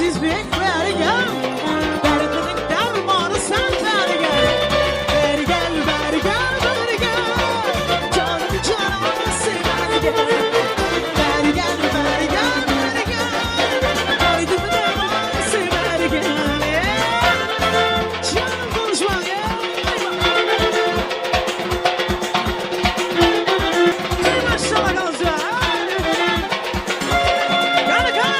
Eziz beg bäri gel. Derdimiň dermany sen bäri gel. Bäri gel, bäri gel, bäri gel. Janym jananysy bäri gel. Bäri gel, bäri gel, bäri gel. Derdimiň dermanysy bäri gel. Janym konuşma. Maşallah kalca. Yana kana.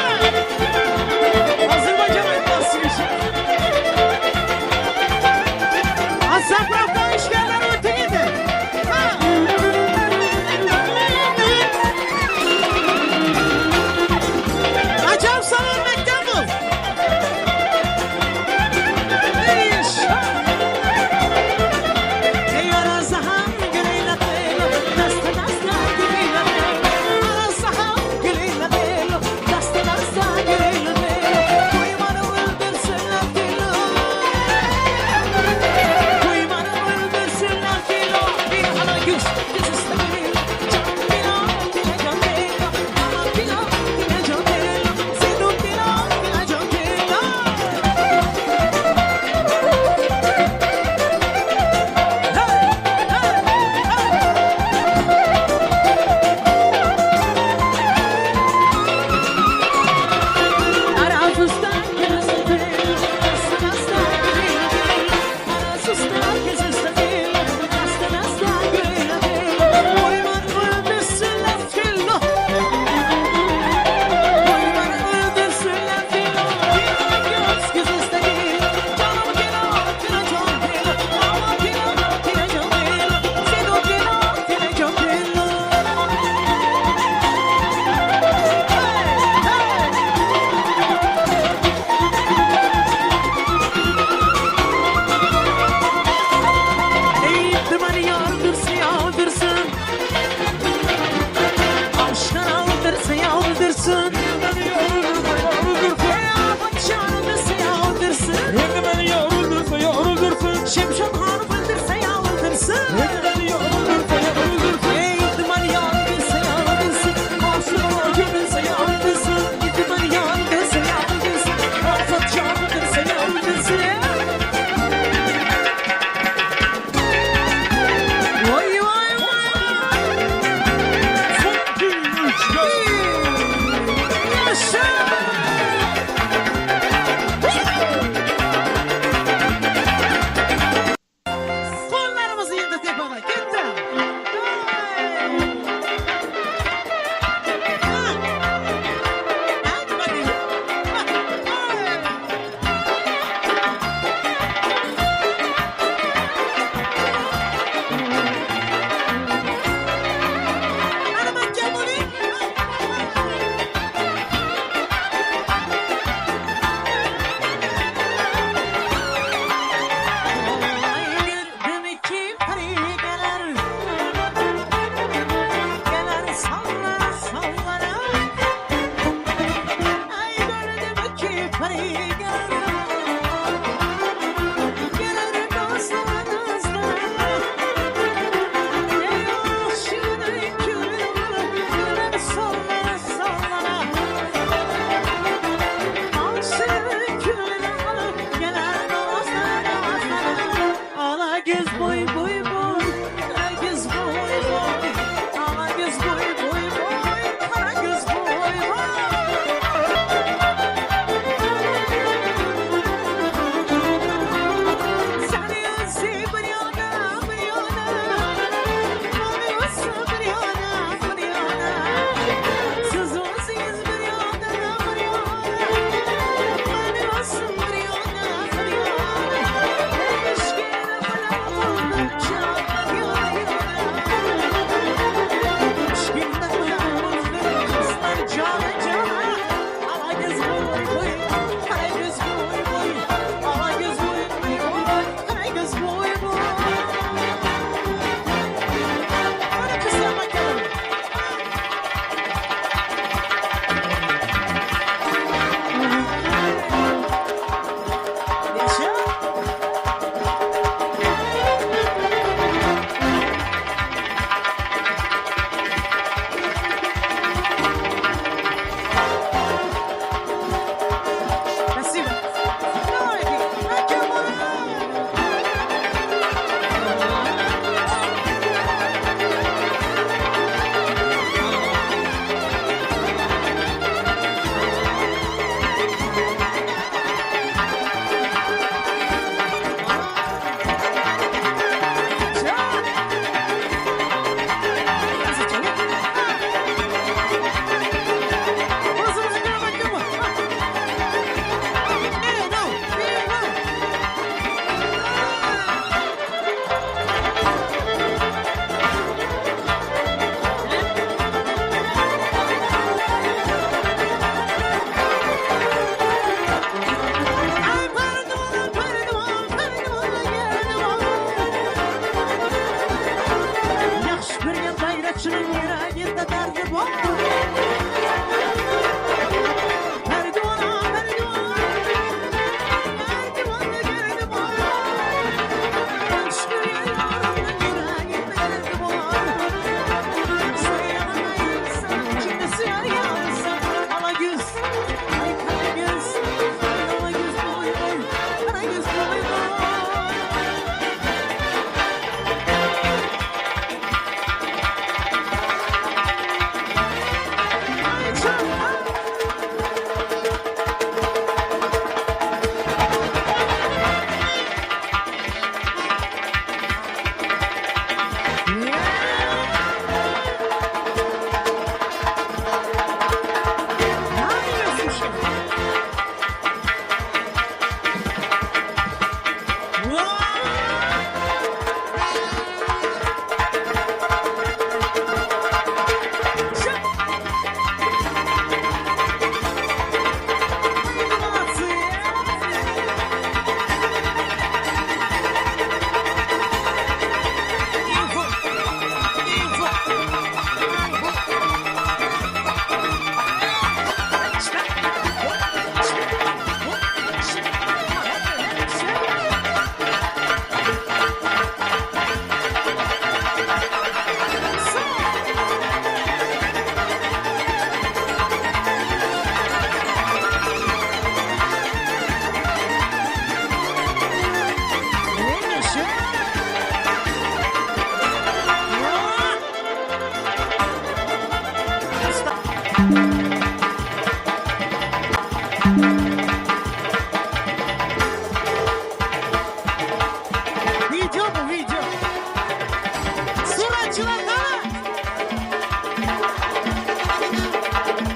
Aýdymçylar gana!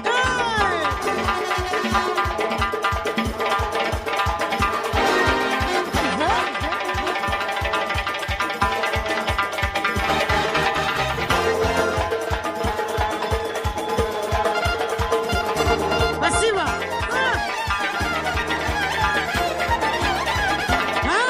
Eý! Spasibo! Ha! Ha?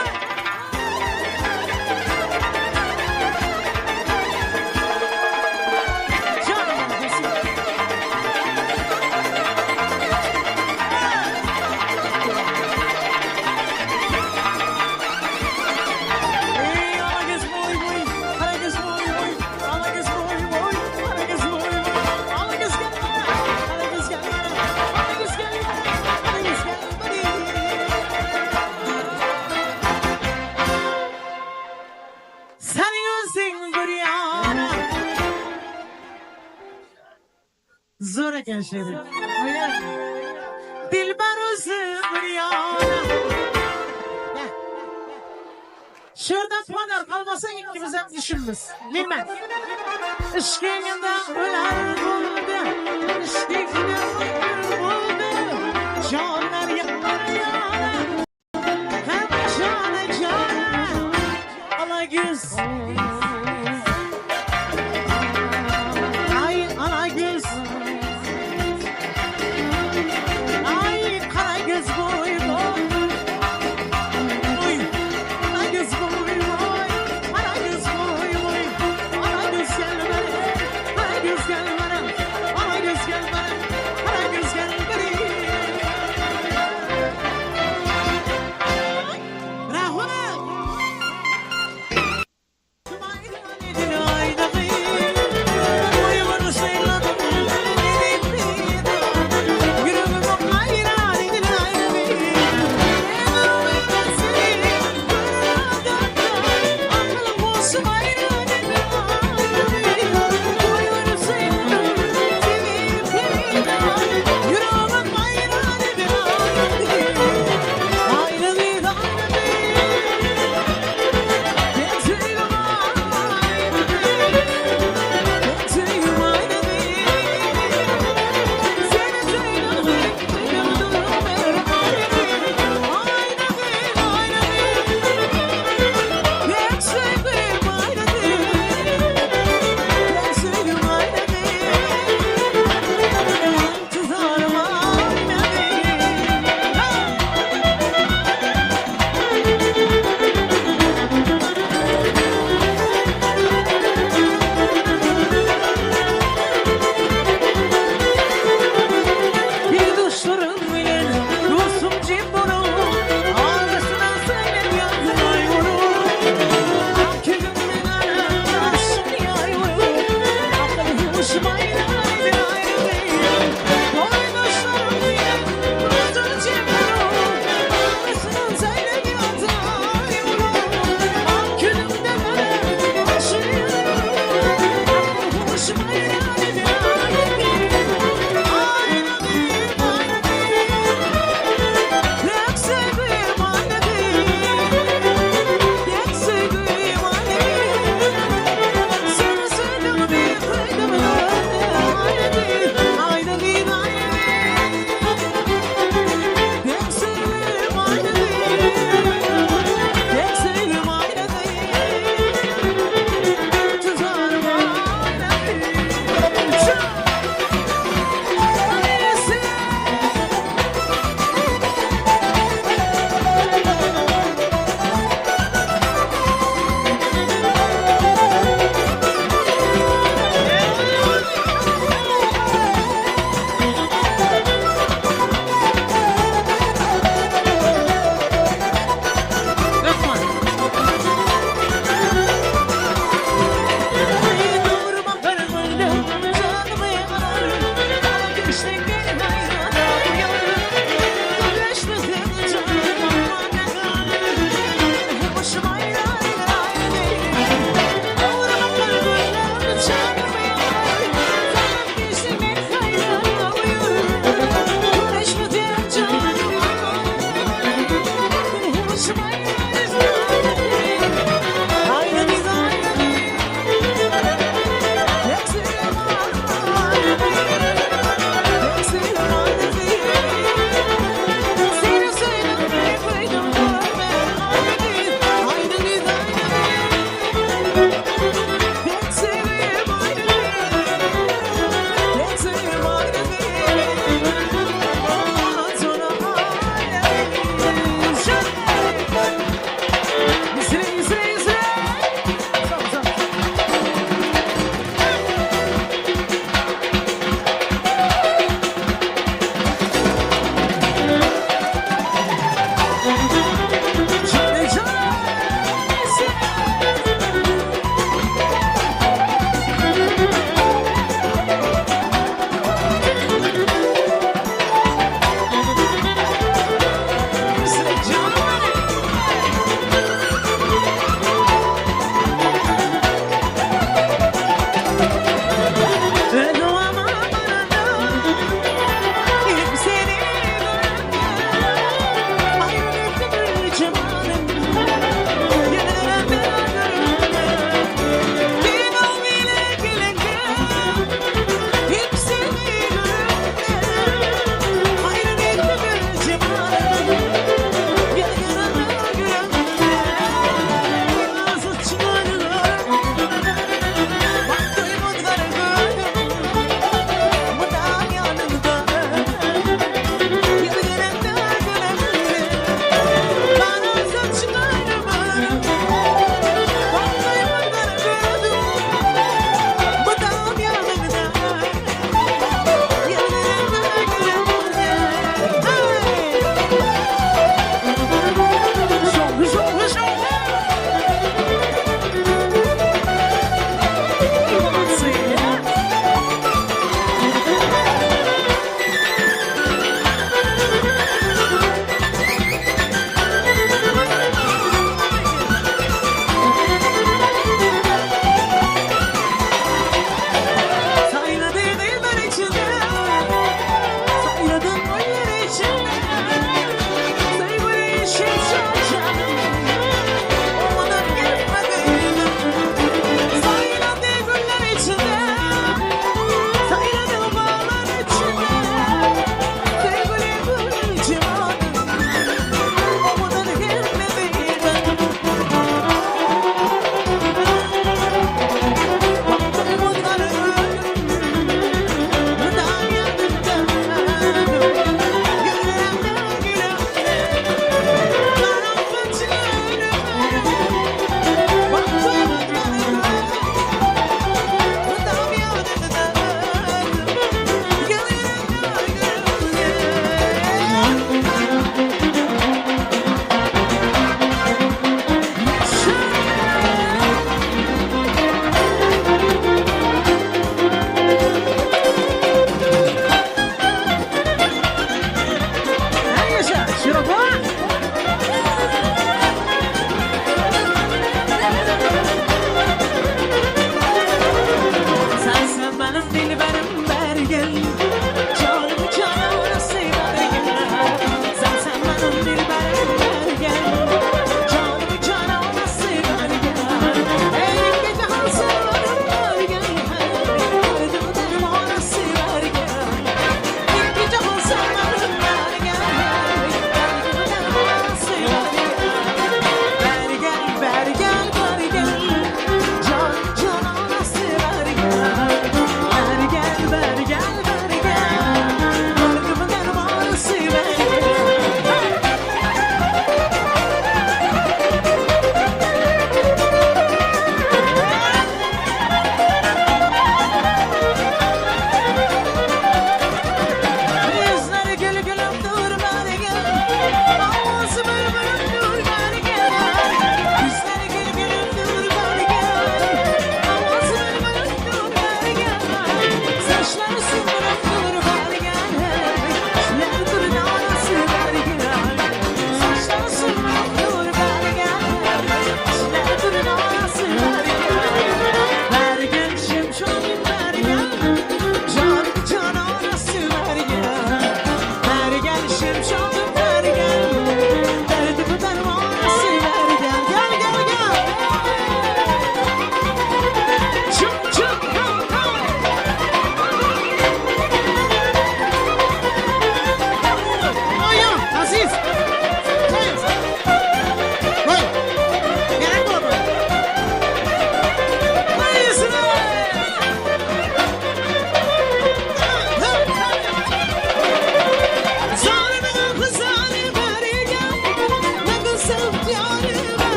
Seniň özüň bir ýana. Zor eken şeri. Dilber özü bir ýana. Şurada panar kalmasa ikimizem düşünmüz. Bilmem. Işkinginde öler buldu. Işkinginde öler buldu. Canlar yanar yana. Hem cana cana. Ala göz. Ay ala göz. Ay kara göz boy boy. Oy, kara göz boy boy. Kara göz boy boy. Kara göz gel bana. Kara göz gel bana. Kara göz gel bana. Kara göz gel bana. Rahmet.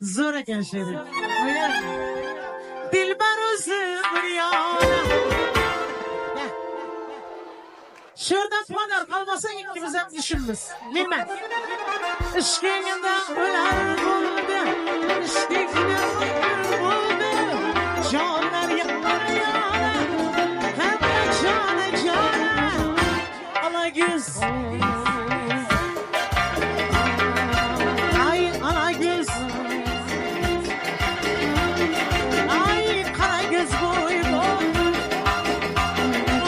Zor eken şeri. Dilber özü bir ýana. Şerden panar kalmasa ikimizem düşünmüz. Bilmem. Yşkyňda öler boldy. Yşkyňda öler boldy. Janlar ýanar ýana. Hemme jana jana. Ala göz. Ay ala göz. Ay kara göz boy boy.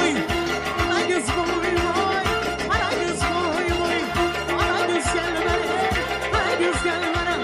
Oy. Kara göz boy boy. Kara göz boy boy. Kara göz gel bana. Kara göz gel bana.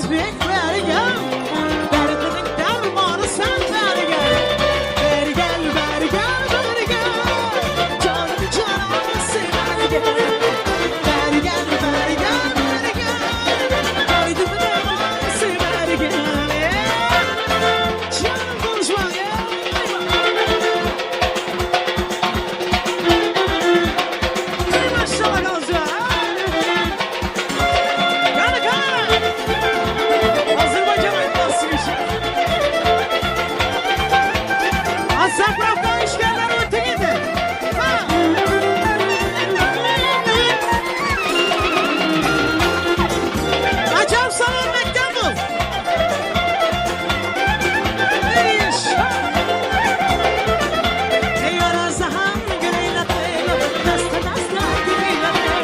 Özbek bäri gel. Derdimiň dermany sen bäri gel. Bäri gel, bäri gel, bäri gel. Janym janany sen bäri gel. Bäri gel, bäri gel, bäri gel. Derdimiň dermany sen bäri gel. Canım konuşma ya. Maşallah kalca. Kanı kanı. Azerbaycan aytmazsın işi. Azerbaycan işlerler öte gidi. Ha. Acam sana örnekten bul. Ey yaşa. Ey Arazaham güleyla belo, dasta dasta güleyla belo.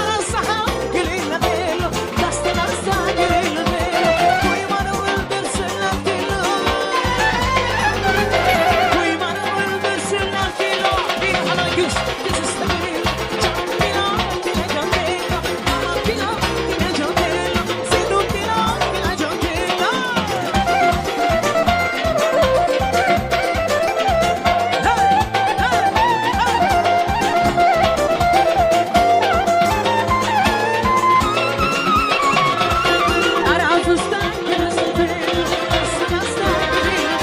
Arazaham güleyla belo, dasta dasta güleyla belo. Koymanı öldürsünler kilo. Koymanı öldürsünler kilo. Bir hala güç, güç istemiyor. Can bilo, dile can bilo. Ama bilo, dile can bilo. Sedu bilo, dile can bilo. Hey, hey, hey. Arazustan gözüsteli, dasta dasta güleyla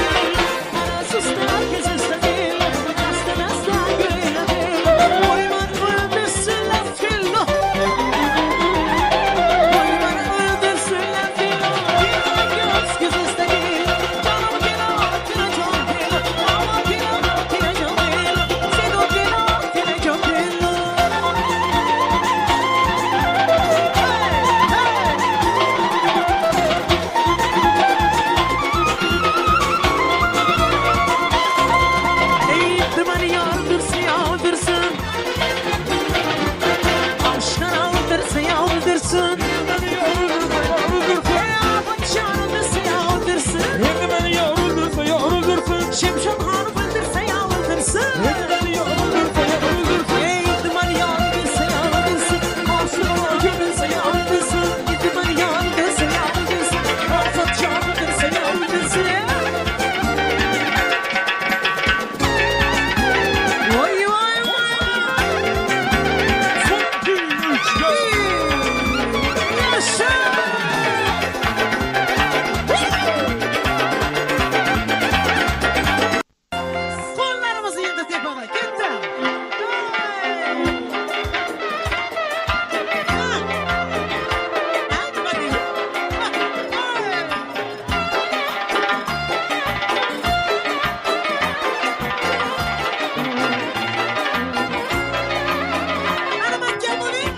Arazustan gözüsteli, dasta dasta güleyla Koyman öldürsünler filo. Koyman öldürsünler filo. Göz gözüsteli, canım filo, filo can filo. Ama filo, filo can filo. Seni filo, filo can filo. Hey, hey. Ey dumanı yağdırsın yağdırsın. Aşkın aldırsın yağdırsın. Beni yorulursa yorulursun. Ey bıçağını yağdırsın. Endi meni yorulursa yorulursun. Şemşat hanım öldürse yağdırsın. Endi meni yorulursa yorulursun. Ey dumanı yağdırsın yağdırsın. Masum görünse yağdırsın. Dumanı yağdırsın yağdırsın. Afat yağdırsın yağdırsın. Vay vay vay. Son 2 3 4. Yaşa! Kollarımızı yedi tepede. Gitti. Hey! Ha! Hadi bakayım. Ha! Hey! Hadi bak gel buraya.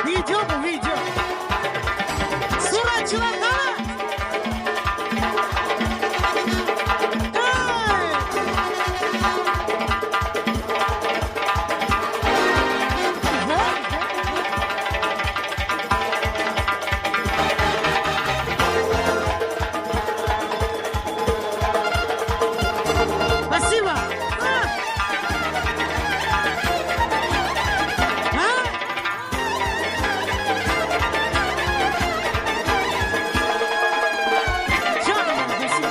Video bu video. Suratçylar hany? Hey! Spasibo. Ha? Ha? Canım spasibo.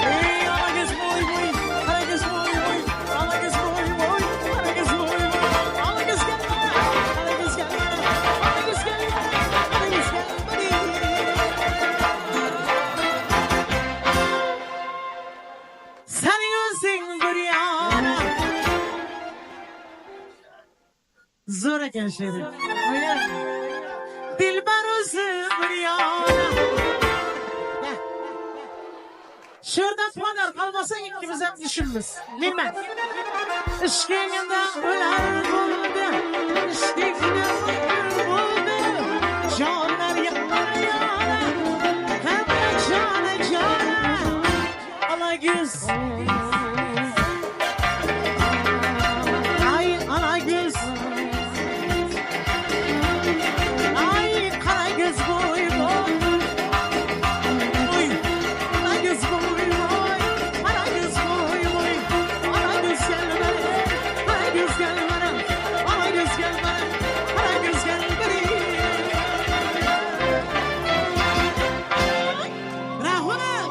Ey alagöz boy boy, alagöz boy boy, alagöz boy boy, alagöz boy boy, alagöz gel bana, alagöz gel bana, alagöz gel bana, alagöz gel bana. Seniň özüň bir ýana. Zor eken şeýdip. Öyle. Dilber özü bir ýana. Gel. Şurada podarka almasak ikimiz hem düşünmez. Bilmem. Yşkyňda öler boldy. Yşkyňda öler boldy. Janlar ýana ýana. Hem jana jana. Alagöz. Ay alagöz. Ay karagöz boy boy. Oy. Karagöz boy boy. Karagöz boy boy. Karagöz gel bana. Karagöz gel bana. Karagöz gel bana. Karagöz gel bana. Rahmet.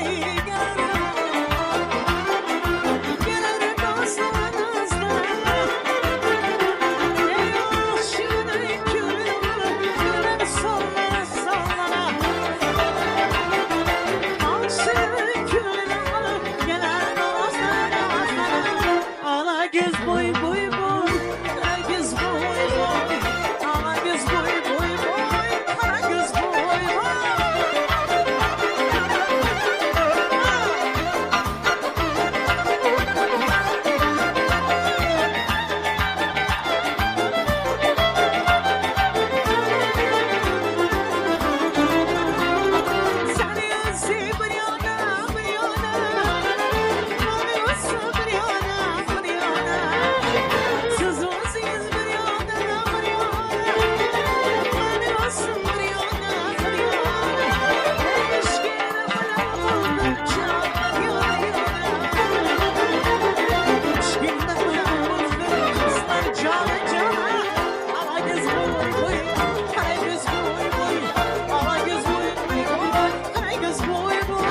Beri gel. Gelir dostlar dostlar. Ey aşığın külü, sallana sallana. Aşığın külü, gelir dostlar dostlar. Ala göz boy boy boy, kara göz boy boy. Ala göz boy boy boy, kara göz boy boy. Seni özü bir yana, bir yana. Beni özü bir yana, bir yana. Siz özünüz bir yana, bir yana. Beni özü bir yana, bir yana. Eşkine bırakıldım can yana yana. Eşkine bırakıldım kızlar canı cana. Ala göz boy boy, kara göz boy boy. Ala göz boy boy, kara göz boy boy.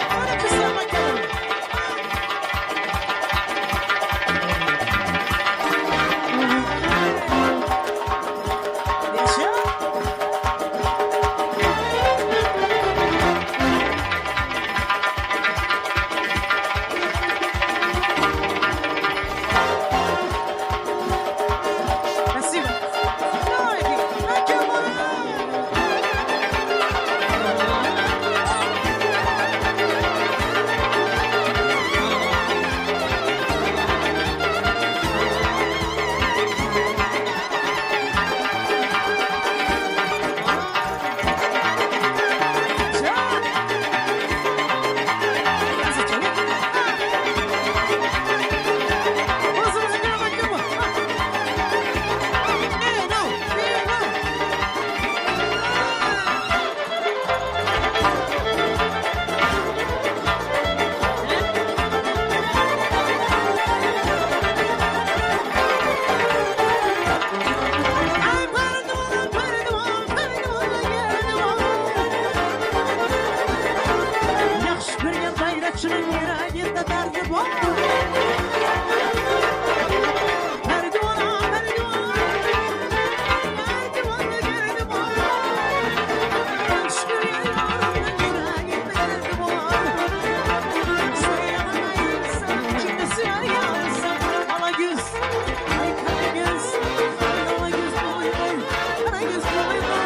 Hadi kızlar bakalım. Yaşa. Спасибо. Давайте, на Ay pardon, pardon, pardon, geldim. Yaxşı görgen bayrakçının yüreğinde derdi var. Perdivana, perdivana, perdivana geldim. Yaxşı görgen yarımın yüreğinde derdi var. Söylemeyin, kimde sürer yarısı? Ala göz, ay kara göz, ala göz boy boy, kara göz boy boy.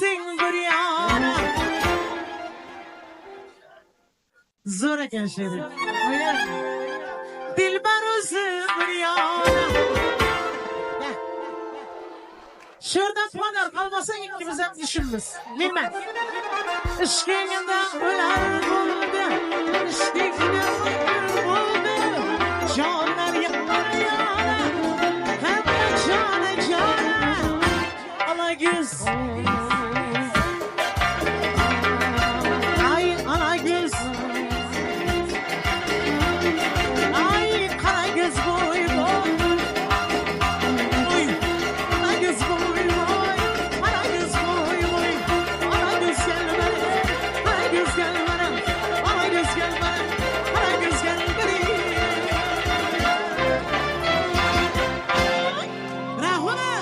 Sen bir ýana. Zor eken şeýdip. Oýa. Dilber özü bir ýana. Gel. Şurada padar kalmasa ikimizem işimiz. Bilmem. Işkiňde öler boldy. Işkiňde öler boldy. Janlar ýanar ýana. Hemme jana jana. Ala göz. Ay ala göz. Ay kara göz boy boy. Oy, Kara göz boy boy. Kara göz boy boy. Kara göz gel bana. Kara göz gel bana. Kara göz gel bana. Kara göz gel bana. Rahmet.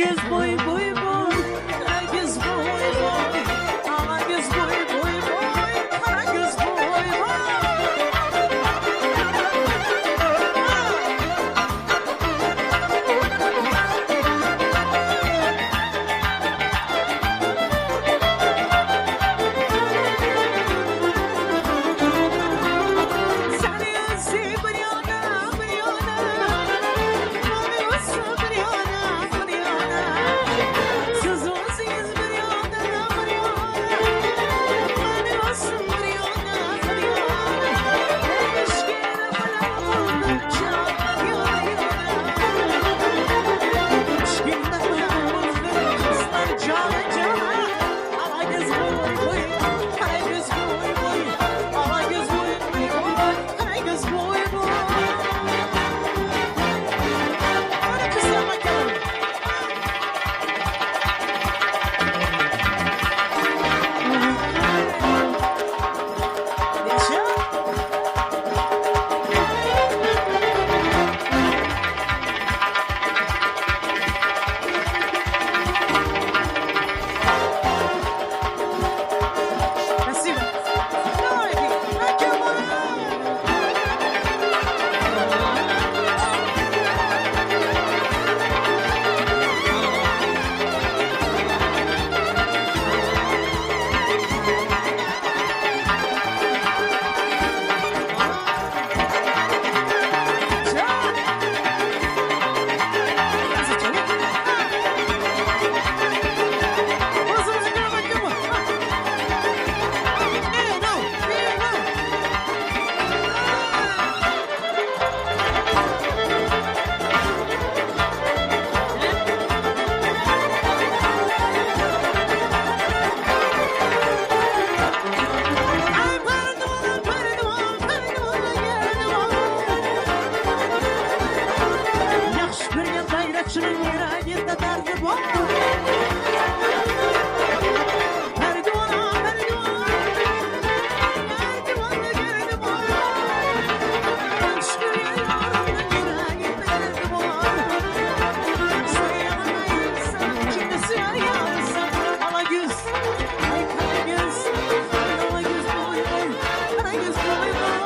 göz boy boy boy, kara göz boy boy, ala göz boy boy boy, kara göz boy boy. Seni özü bir yana, bir yana, Beni özü bir yana, bir yana. Siz özünüz bir yana, bir yana, Beni özü bir yana, bir yana. Eşkine bırakıldım canım yana yana. Eşkine bırakıldım kızlar cana cana. Ala göz boy boy, kara göz boy boy, ala göz boy boy, kara göz boy boy. Hadi kızlar bakalım. Yaşa. Спасибо. Давайте, на Ay pardon, pardon, pardon, pardon. Yaxshi ko'rgan bayrakchining yuragida dardi bor. Pardon, pardon, pardon, pardon. Yaxshi ko'rgan yorimning yuragida dardi bor. Sevmaysan, kimni sevgansan, ala göz, ay qara göz, ala göz boy boy, qara göz boy boy.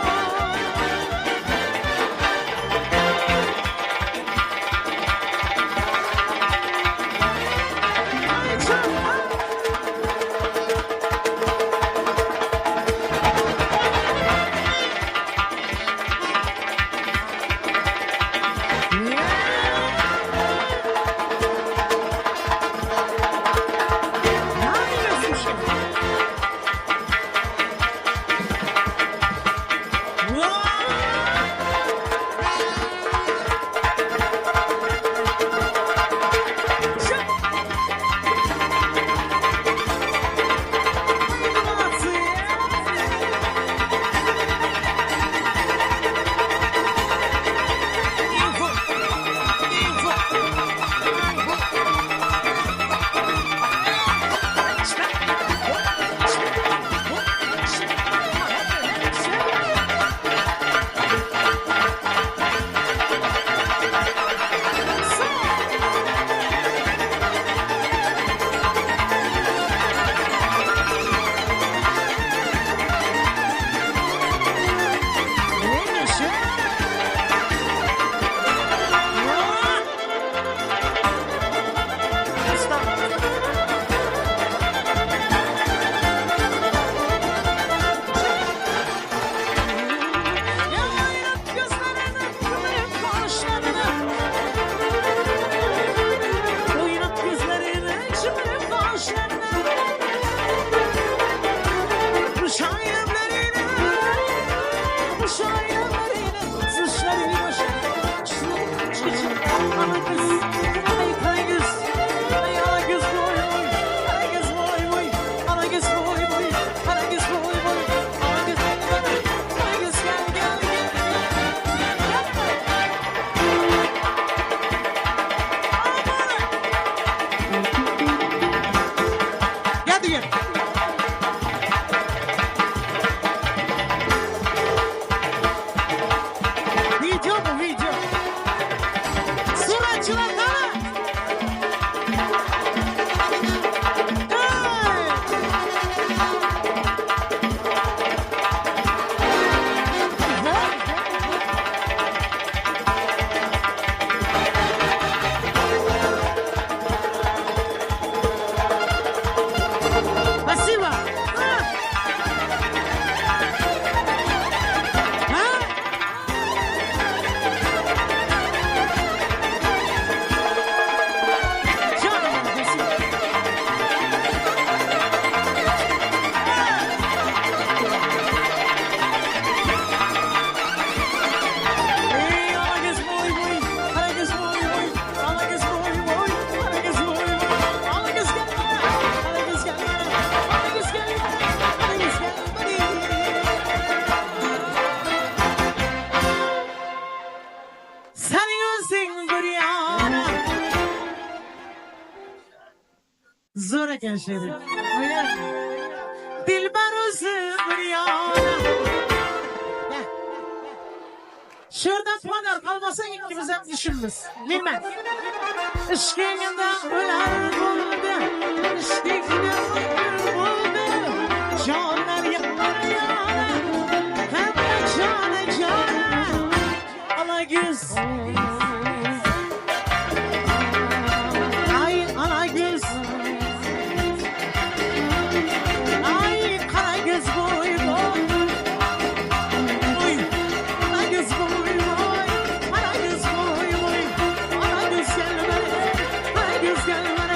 Zor eken şeri. Oýna. Dilber özü bir ýana. Gel. Şurada podark almasak ikimiz hem düşünmüz. Bilmem. Işkinginde öler buldu. Işkinginde öler buldu. Canlar yanar yana. Hem de cana cana. Ala göz. Ay ala göz. Ay kara göz boy boy. Oy. Kara göz boy boy. Kara göz boy boy. Kara göz gel bana. Kara göz gel bana.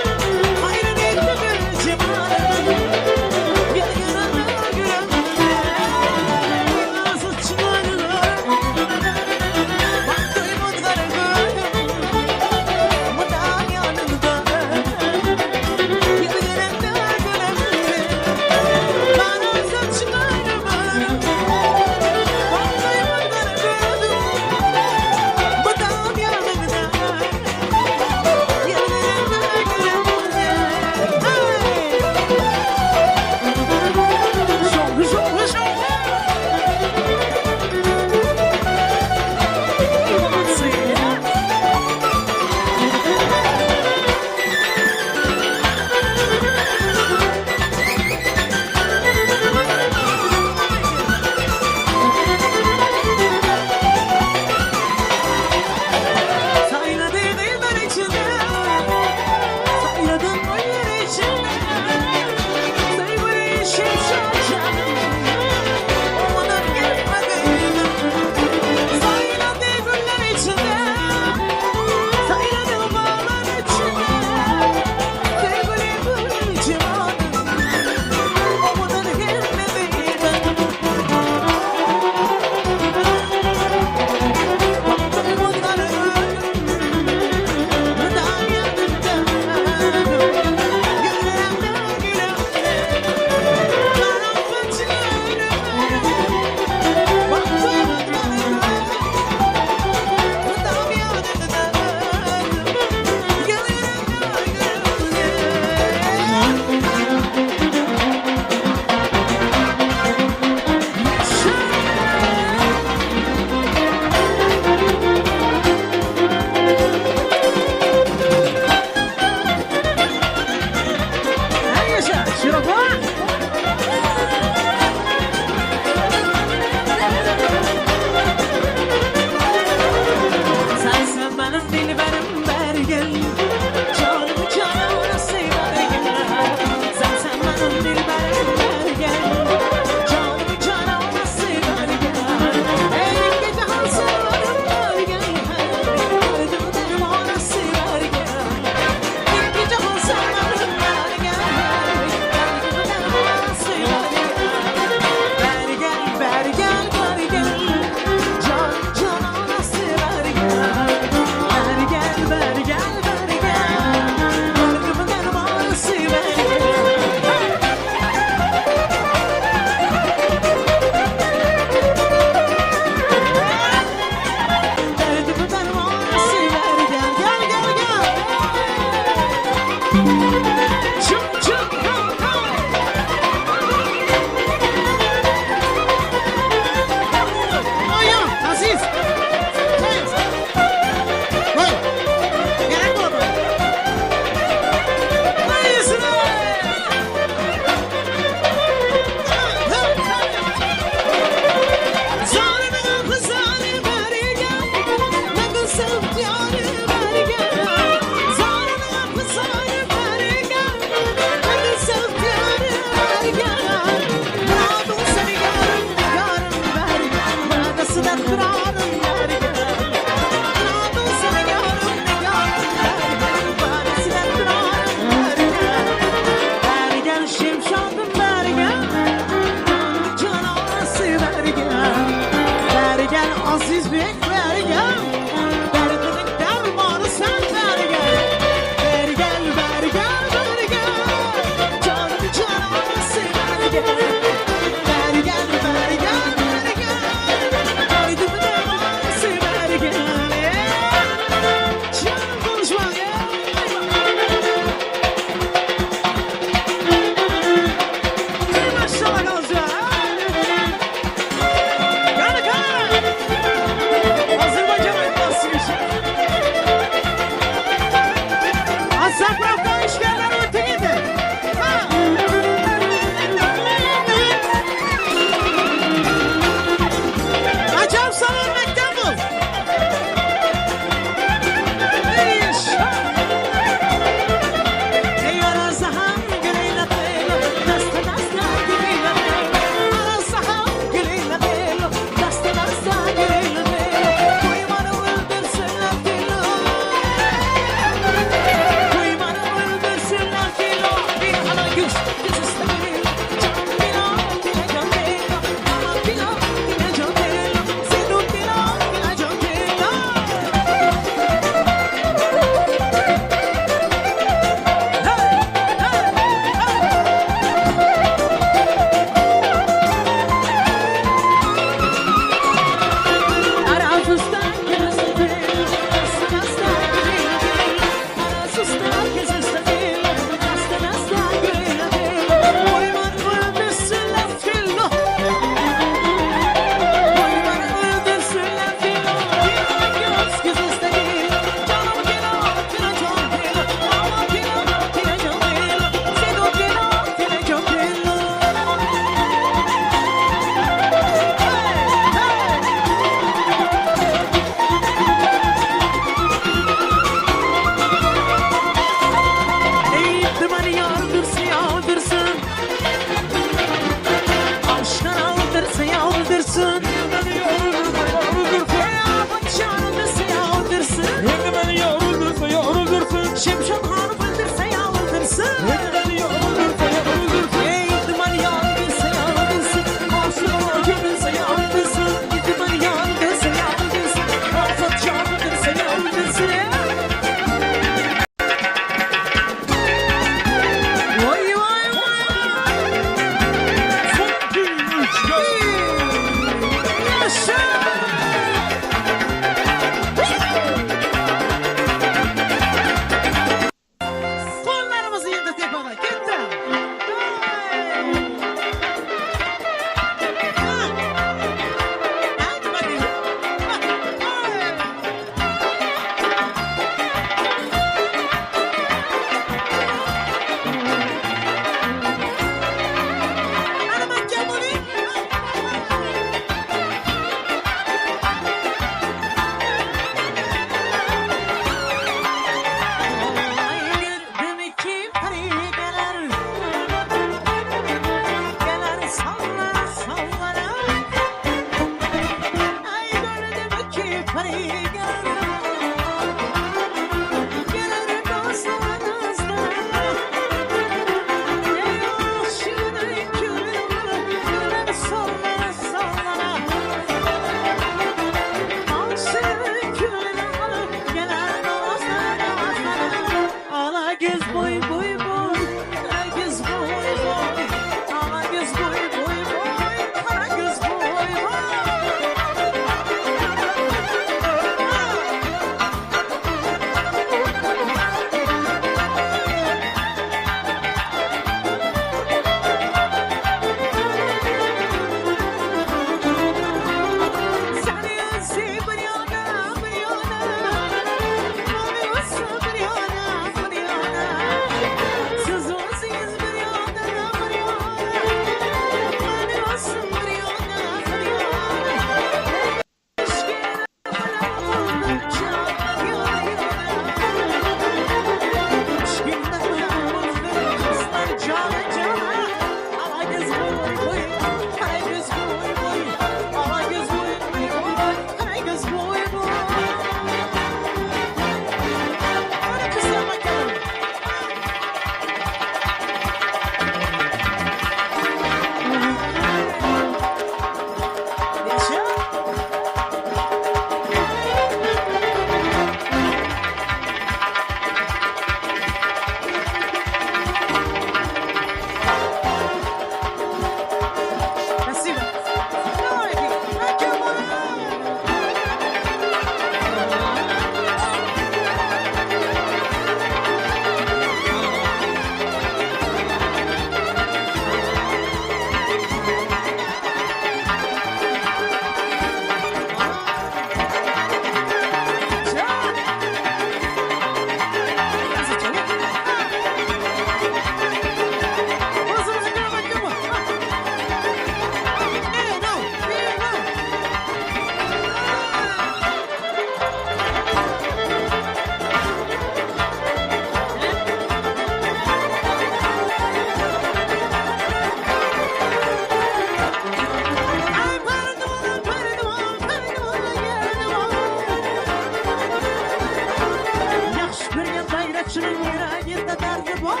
Suratçynyň ýüreginde derdi bar.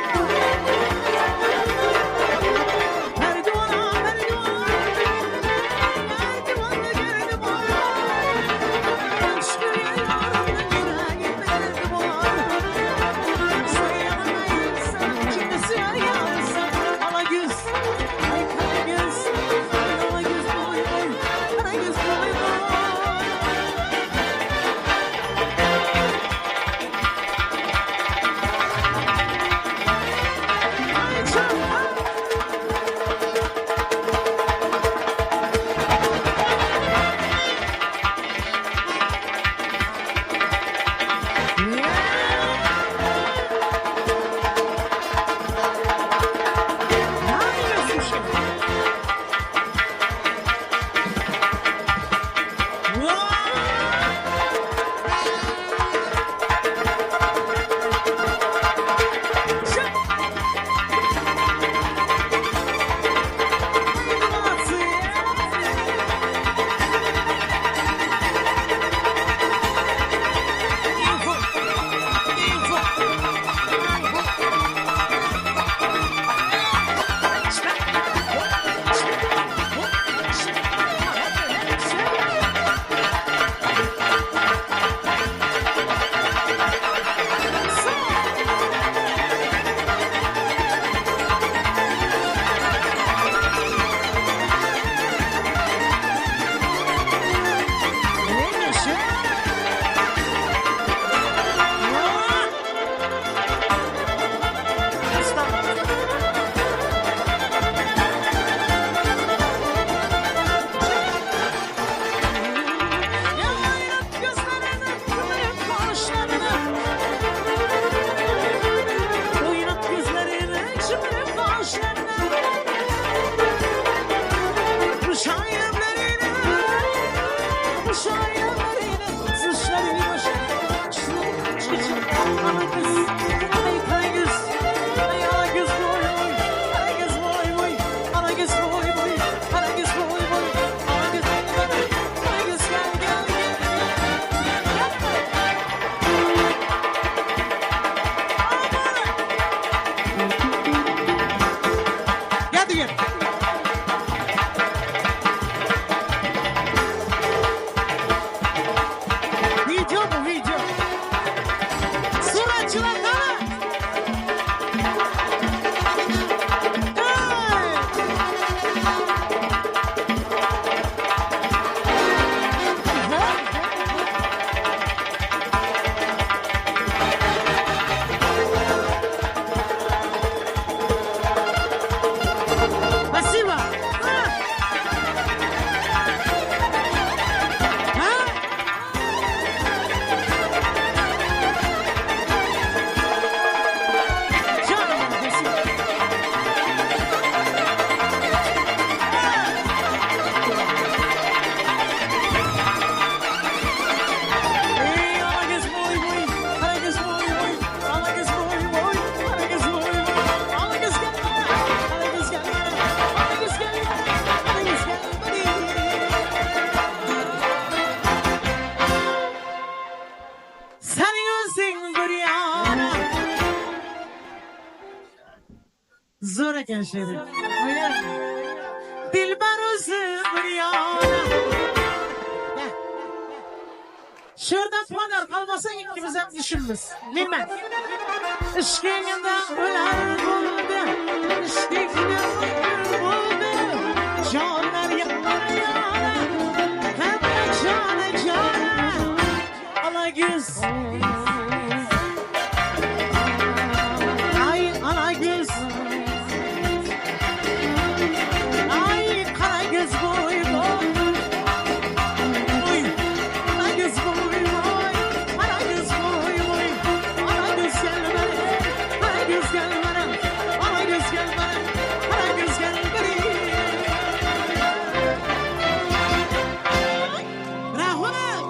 Merdiwana, merdiwana, merdiwana gerdi bar. Yşkyň ýarymyň ýüreginde derdi bar. Söýemezsen, kimdi söýer ýalysan? Ala göz, aý kara göz, aý ala göz boý boý, kara göz boý boý. Seniň özüň bir ýana. Zor eken şeri. Dilber özüň bir ýana. Şerden padar kalmasa ikimizem düşünmez. Bilmem. Yşkyňda öler boldy. Yşkyňda öler boldy. Janlar ýanar ýana. Hemme jana jana. Alagöz. Aý alagöz. Aý karagöz boý boý. Boý. Karagöz boý boý. Karagöz boý boý. Karagöz gel beri. Karagöz gel beri. Karagöz gel beri. Karagöz gel beri. Rahmet.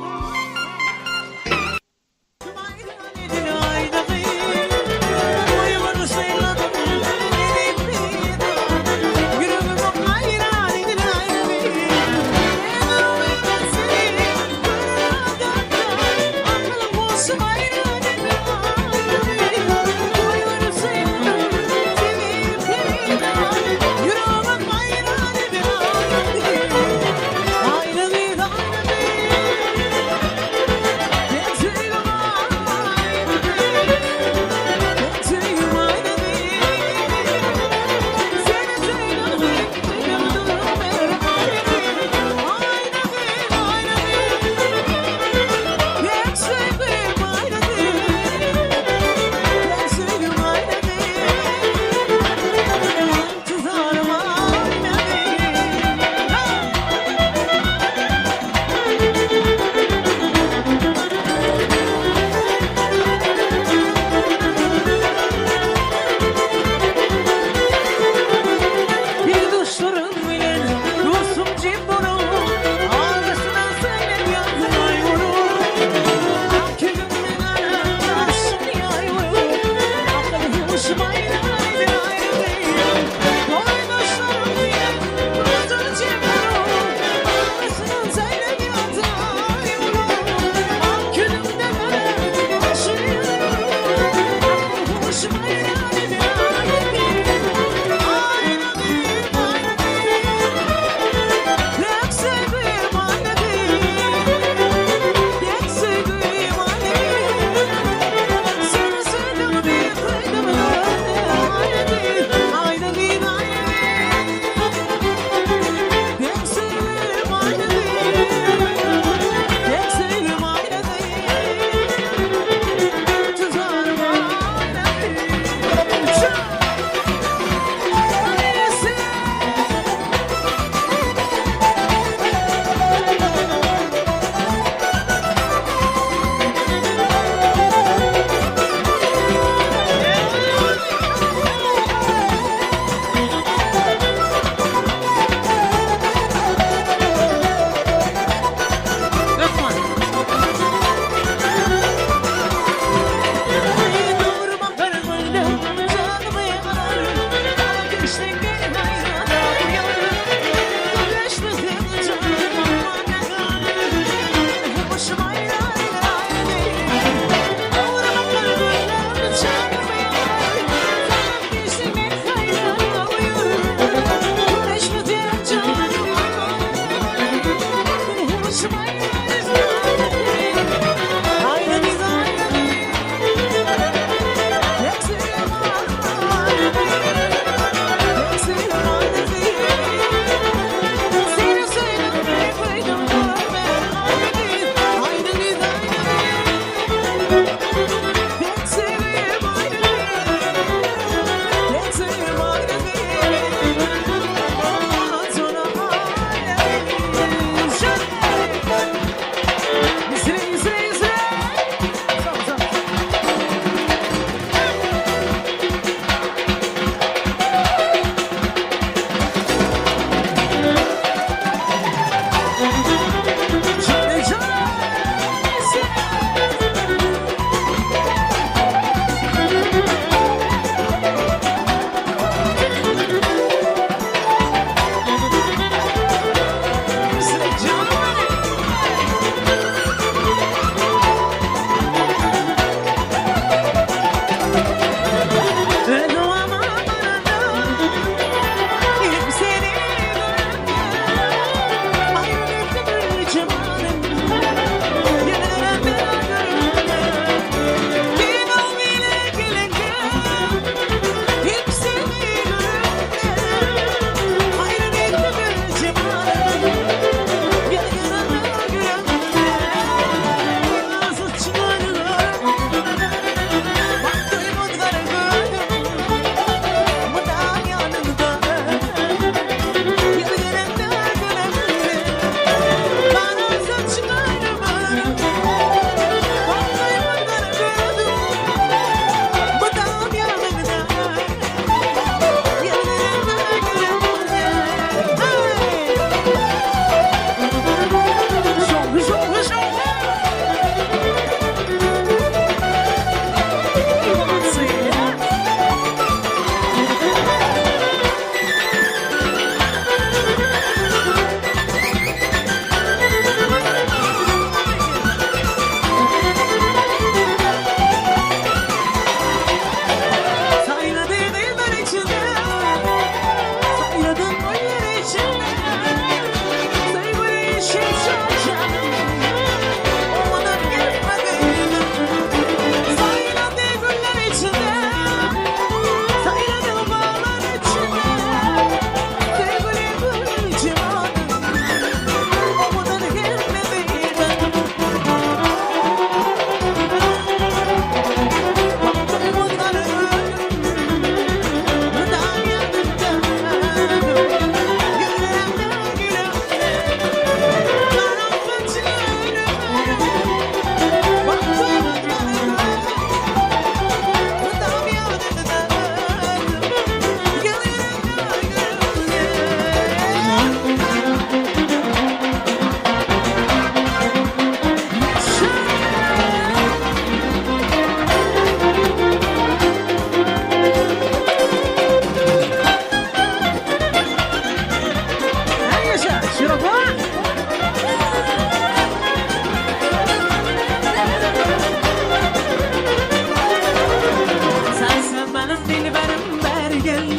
gel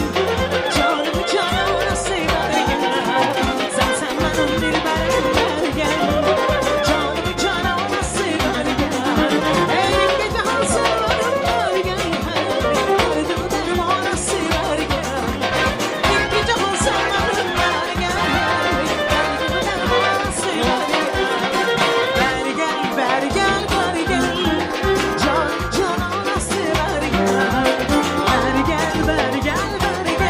Canımı cananası beri gel Sen sen benim dilberim beri gel Canımı cananası beri gel Ey gece hazırlarım beri gel Derdim dermanası beri gel Bir gece hazırlarım beri gel Derdim dermanası beri gel Beri gel, beri gel, beri gel Can cananası beri gel Beri gel, beri gel, beri gel.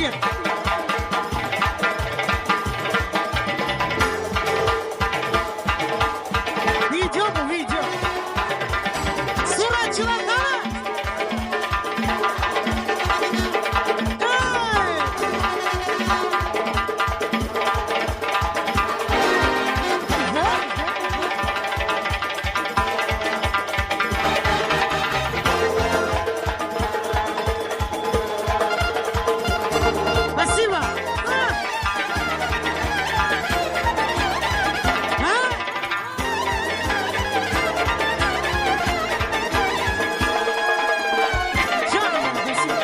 Beri gel. Video bu video. Suratçylar gana. Hey! Спасибо. А! А? Canım benim, спасибо.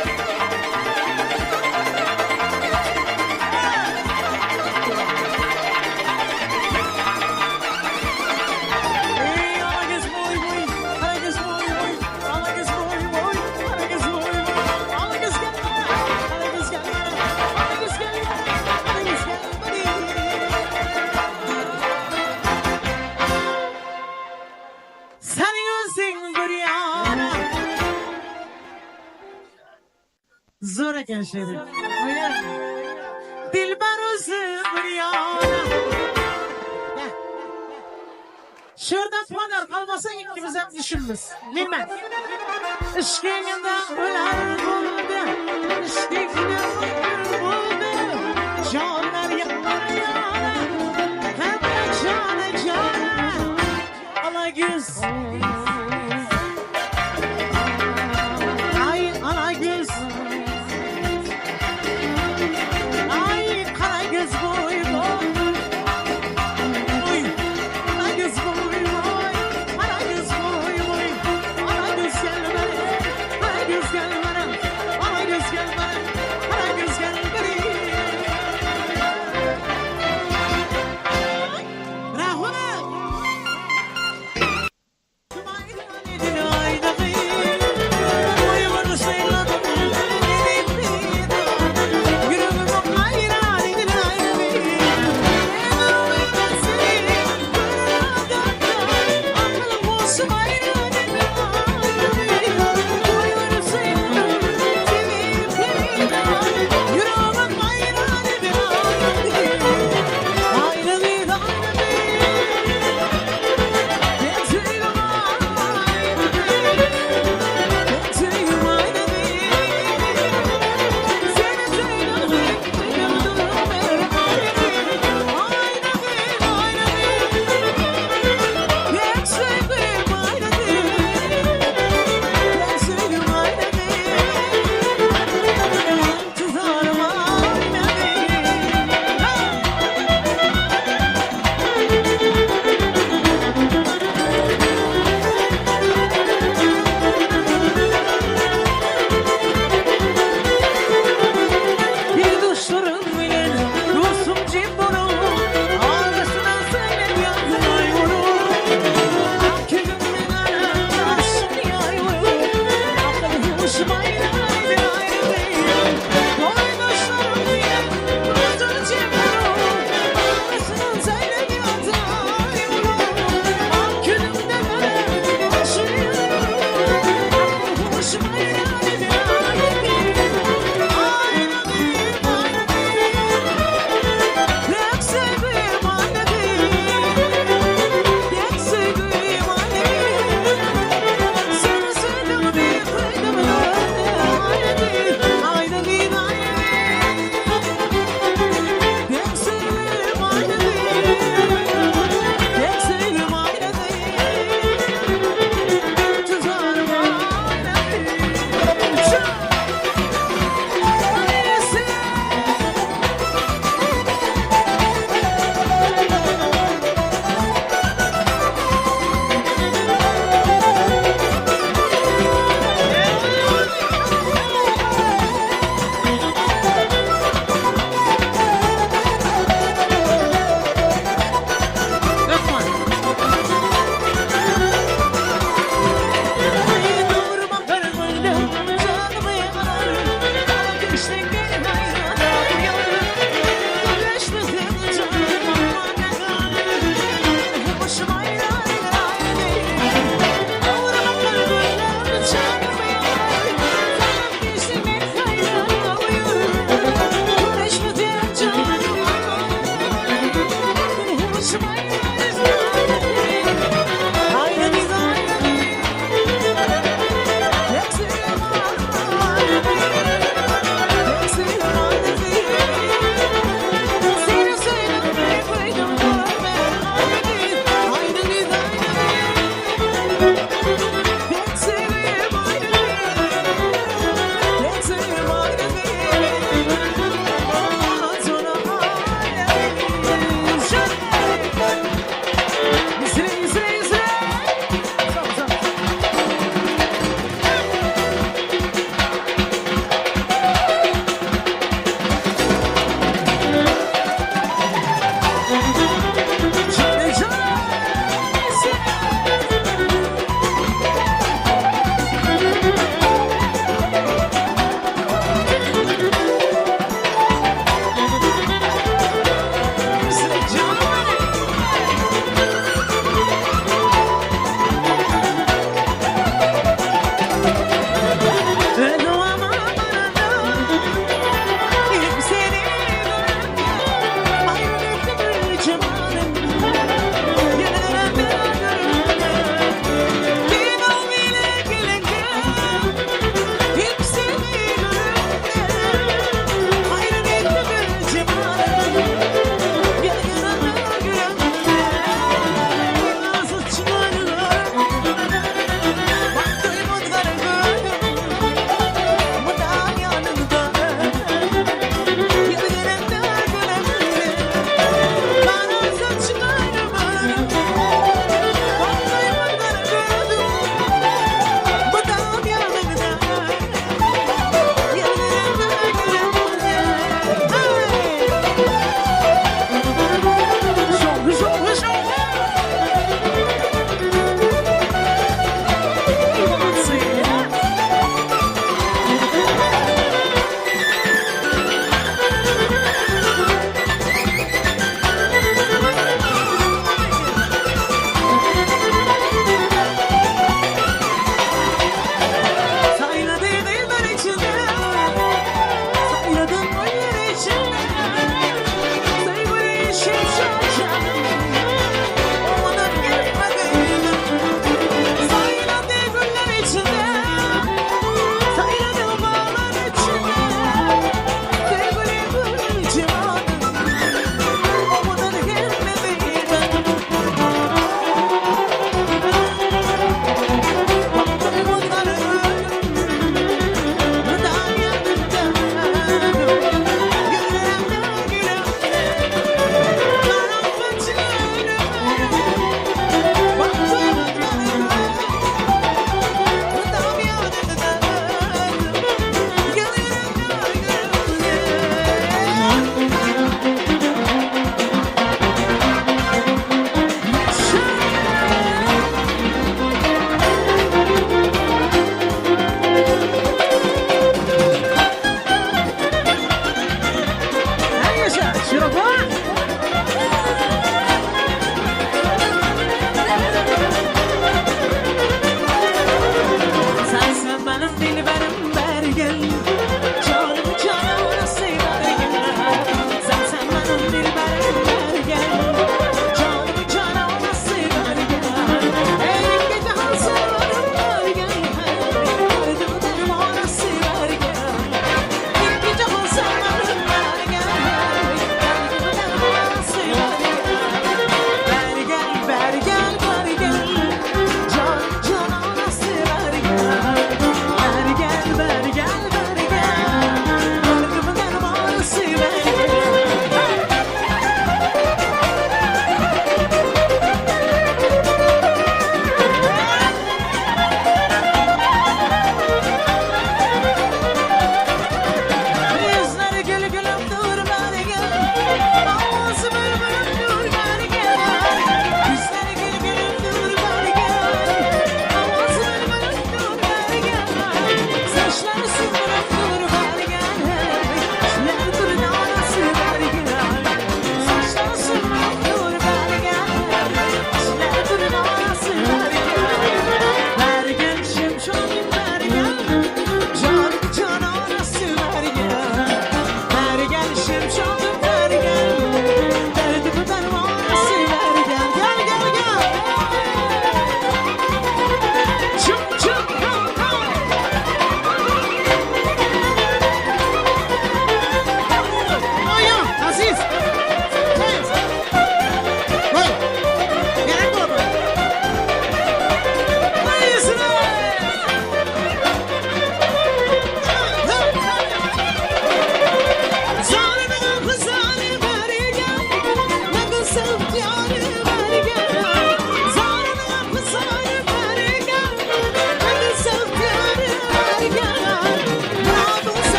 Ey, alagöz boy boy, alagöz boy boy, alagöz boy boy, alagöz boy boy, alagöz gel bana, alagöz gel bana, alagöz gel, alagöz gel bana. Seniň özüň bir ýana. Zor eken şeýdip. Oýna. Dilber özü bir ýana. Gel. Şurada puanlar kalmasa ikimiz hem düşünmüz. Bilmem. Işkinginde öler buldu. Işkinginde öler buldu. Canlar yanar yana. Hem de cana cana. Ala göz. Ay ala göz. Ay kara göz boy boy. Oy, kara göz boy boy, kara göz boy boy, kara göz gel bana, kara göz gel bana, kara göz gel bana, kara göz gel bana. Rahmet!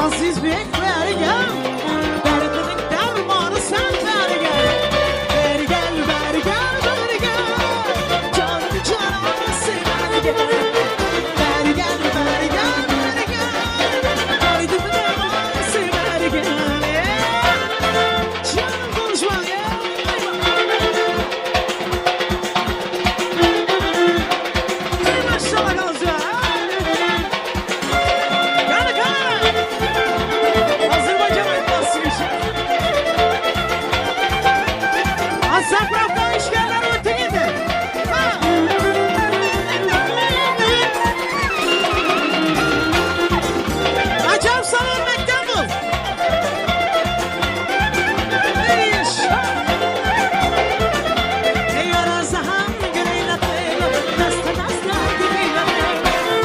Aziz bek bäri gel. Derdiniň dermany sen bäri gel. Bäri gel, bäri gel, bäri gel. Janyň jananysy bäri gel. Bäri gel, bäri gel, bäri gel. Derdimin dermanysy bäri gel. Canım konuşma gel. Maşallah kalca. Kana kana. Azerbaycan aytmaz geçer. Azerbaycan işlerler öteydi. Ha. Acam sana örmekten bul. Ey yaşa. Ey arazaham güleyla belo, dasta dasta güleyla belo.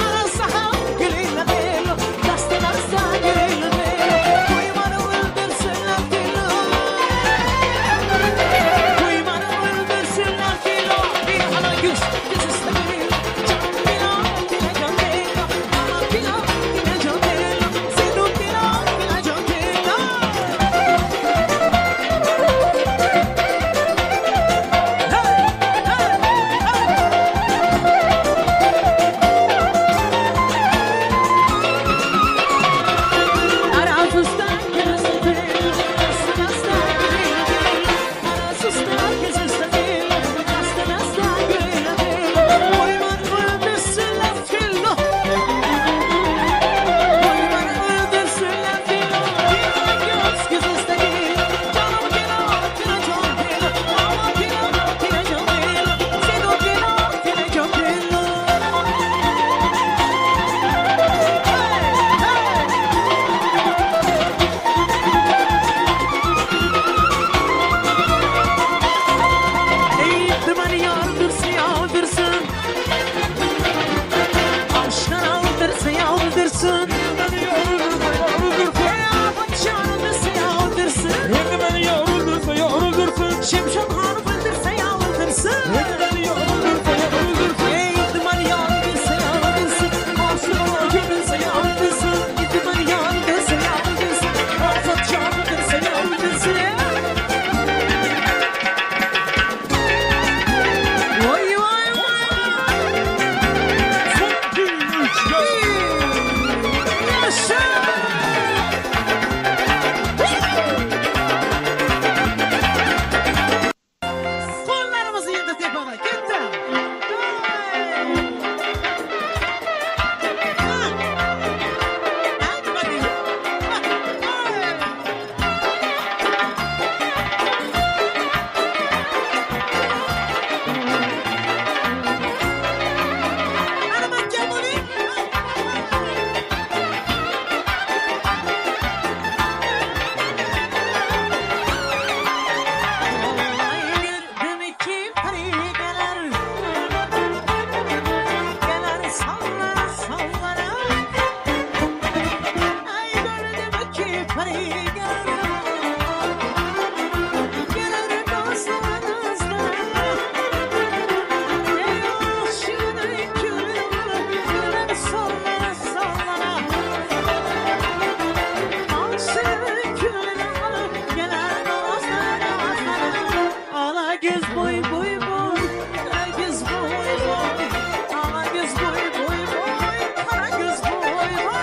Arazaham güleyla belo, dasta dasta güleyla belo. Koymanı öldürsünler kilo. Koymanı öldürsünler kilo. Bir ana yüz, yüz istemiyor. Can kilo, kilo can kilo. Ana kilo, kilo can kilo. Senin kilo, kilo can kilo. Hey, hey, hey. Arazustan gözüstü, asla gülü. Arazustan gözüstü, asla asla gülü. Koyman öldürsünler kilo. Koyman öldürsünler kilo. Bir göz gözüstü, canım kilo, kilo can kilo. Aman kilo, kilo can kilo. Sen o kilo, kilo can kilo. Hey, hey. Ey dumanı yağdırsın yağdırsın. Aşkın aldırsın yağdırsın. Beni yar öldürse yar öldürsün. Ey afet çağrıldırsın yağdırsın. Şimdi beni yar öldürse yar öldürsün. Şemşat hanım öldürse yağdırsın. Şimdi beni yar öldürse yar öldürsün. Ey dumanı yağdırsın yağdırsın. Masum kömürse yağdırsın. Dumanı yağdırsın yağdırsın. Afet çağrıldırsın yağdırsın. Vay vay vay. Son 2 3 4. Yaşa! Kollarımızı yedi tepede. Gitti. Hey! Ha! Hadi bakayım. Ha! Hey! Hadi bak gel buraya. Ay gördüm ki peri gelir. Gelir sallara sallara. Ay gördüm ki peri gelir. Gelir nazlara nazlara. Ey aşığını gülüm, sallara sallara. Aşığını gülüm, gelir nazlara nazlara. Ala göz boy boy boy, kara göz boy boy. Ala göz boy boy boy, kara göz boy boy.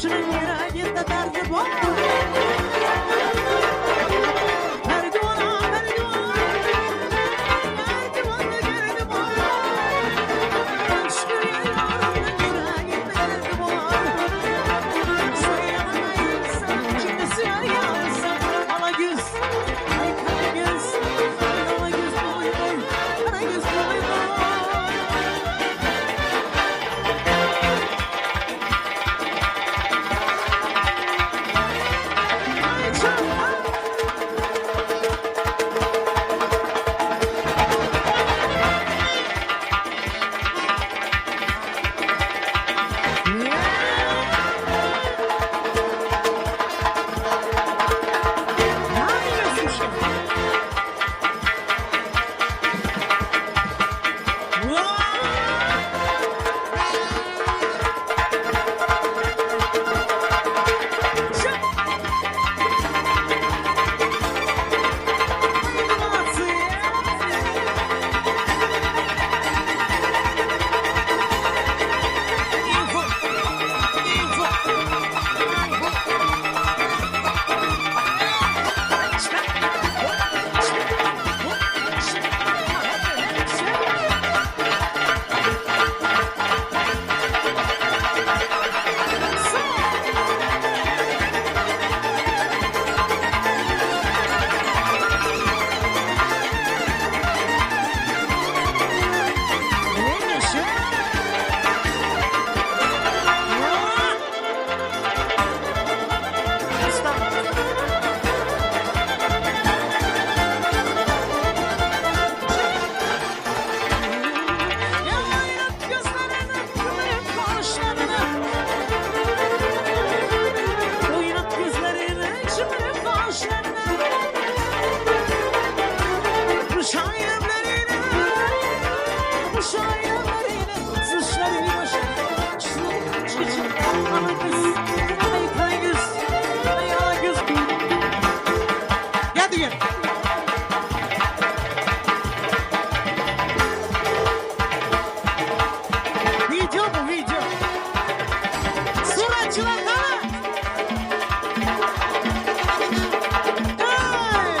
Şunuň ýüreginde derdi bar. Merdiwana, merdiwana, merdiwana gerdi bar. Şükür ýarymyň ýüreginde derdi bar. Söýemezsen, kimi söýersen, ala göz, aý kara göz, ala göz boý boý, kara göz boý boý. Video bu video. Suratçylar hany? Hey!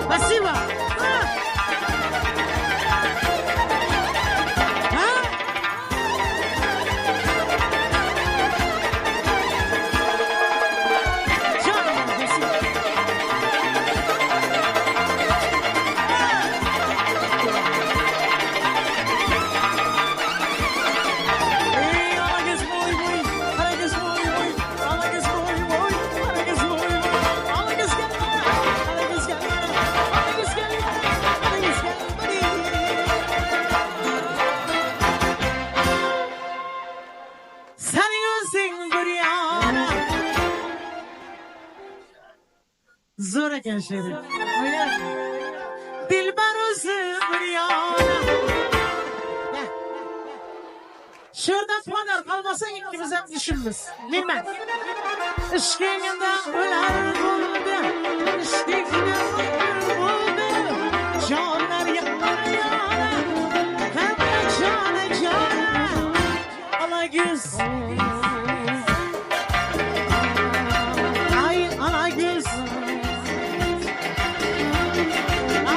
Спасибо. Ha! Ha? Canım benim, spasibo. Ey, ala göz boy boy, kara göz boy boy, ala göz boy boy, kara göz boy boy, ala göz gel bana, kara göz gel bana, ala göz gel, kara göz gel bana. Seniň özüň bir ýana. Zor eken şeýle. Öyle. Dilber özü bir ýana. Gel. Şurada panel kalmasa ikimiz hem düşünmüz. Bilmem. Yşkyňda öler boldy, yşkyňda öler boldy. Janlar ýana ýana, hem jana jana. Ala göz. Ay ala göz.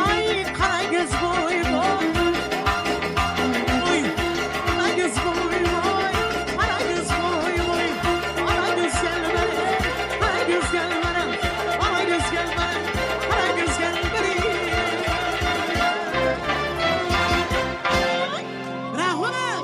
Ay kara göz boy boy. Oy, kara göz boy boy, kara göz boy boy, kara göz gel bana, kara göz gel bana, kara göz gel bana, kara göz gel bana. Rahmet.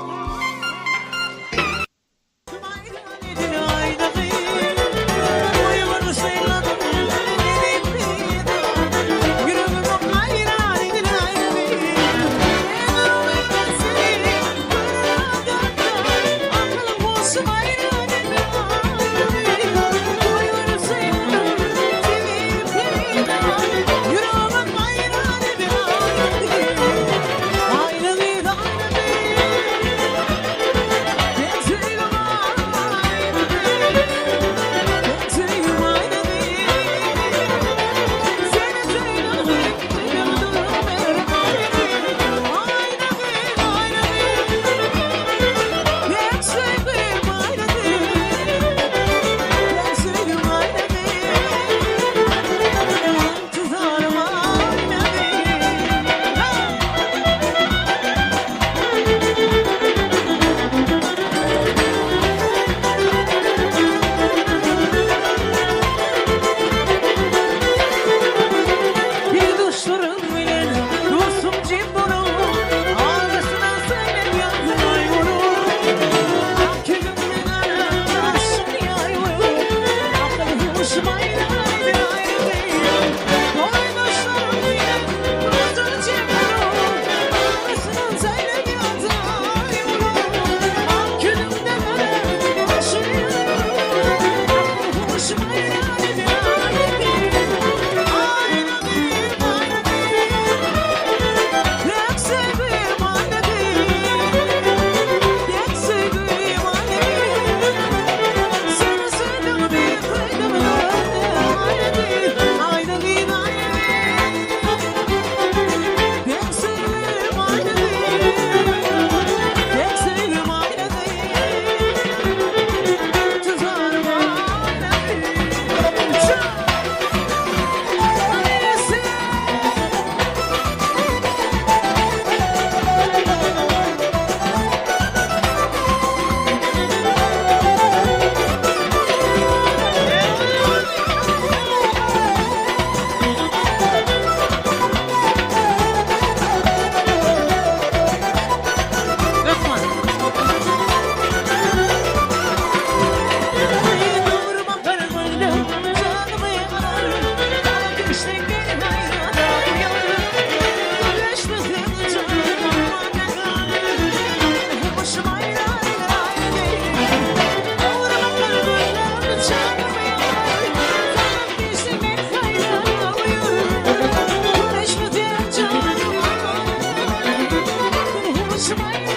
Başım ayrı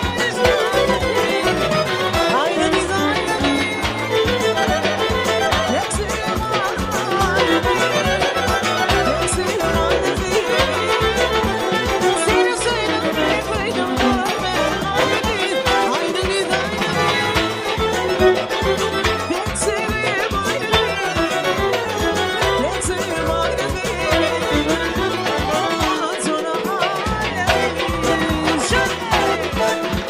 Haydi biz haydi Shut up!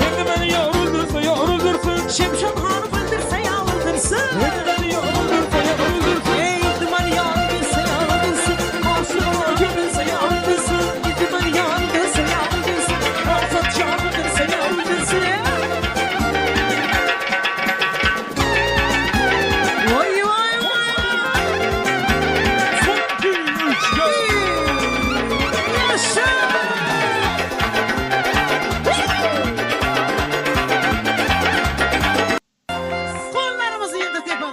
Endi meni ýar öldürse, ýar öldürsün. Şemşat hanym öldürse, ýa öldürsün. Endi meni ýar öldürse, ýar öldürsün. Ey indi meni ýar öldürse, ýar öldürsün. Aşyk olan öldürse, ýar öldürsün. Indi meni ýar öldürse, ýar öldürsün. Azat ýar öldürse, ýar öldürsün. Vay vay vay. Son, 2, 3, 4. Yaşa! Kollarımızı indir tepe.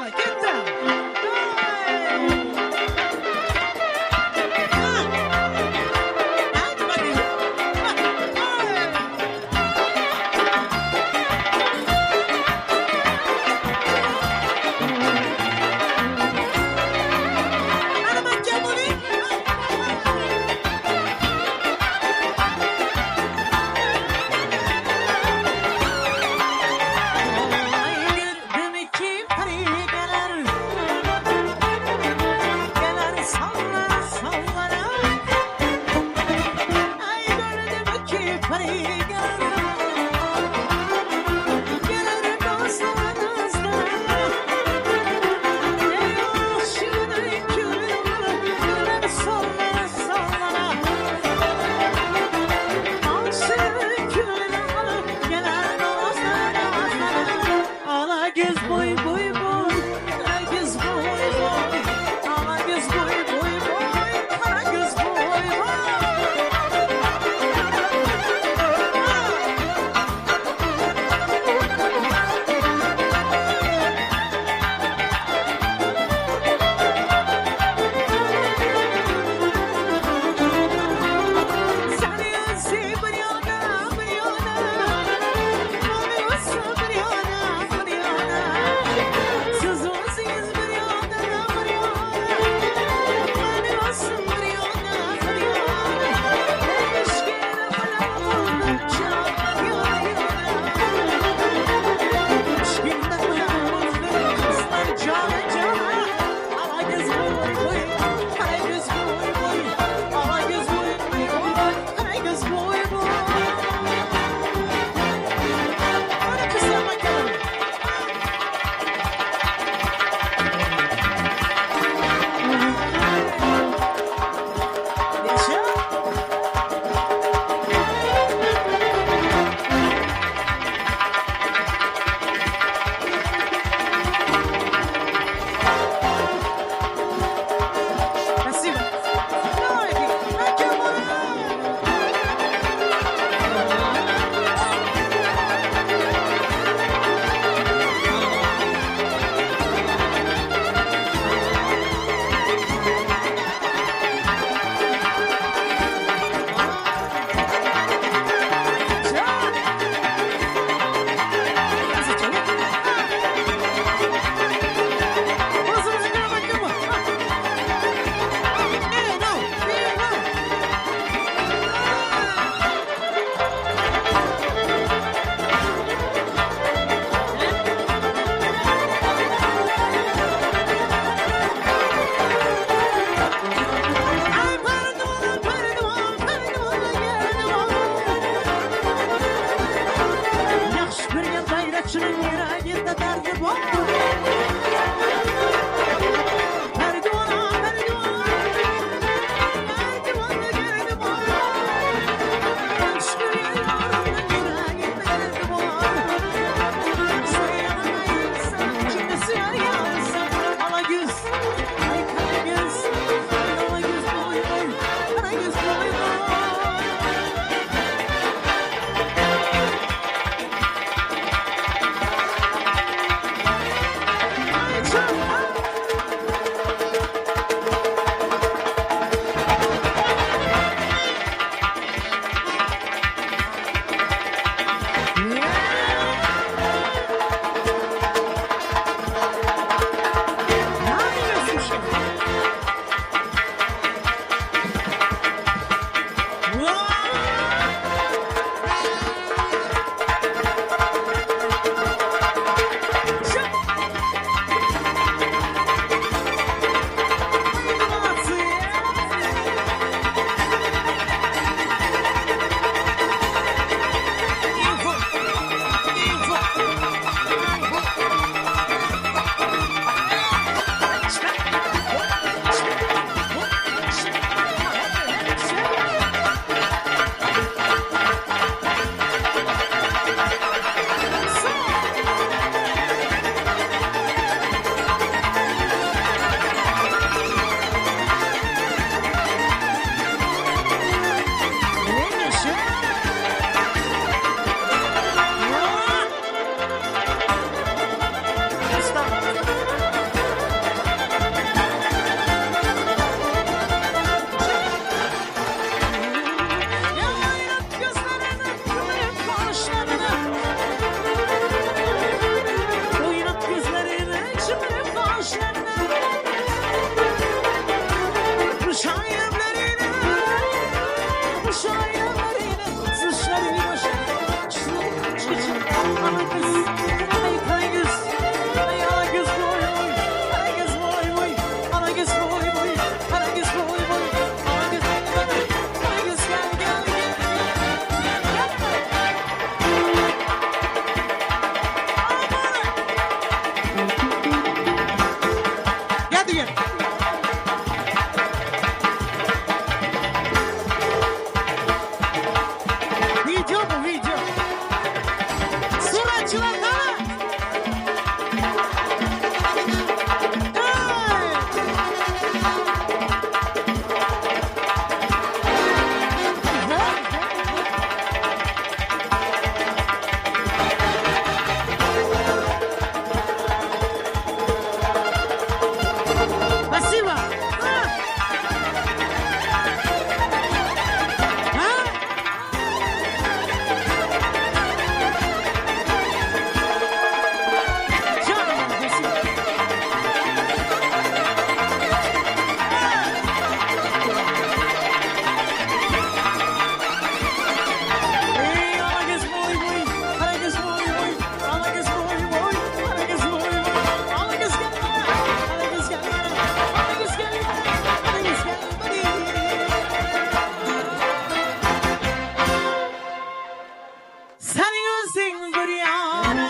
Ikisiň bir ýana.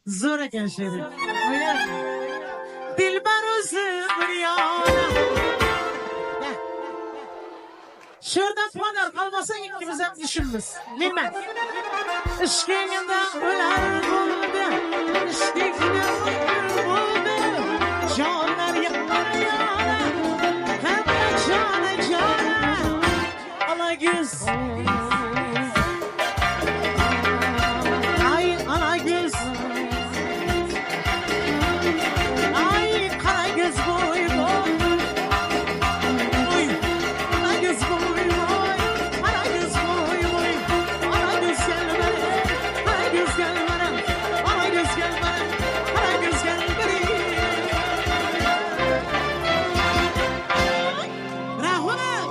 Zor eken şeri. Dilber özü bir ýana. Şerden panar kalmasa ikimizem işimiz. Bilmem. Yşkyňda öler boldy. Yşkyňda öler boldy. Janlar ýanar ýana. Hemme jana jana. Ala göz. Ay ala göz. Ay kara göz boy boy. Oy. Kara göz boy boy. Kara göz boy boy. Kara göz gel bana. Kara göz gel bana. Kara göz gel bana. Kara göz gel bana. Rahmet.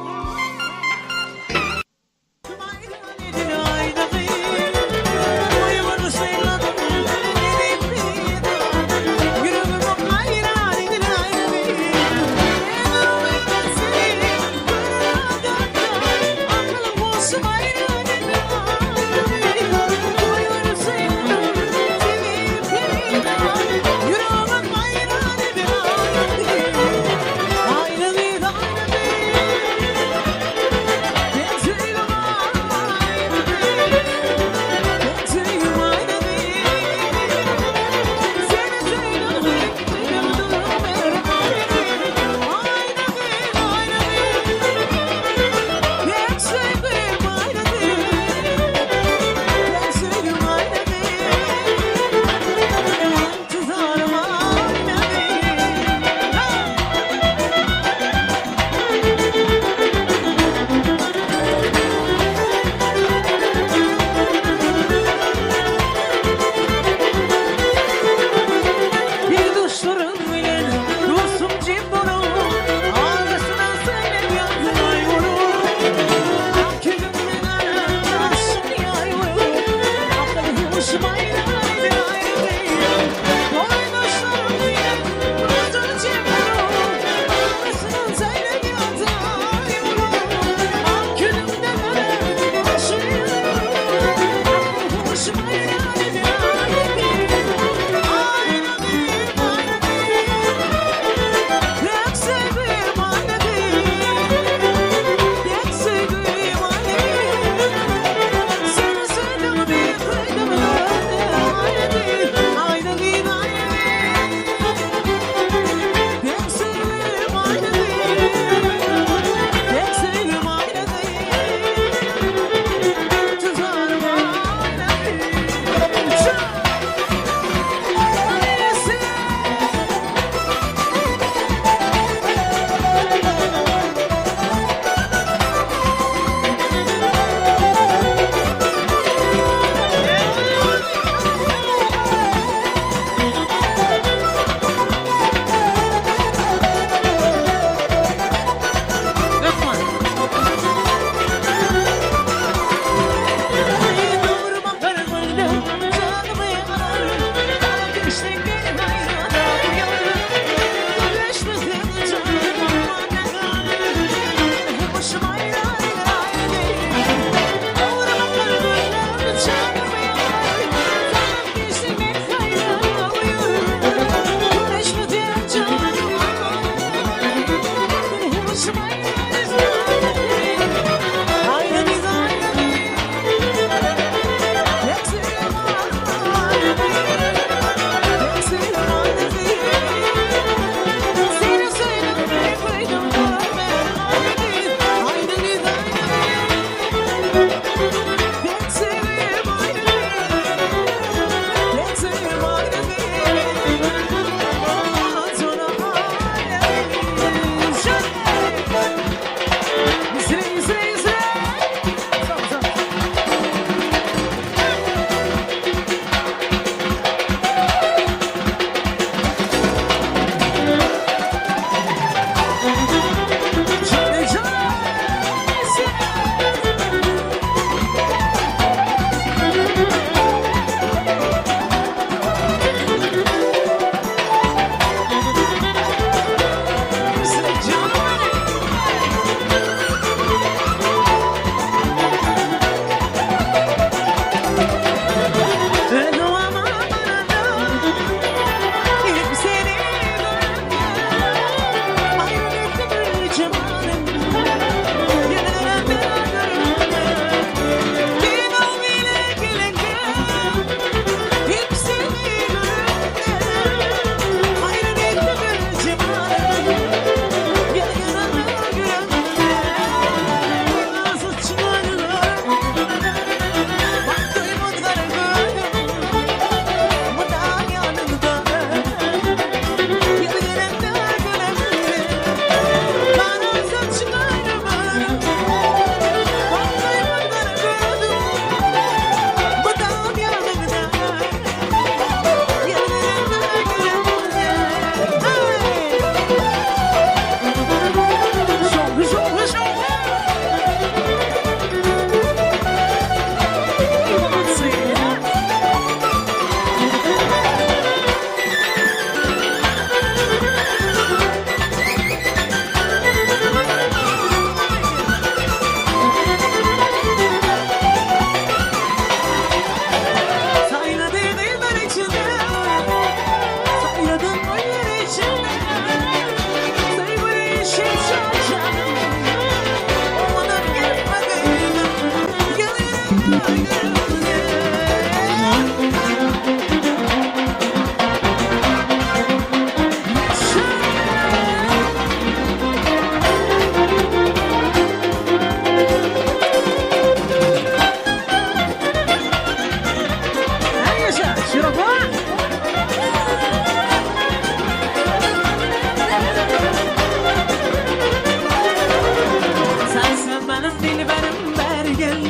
Sensen benim dilberim beri gel.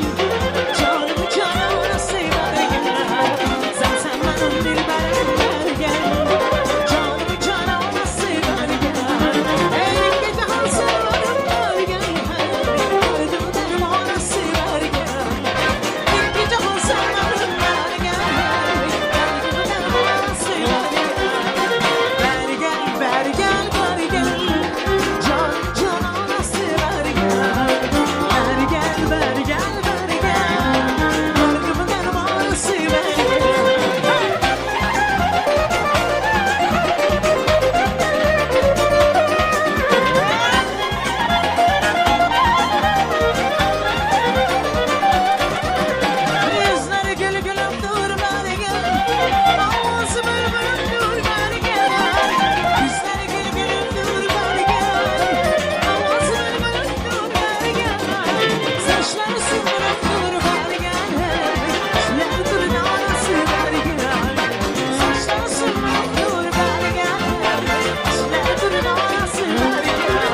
Canım cananası beri gel. Sensen benim dilberim beri gel. Canım cananası beri gel. Ey gece hasarım beri gel. Derdim dermanası beri gel. Ey gece hasarım beri gel. Derdim dermanası beri gel. Beri gel, beri gel, beri gel. Can cananası beri gel. Beri gel, beri gel, beri gel. Derdim dermanası beri gel. Hey! Yüzleri gül gülüm dur beri gel. Ağzı bülbülüm dur beri gel. Yüzleri gül gülüm dur beri gel. Ağzı bülbülüm dur beri gel. Saçları sümbülüm dur beri gel. Tüyleri tırnağısı beri gel. Saçları sümbülüm dur beri gel. Tüyleri tırnağısı beri gel.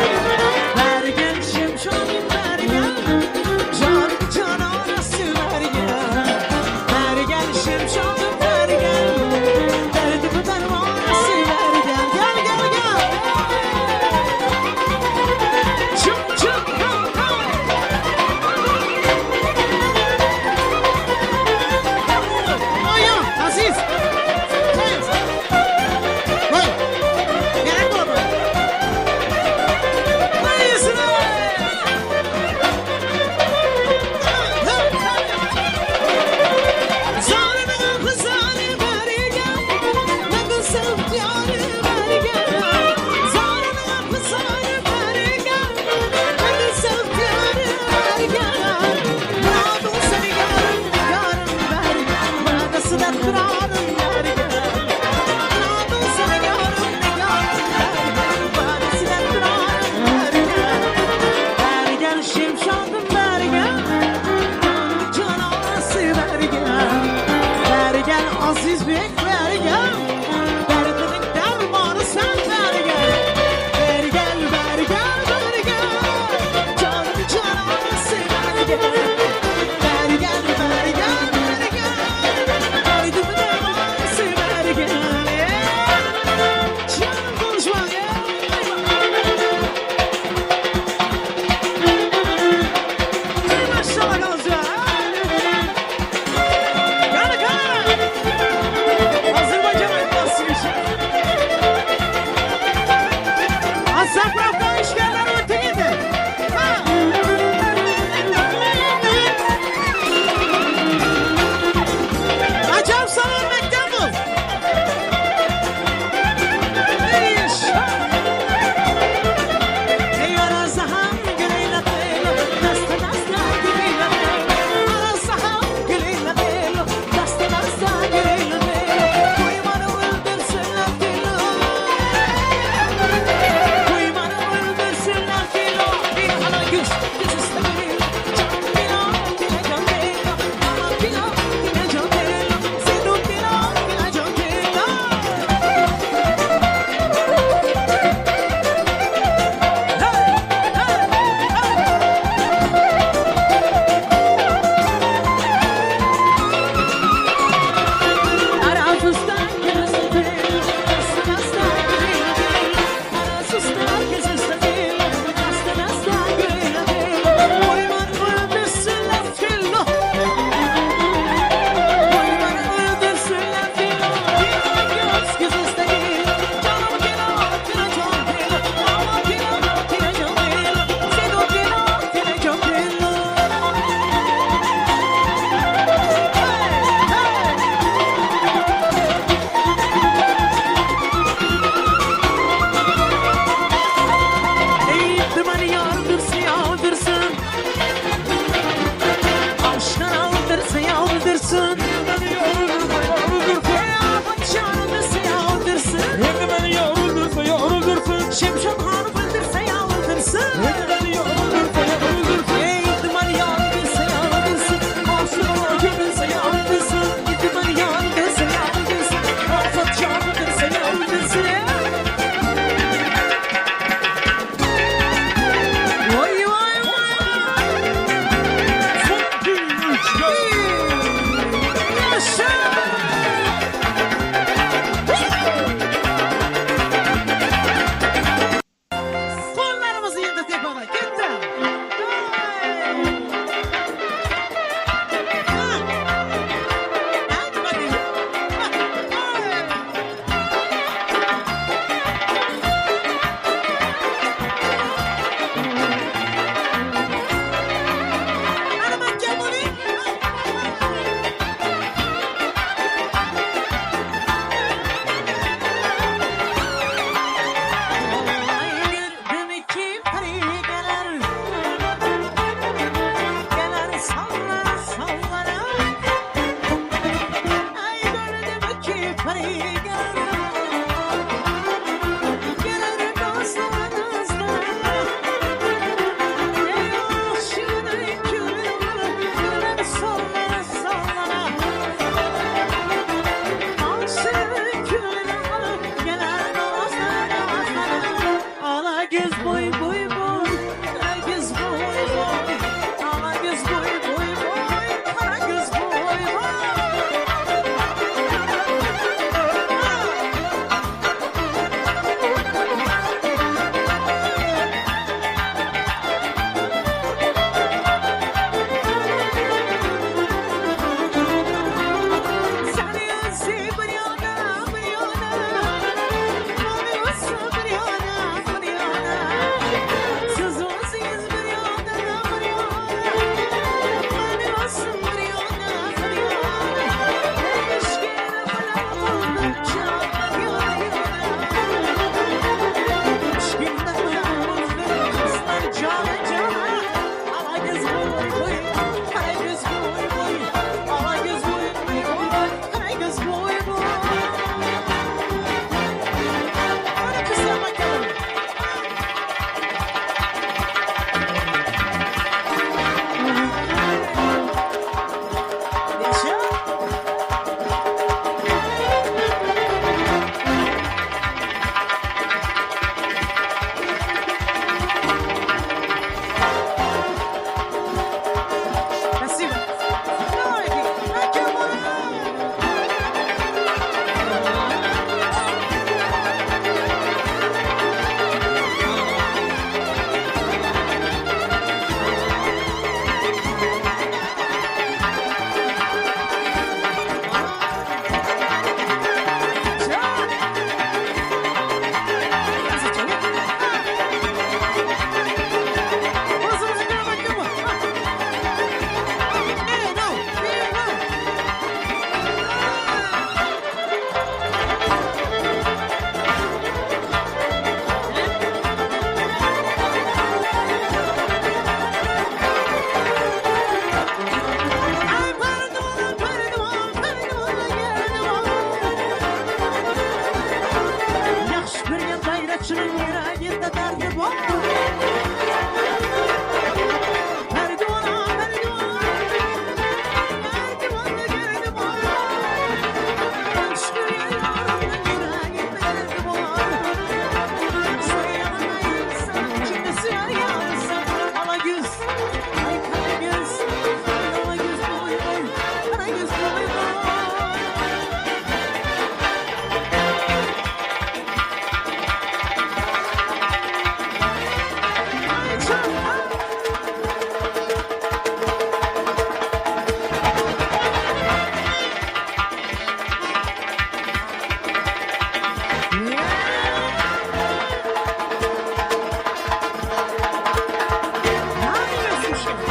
Beri gel şemşanim beri gel. Can cananası beri gel. Beri gel şemşanim beri gel. Derdimi dermanası beri gel. Gel gel gel. Çık çık kalk kalk. Oyo, Aziz. James. Voy. Gel baba. Gel şimşadım ver gel. Cananası ver gel. Ver gel aziz bek ver gel. Derdinin dermanı sen ver gel. Ver gel ver gel ver gel. Canım cananası ver gel. Ver gel ver gel ver gel. Derdimin dermanı ver gel. Canım konuşma gel. Maşallah olsun. Gel gel. Şemşat hanym öldürse ýa öldürsün. Eý, duman ýandyrsa ýa öldürsün. Aşyk olan görülse ýa öldürsün. Duman ýandyrsa ýa öldürsün. Azat ýandyrsa ýa öldürsün. Oý, oý, oý. Ýaşa! Gollarymyzy ýene tepada. Gitdi. Hadi bakayım. Hadi bakayım bunu. Ay gördüm ki peri gelir. Gelir sallar sallara. Ay gördüm ki peri gelir. Gelir dostlar dostlar. Ey aşığını kürür. Gelir sallara sallara. Ala göz boy boy boy, kara göz boy boy, ala göz boy boy boy, kara göz boy boy. Seni özü bir yana bir yana, Onu özü bir yana bir yana, Siz özünüz bir yana bir yana, Beni özü bir yana bir yana, Eşkine bırakıldı canlar yana yana, Eşkine bırakıldı kızlar cana cana, Ala göz boy boy, kara göz boy boy, Ala göz boy boy, kara göz boy boy. Hadi kızlar bakalım. Yaşa. Спасибо. Давайте, Акимов! Ay pardon, pardon, pardon, geldim. Yaxşı görgen bayraçının yüreğinde derdi var. Perdona, perdona, perdona, geldim. Yaxşı görgen yüreğinde derdi var. Soyamayırsan, kimde sürer yağsa, ala göz, ay kara göz, ala göz boy boy, kara göz boy boy. Ay çok. Ne yapıyorsun şimdi?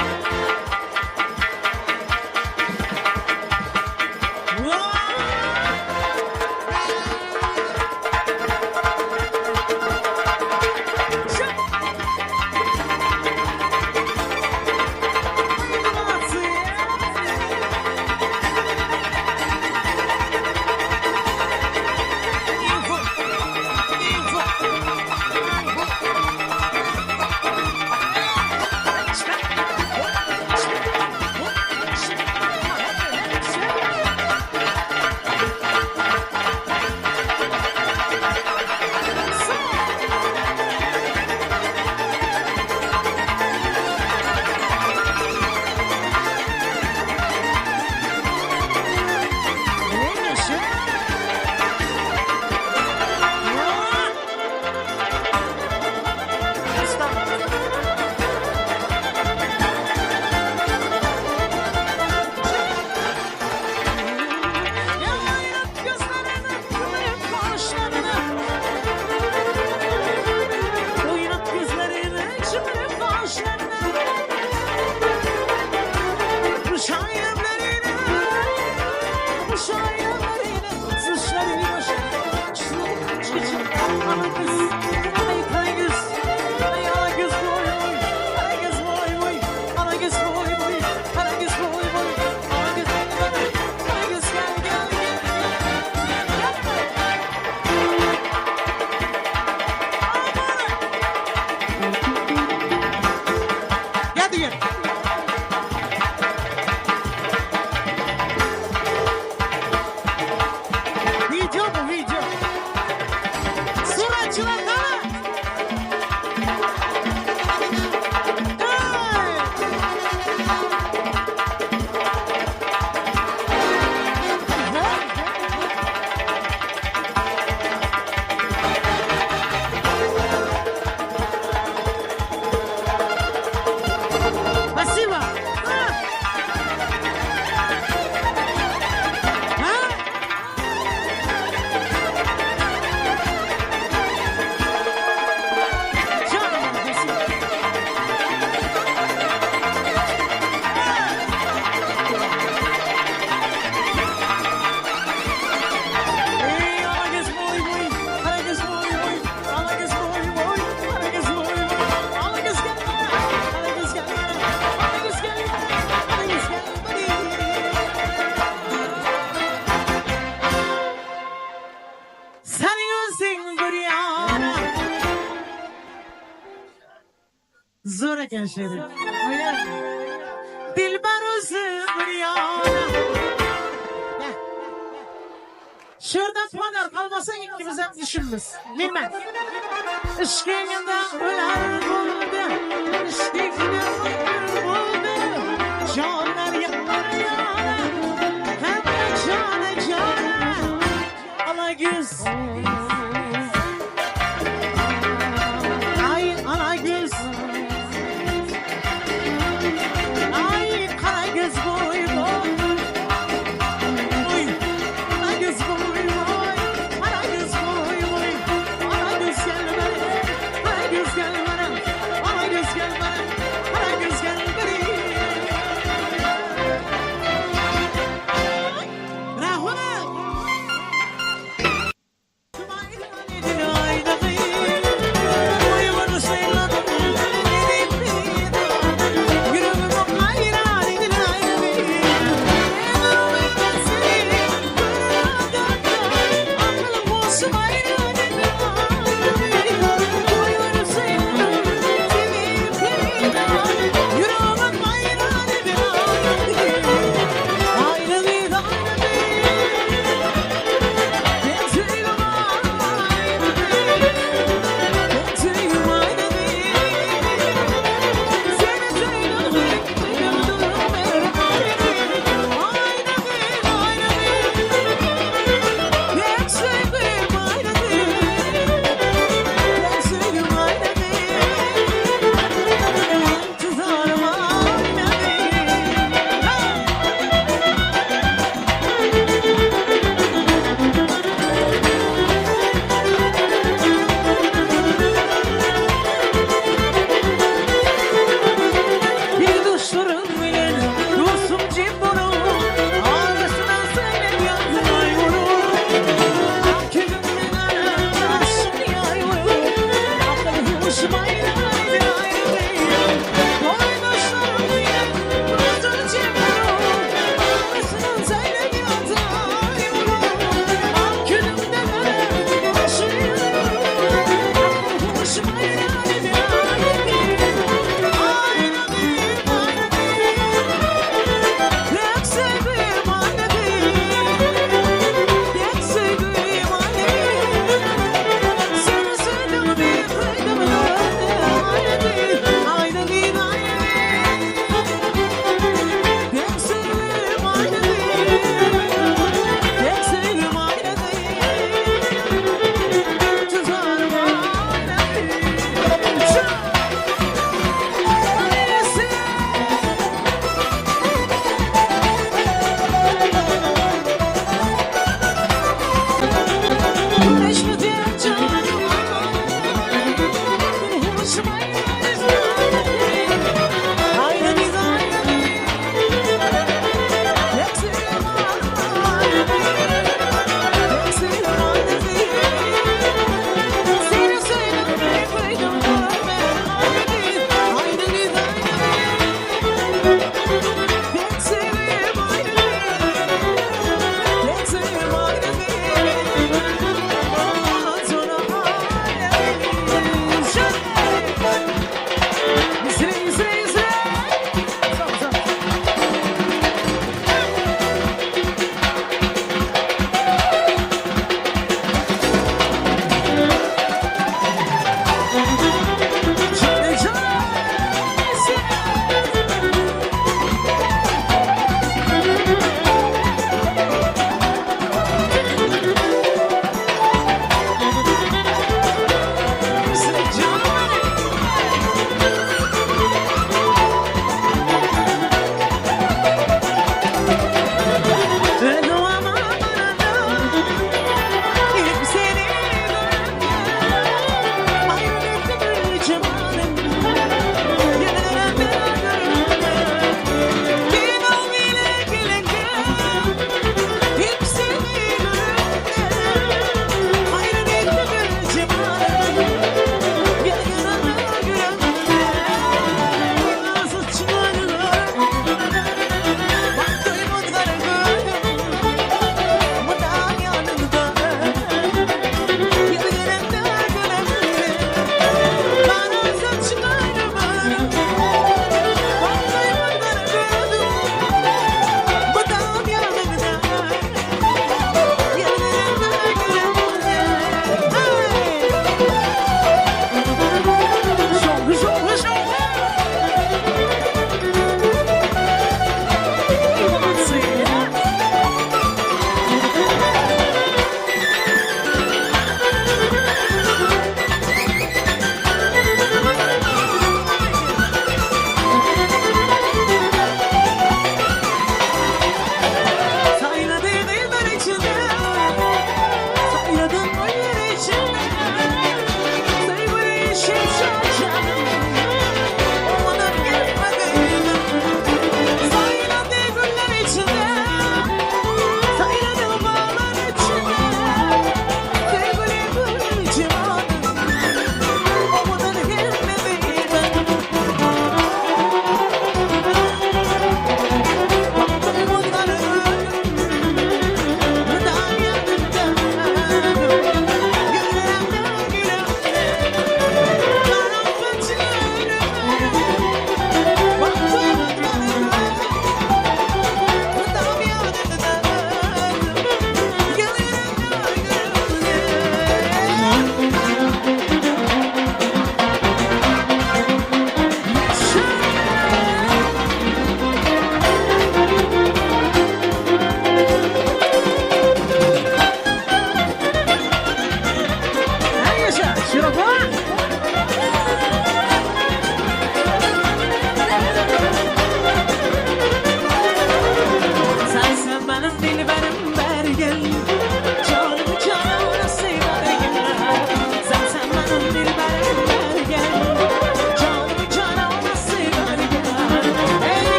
Alagöz, aý Karagöz, aý Alagöz boý boý, Karagöz boý boý, Alagöz boý boý, Karagöz boý boý, Alagöz Karagöz gel gel gel gel gel. Gel diýen. Video bu video. Suratçylar gana. Hey! Спасибо. А! А? Canım kardeşim. Ey Alagöz boy boy, Alagöz boy boy, Alagöz boy boy, Alagöz boy boy, Alagöz gel bana, Alagöz gel bana, Alagöz gel, Alagöz gel bana. Seniň özüň bir ýana. Zor eken şeýdip. Oýna. Dilber özü bir ýana. Gel. Şurada puanlar kalmasa ikimiz hem düşünmüz. Bilmem. Işkinginde öler buldu. Işkinginde öler buldu. Canlar yanar yana. Hem de cana cana. Alagöz. Ay alagöz. Ay karagöz boy boy. Oy, Karagöz boy boy, Karagöz boy boy, Karagöz gel bana, Karagöz gel bana, Karagöz gel bana, Karagöz gel bana. Rahmet!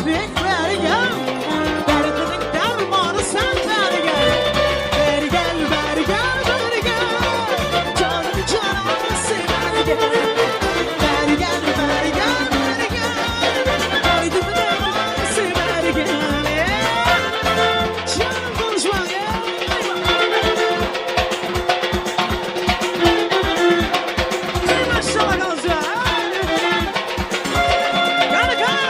Derdimizlik bäri gel. Derdimiň dermany sen bäri gel. Bäri gel, bäri gel, bäri gel. Janyň jananysy bäri gel. Bäri gel, bäri gel, bäri gel. Derdimiň dermanysy bäri gel. Canım konuşma ya. Maşallah kalca. Yanı kan.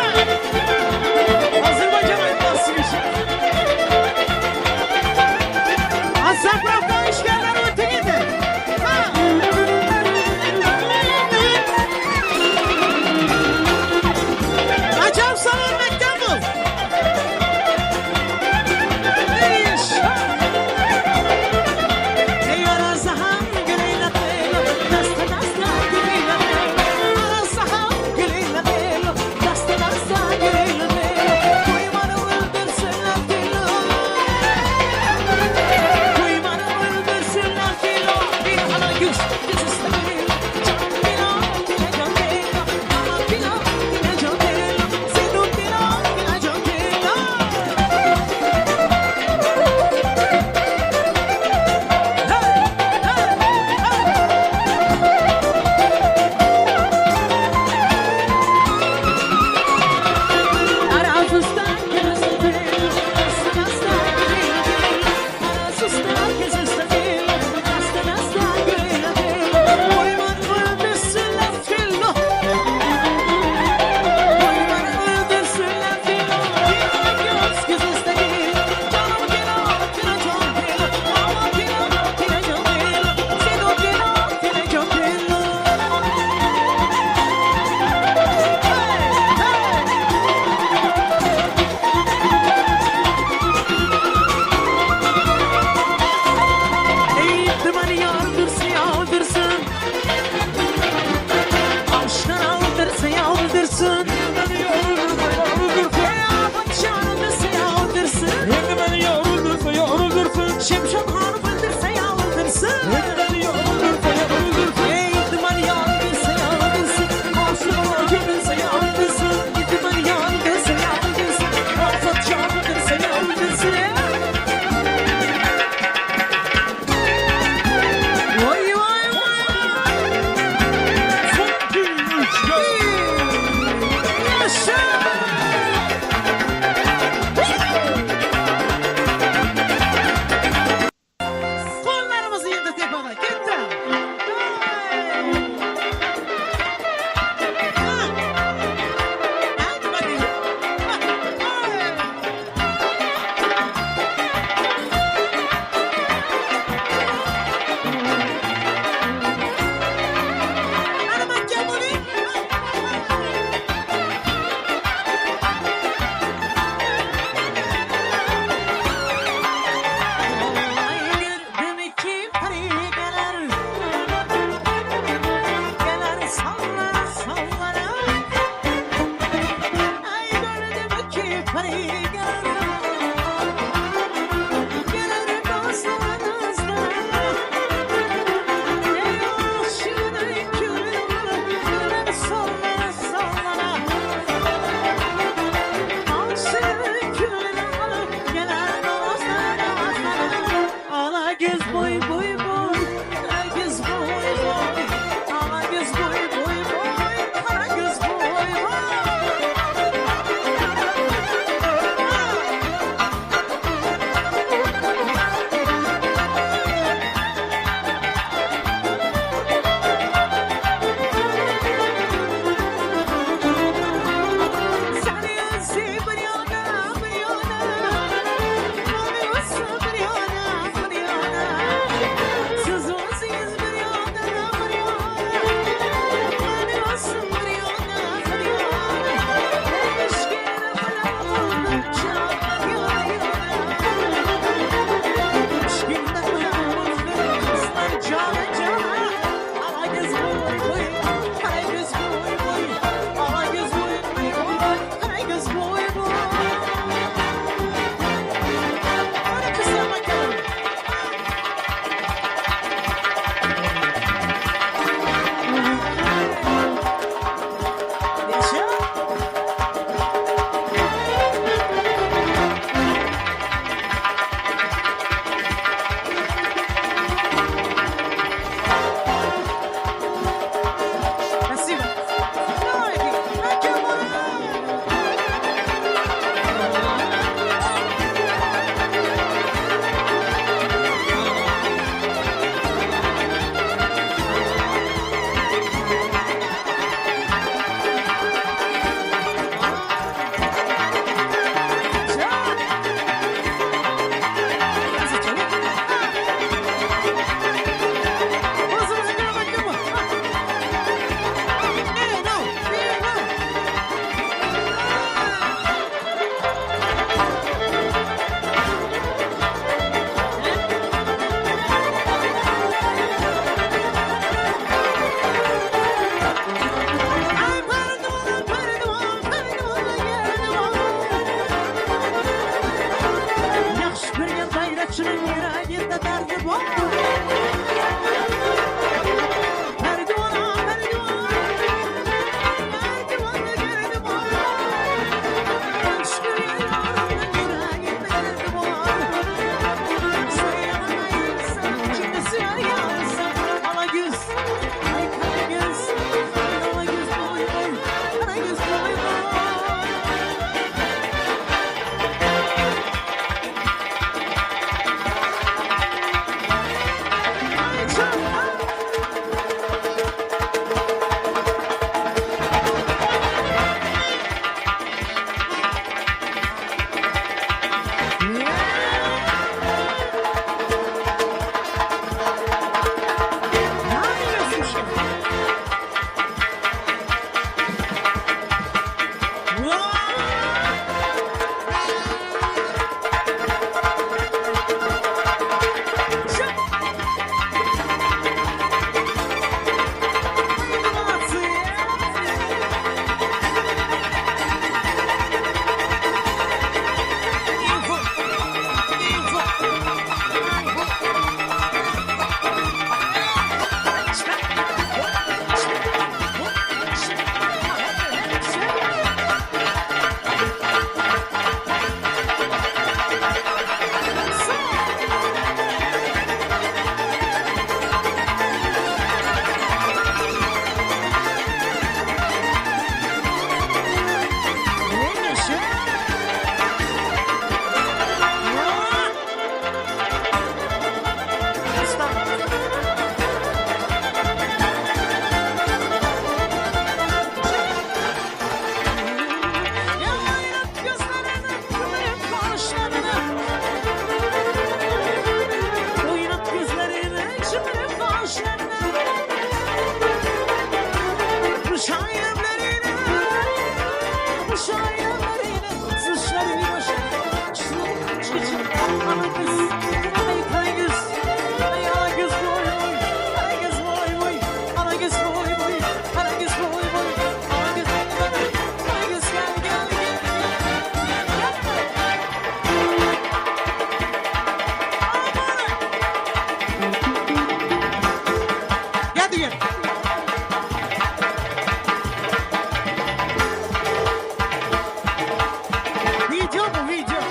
Video bu video.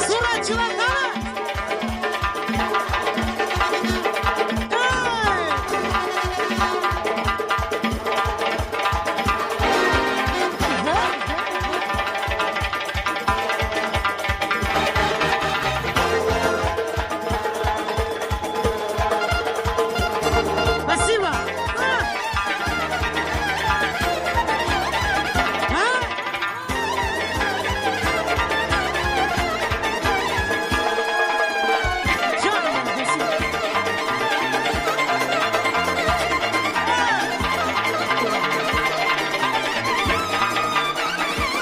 Suratçylar hany? Hey! Spasibo. Ha. Ha? Canım spasibo.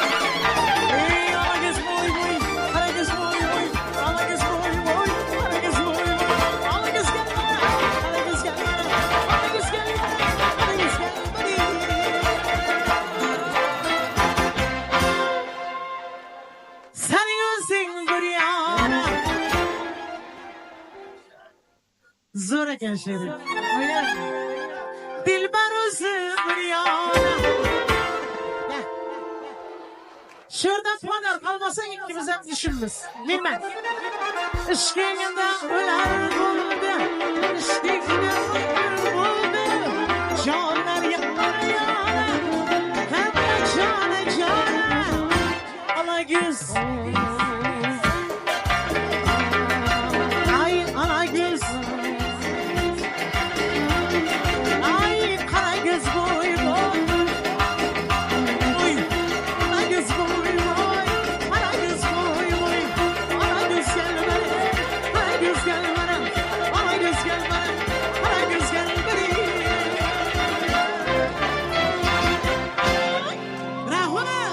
Ey, Alagöz boy boy, Alagöz boy boy, Alagöz boy boy, Alagöz boy boy, Alagöz gel bana, Alagöz gel bana, Alagöz gel bana, Alagöz gel bana. Seniň özüň bir ýana. Zor eken şeýdip. Oýna. Dilber özü bir ýana. Gel. Şurada puanlar kalmasa ikimizem işimiz. Bilmem. Yşkyňda öler boldy. Yşkyňda öler boldy. Janlar ýanar ýana. Hem jana jana. Alagöz. Ay alagöz. Ay karagöz boy boy. Oy, Karagöz boy boy. Karagöz boy boy. Karagöz gel bana. Karagöz gel bana. Karagöz gel bana. Karagöz gel bana. Rahmet.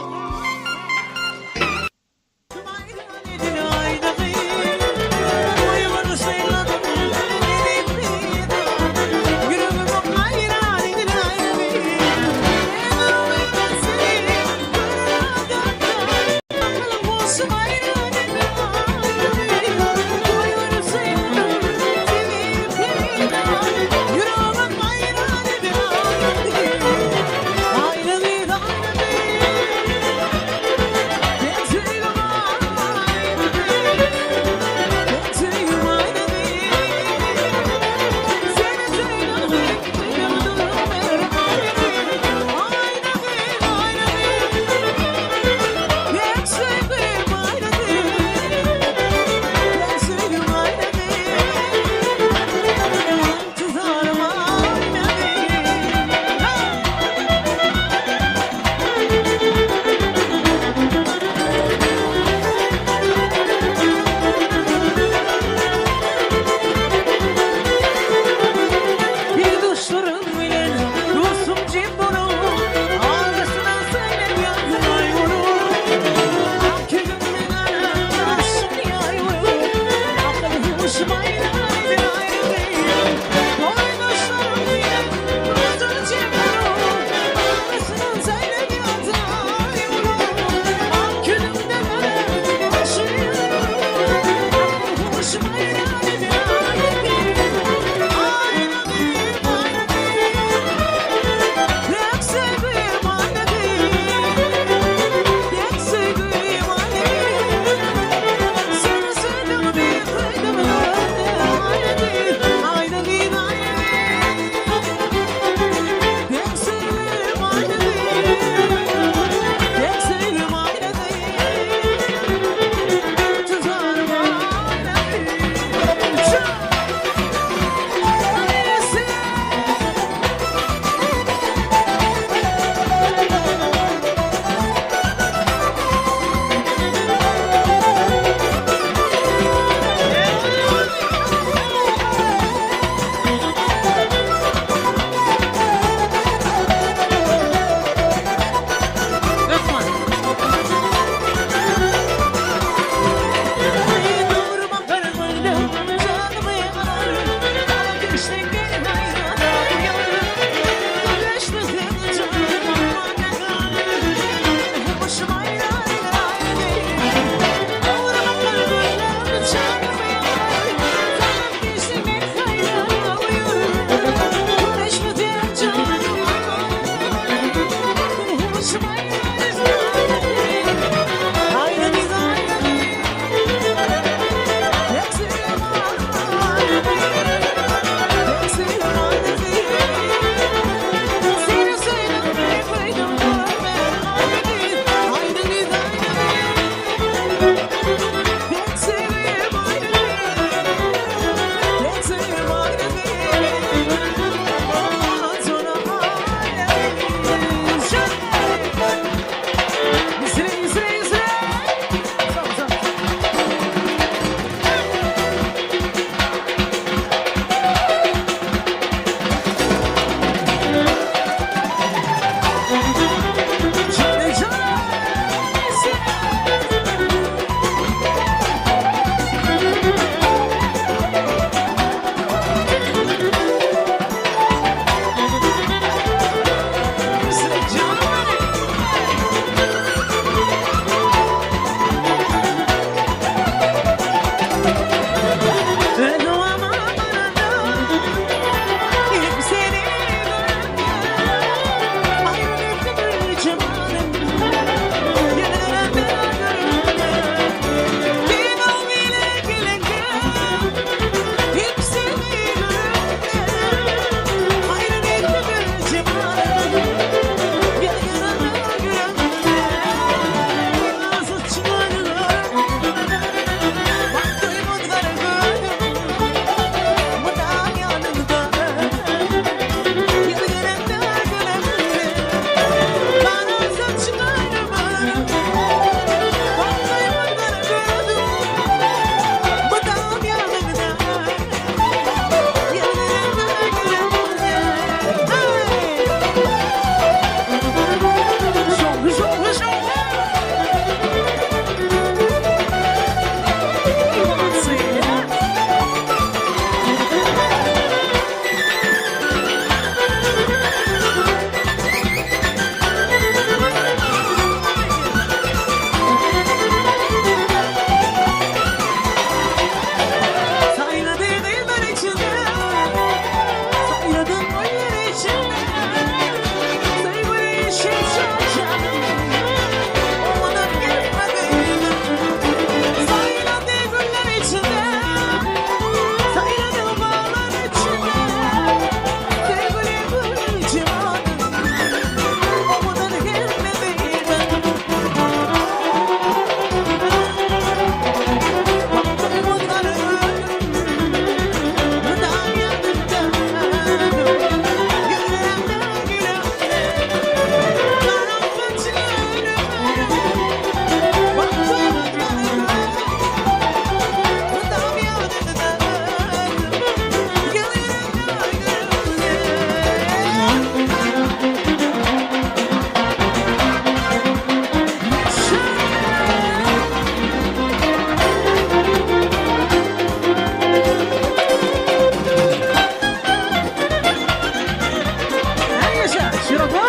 Ýaşa, Şiropa!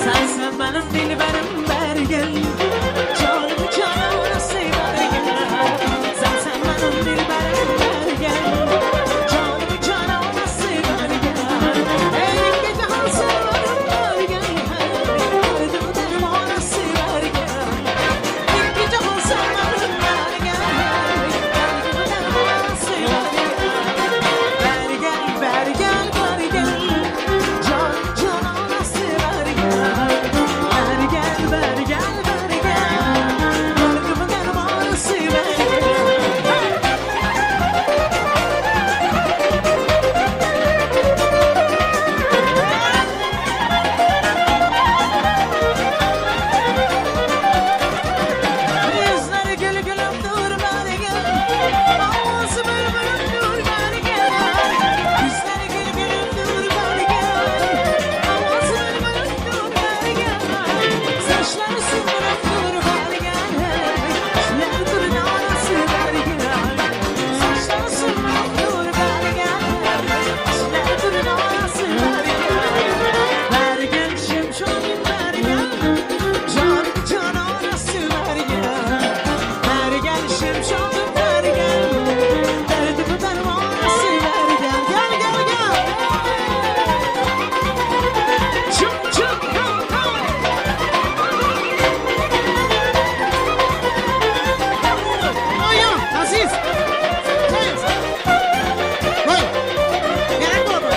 Sensin benim dilberim beri gel. Canım cananası beri gel. Sensin benim dilberim beri gel. Canım cananası beri gel. Ey gece hasarım beri gel. Derdim dermanası beri gel. Ey gece hasarım beri gel. Derdim dermanası beri gel. Beri gel, beri gel, beri gel. Can cananası beri gel. Beri gel, beri gel, beri gel. Derdim dermanası beri gel. Yüzleri gül gülüm dur beri gel. Ağzı bülbülüm dur beri gel. Yüzleri gül gülüm dur beri gel. Ağzı bülbülüm dur beri gel. Saçları sümbülüm dur beri gel. Şiler dur nanası beri gel. Saçları sümbülüm dur beri gel. Şiler dur nanası beri gel. Beri gel şimşonim beri gel. Can cananası beri gel. Beri gel şimşonim beri gel. Derdimi dermanası beri gel. Gel gel gel. Çık çık kalk kalk. Oyo, Aziz. Thanks. Vay. Gerek oldu.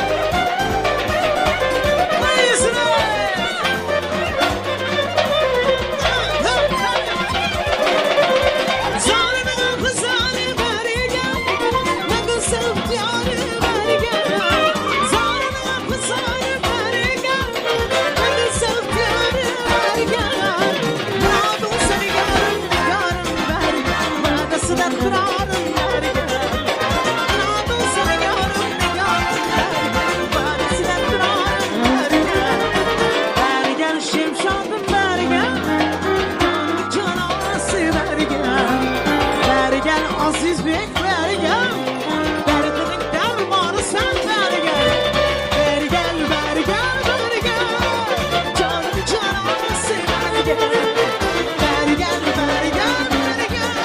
Vay İsrail. Zalim kızarı beri gel, ne kızım diyarı beri gel. Zalim kızarı beri gel, ne kızım diyarı beri gel. Muradın seni yarım yarım beri gel, muradası da kırarım beri gel. Muradın seni yarım yarım beri gel, muradası da kırarım beri gel. Beri gel şimşadım beri gel. Cananası beri gel. Beri gel aziz bek beri gel. Derdinin dermanı sen beri gel. Beri gel beri gel beri gel. Canım cananası beri gel. Beri gel beri gel beri gel.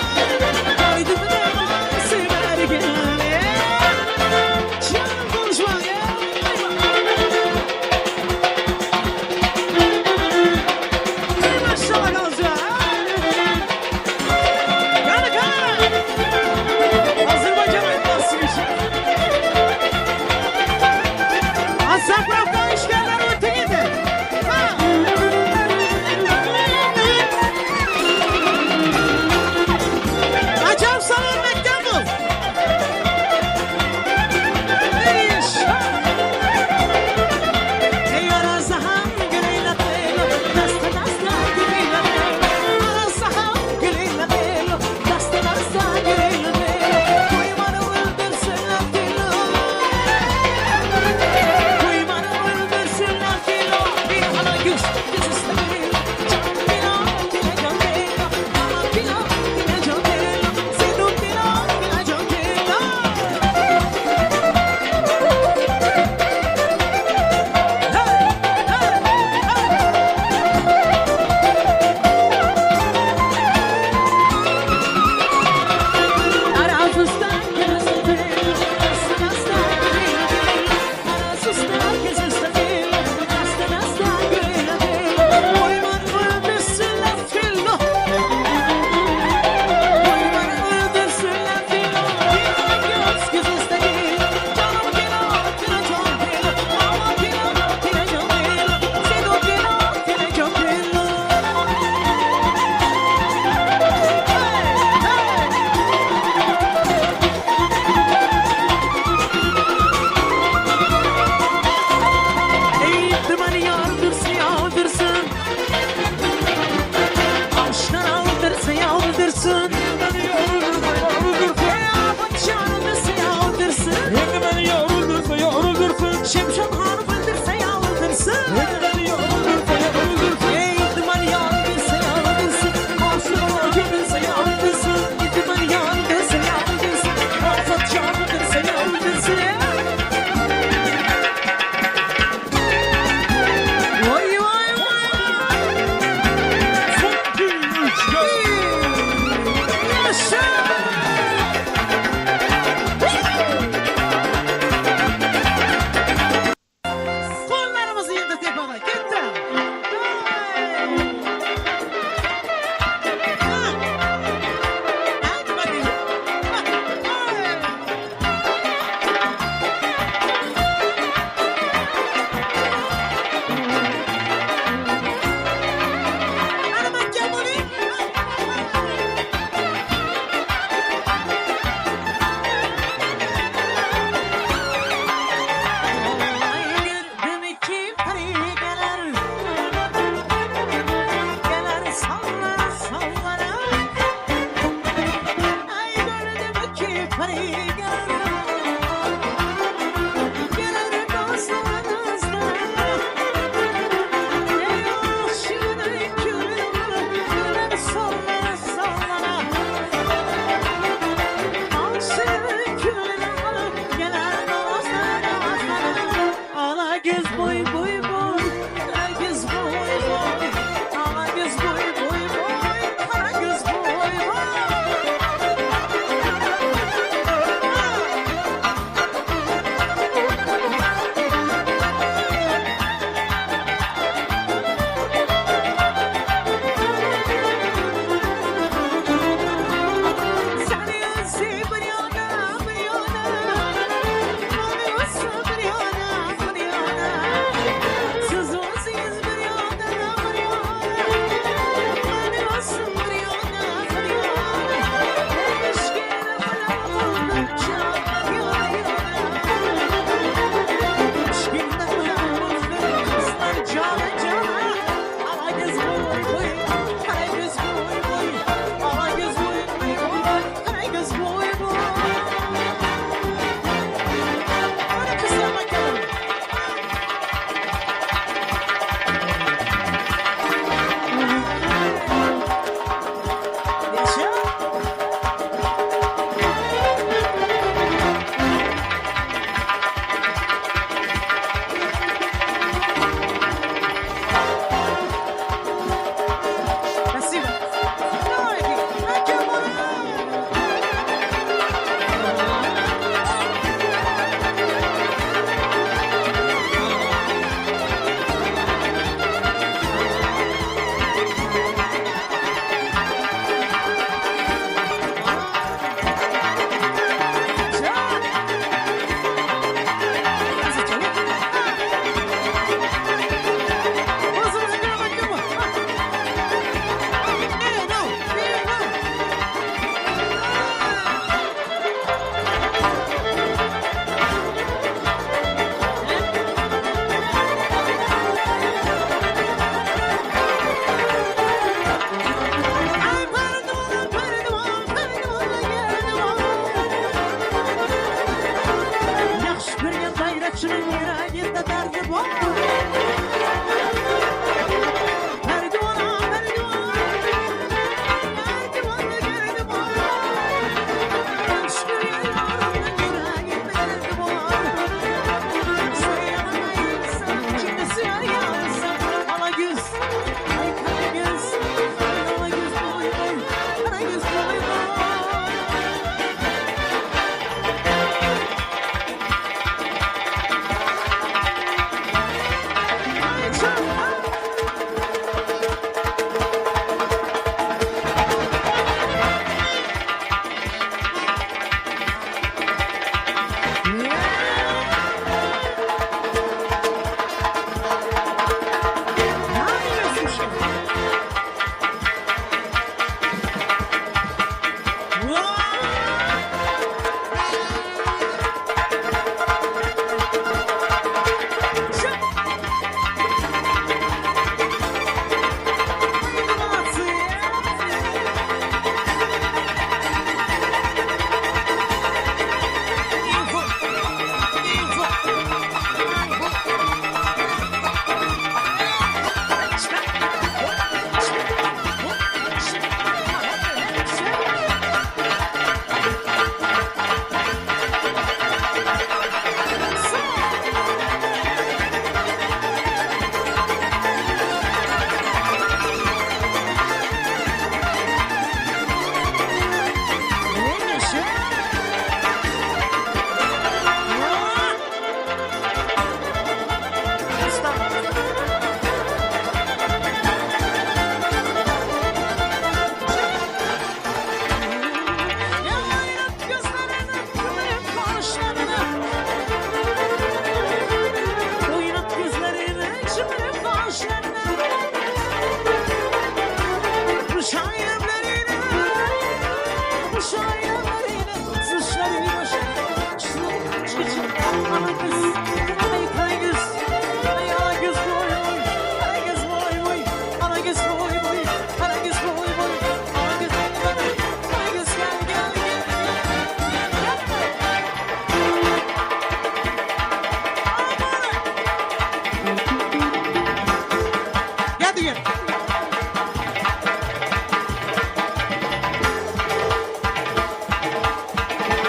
Derdimin dermanı beri gel. Canım konuşma gel. Maşallah olsun. Gel gel.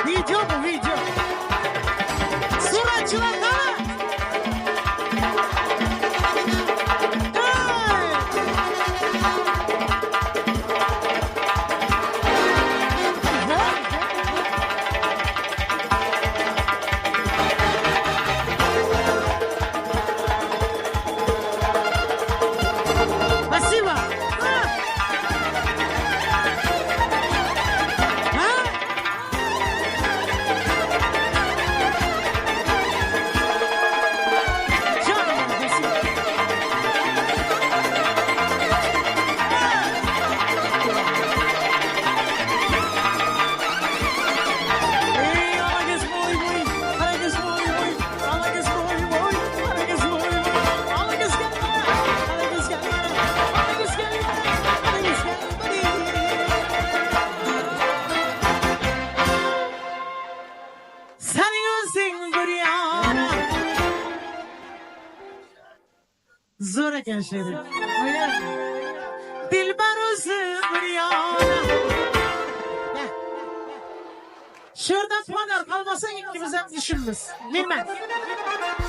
Video bu video. Suratçylar gana. Hey! Спасибо. А! А? Canım, спасибо. Ey, Alagöz boy boy, Alagöz boy boy, Alagöz boy boy, Alagöz boy boy, Alagöz gel bana, Alagöz gel bana, Alagöz gel bana, Alagöz gel bana. Seniň özüň bir ýana. Zor eken şeýdip. Dilber özü bir ýana. Gel. Şurada panar kalmasa ikimiz hem düşünmüz. Bilmem.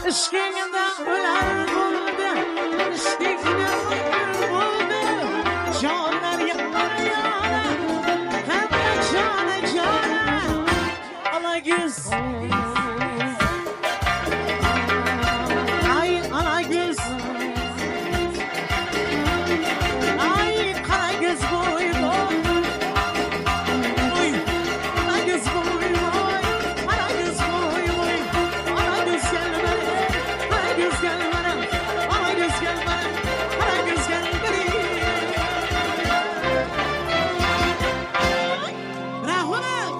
Yşkyňda öler boldy. Yşkyňda öler boldy. Janlar ýanar ýana. Hem de jana jana. Alagöz. Ay alagöz. Ay karagöz boy boy. Oy, Karagöz boy boy, Karagöz boy boy, Karagöz gel bana, Karagöz gel bana, Karagöz gel bana, Karagöz gel bana. Rahmet.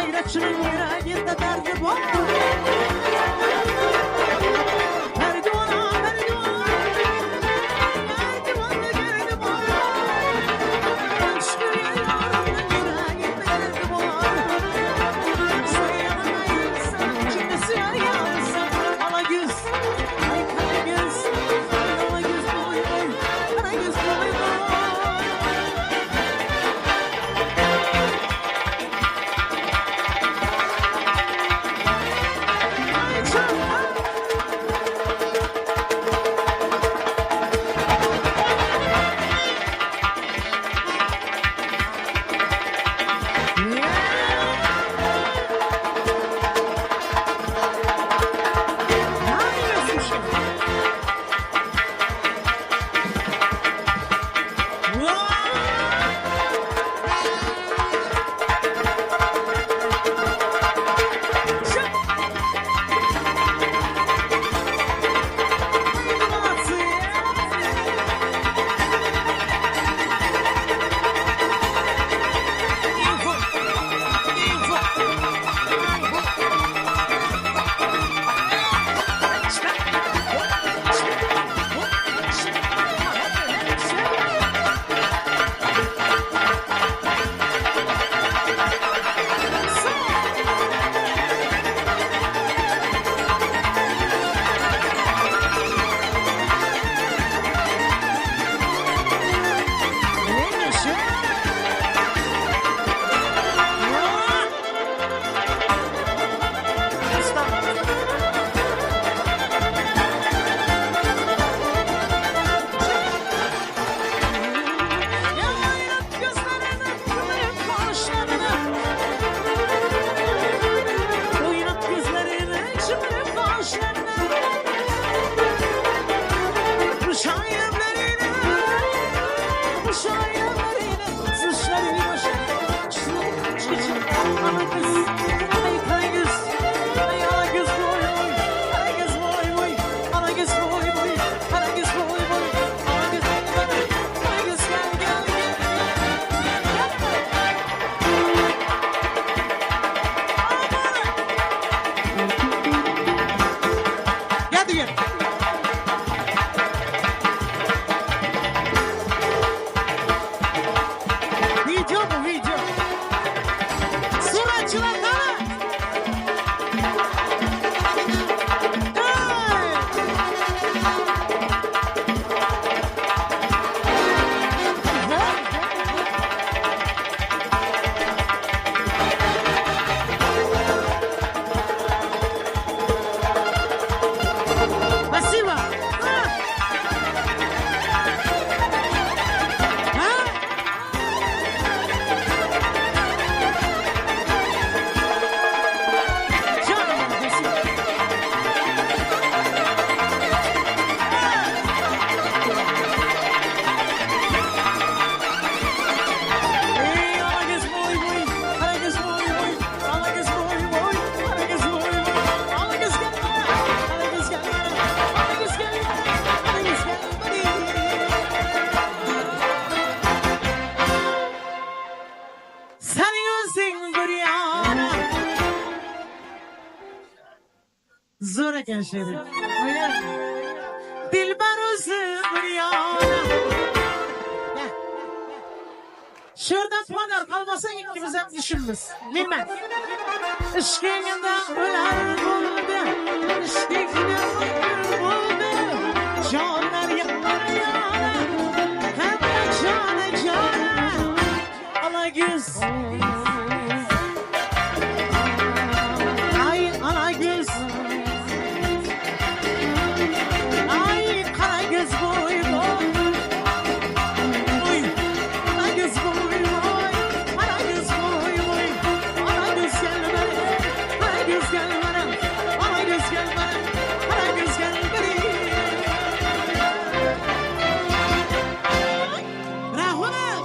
Gaýratçynyň ýüreginde derdi bor. Perdiwana, perdiwana, perdiwana derdi bor. Yşkyň ýarymyň ýüreginde derdi bor. Söýenim aýrylsa, kimdi söýer ýalňyzsa, Ala göz, aý kara göz, ala göz boý boý, kara göz boý boý. Video bu video. Suratçylar gana. Спасибо. А? Canım, спасибо. Ey, ala göz boy boy, ala göz boy boy, ala göz boy boy, ala göz boy boy, ala göz gel bana, ala göz gel bana, ala göz gel bana, ala göz gel bana. Seniň özüň bir ýana. Zor eken şeýle. Öyle. Dilber özü bir ýana. Gel. Şurada puanlar kalmasa ikimiz hem düşünmüz. Bilmem. Yşkyňda öler boldy. Yşkyňda öler boldy. Janlar ýanar ýana. Hem jana jana. Ala göz. Ay ala göz. Ay kara göz boy boy. Oy, ala göz boy boy. Ala göz boy boy. Ala göz gel bana. Ala göz gel bana. Ala göz gel bana. Ala göz gel bana. Rahmet.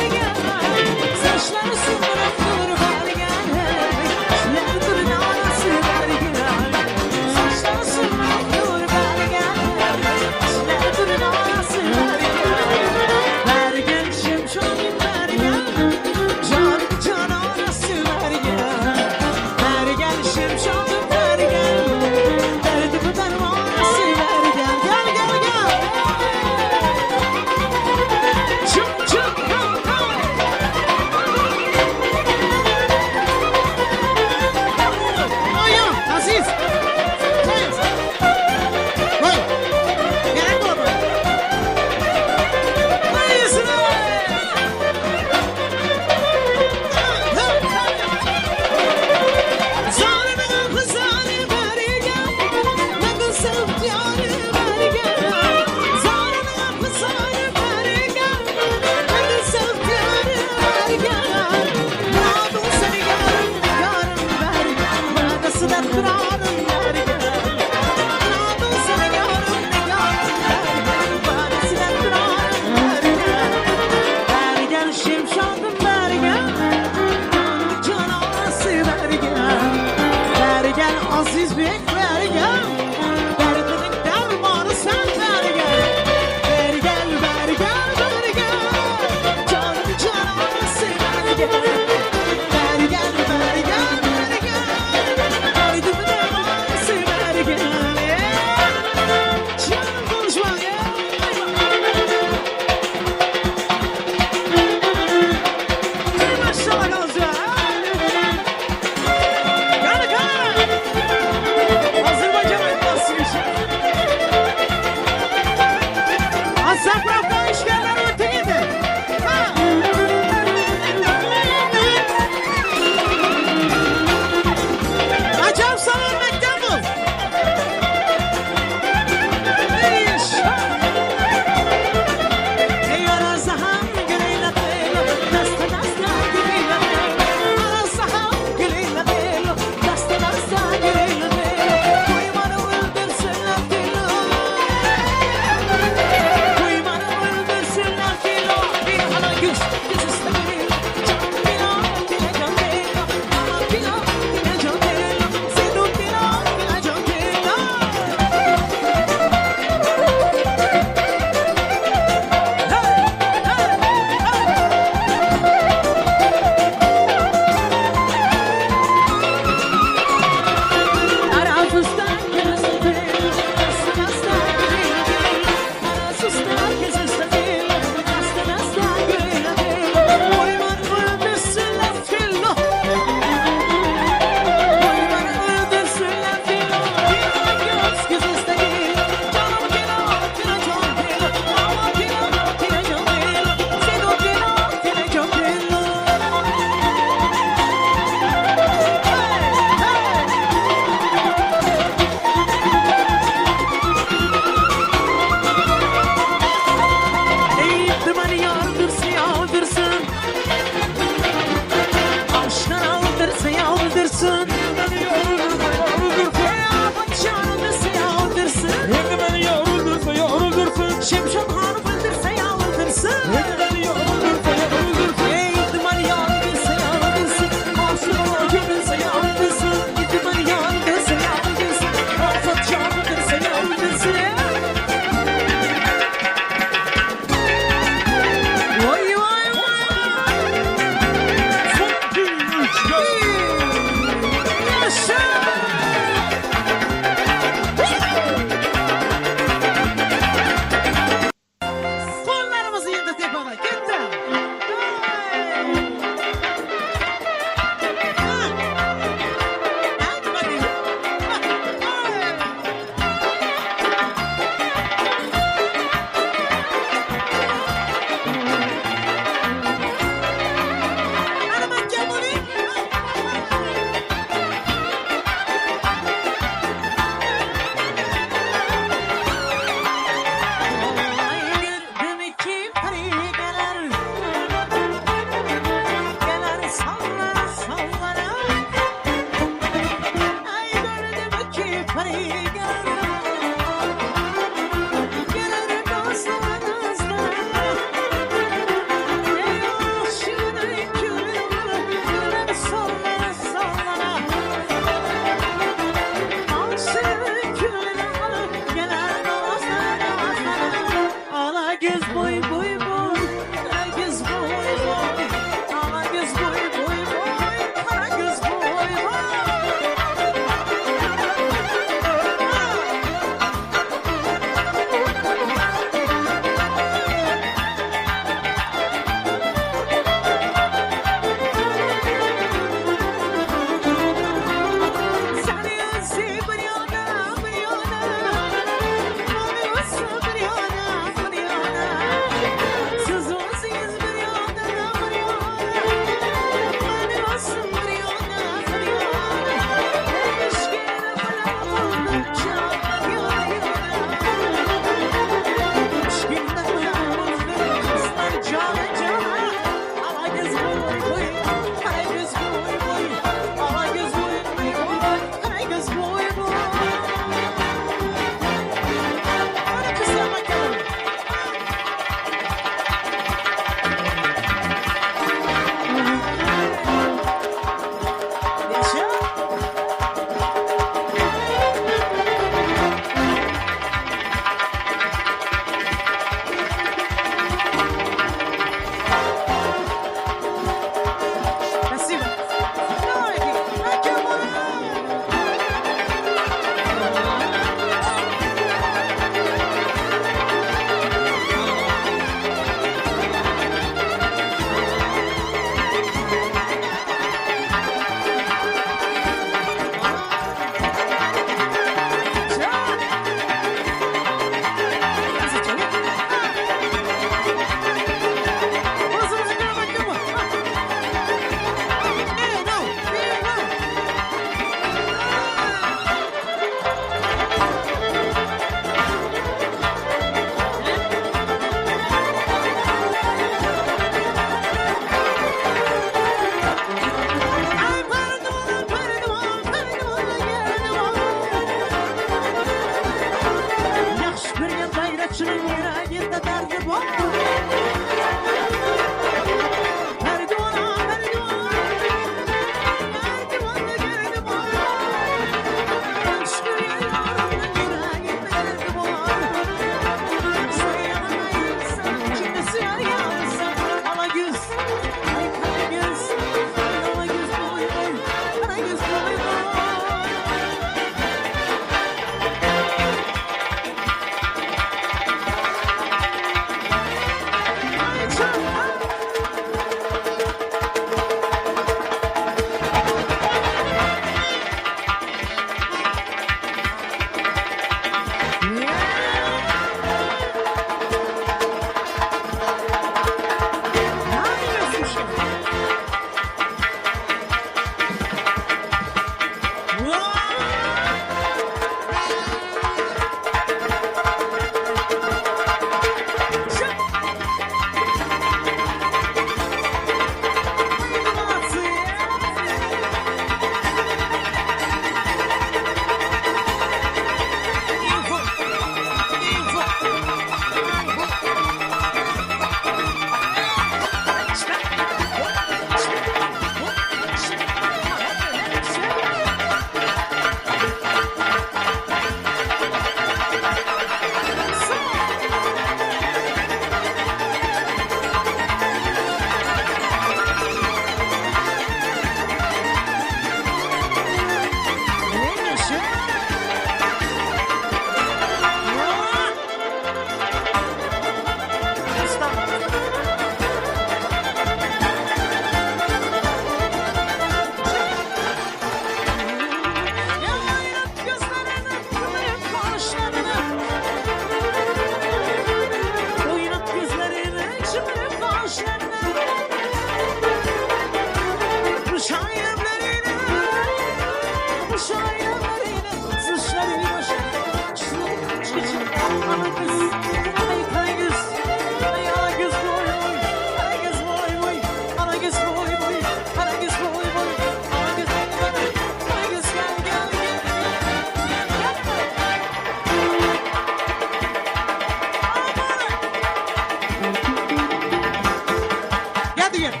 Beri gel.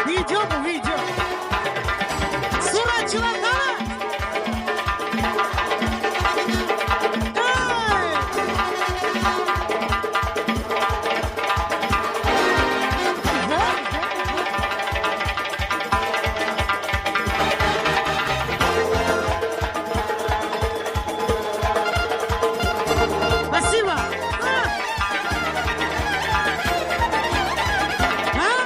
Video bu video. Suratçılar kana. Hey! Спасибо. А! А?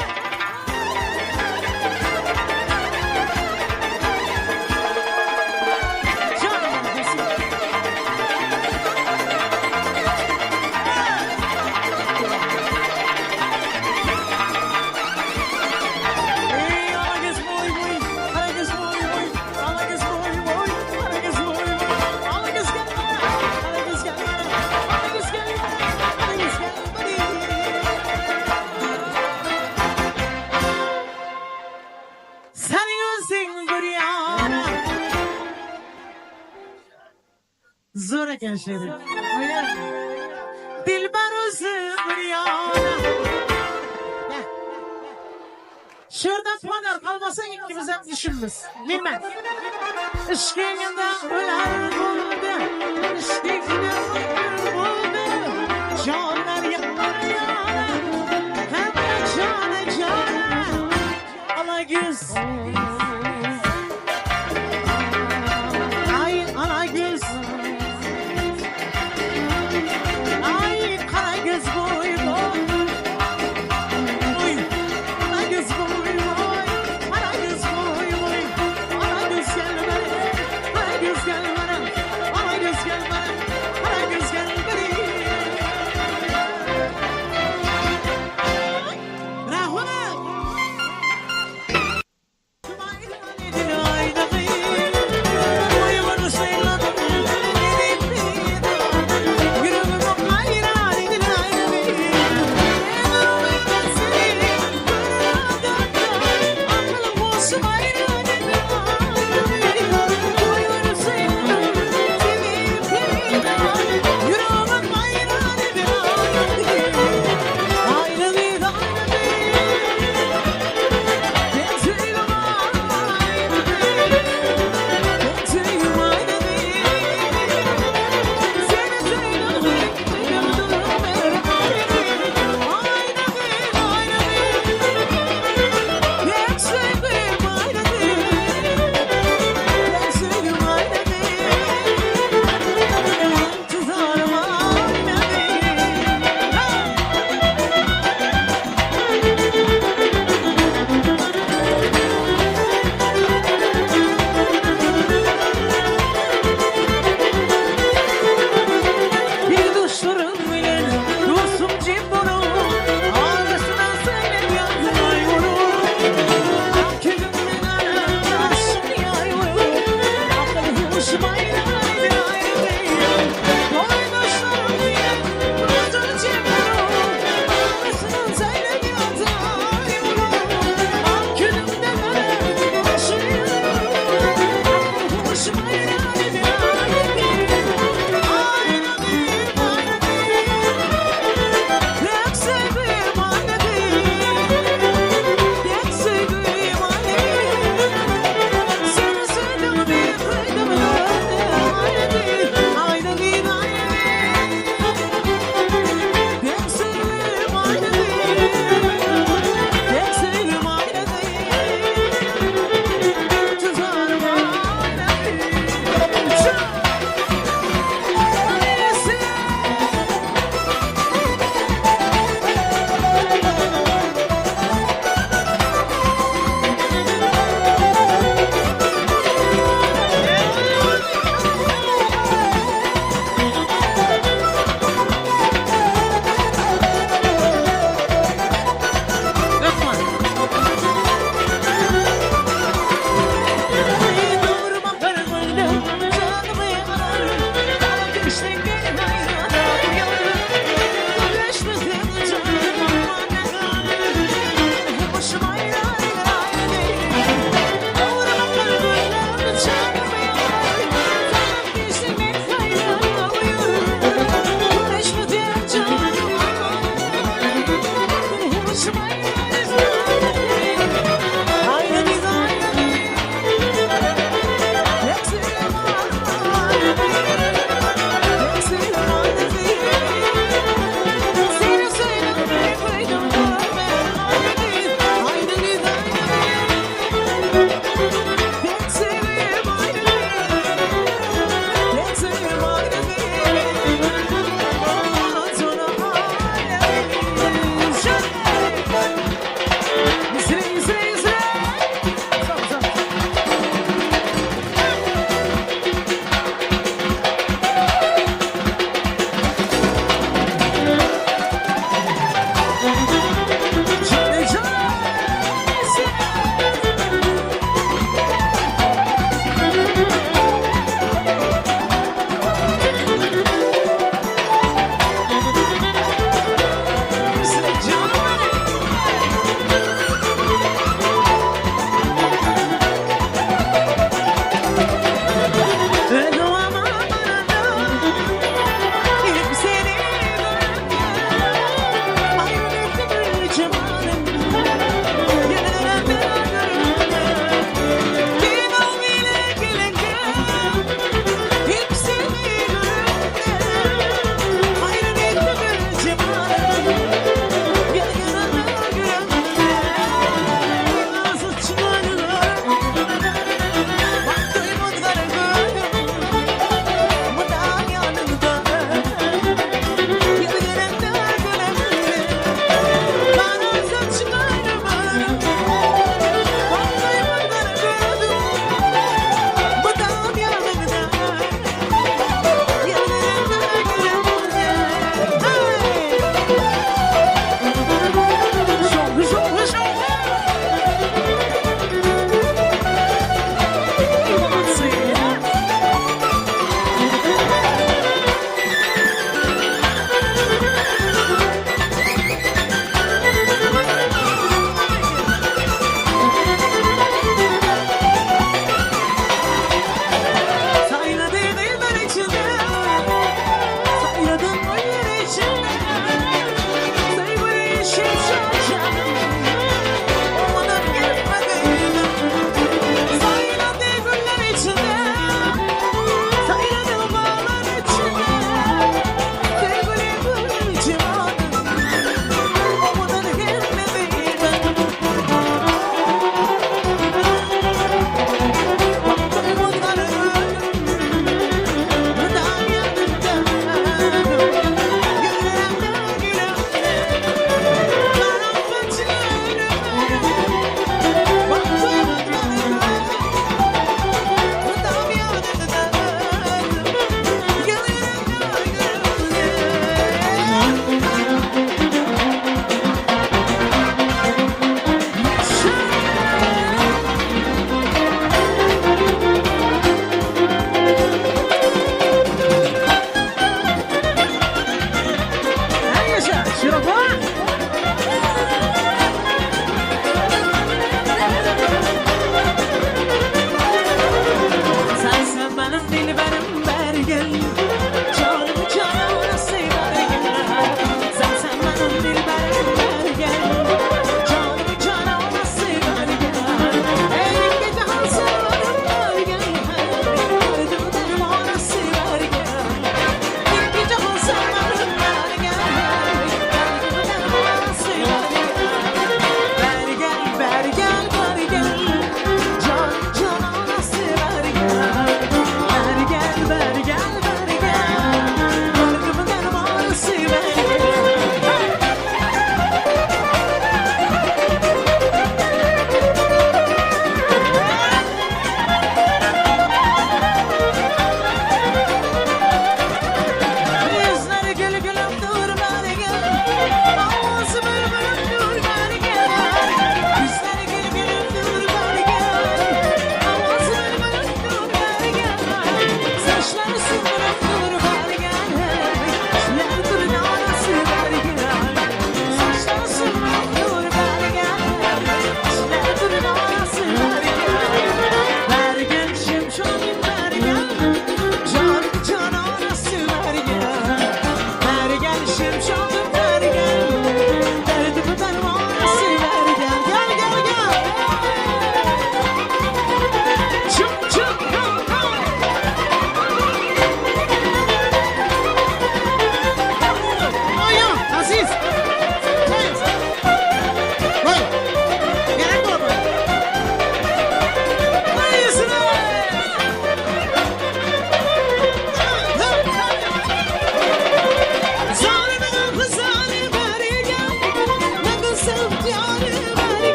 Canım, спасибо. Ey, ala göz boy boy, ala göz boy boy, ala göz boy boy, ala göz boy boy, ala göz gel bana, ala göz gel bana, ala göz gel bana, ala göz gel bana. Seniň özüň görýän. Zor eken şeýle. Dilber özüň görýän. Gel. Şurada puanlar kalmasa ikimiz hem düşünmüz. Bilmem. Yşkyňda öler boldy. Yşkyňda öler boldy. Janlar yanar yana. Hem jana jana. Ala göz. Ay ala göz. Ay kara göz boy boy. Oy, Kara göz boy boy. Kara göz boy boy. Kara göz gel bana. Kara göz gel bana. Kara göz gel bana. Kara göz.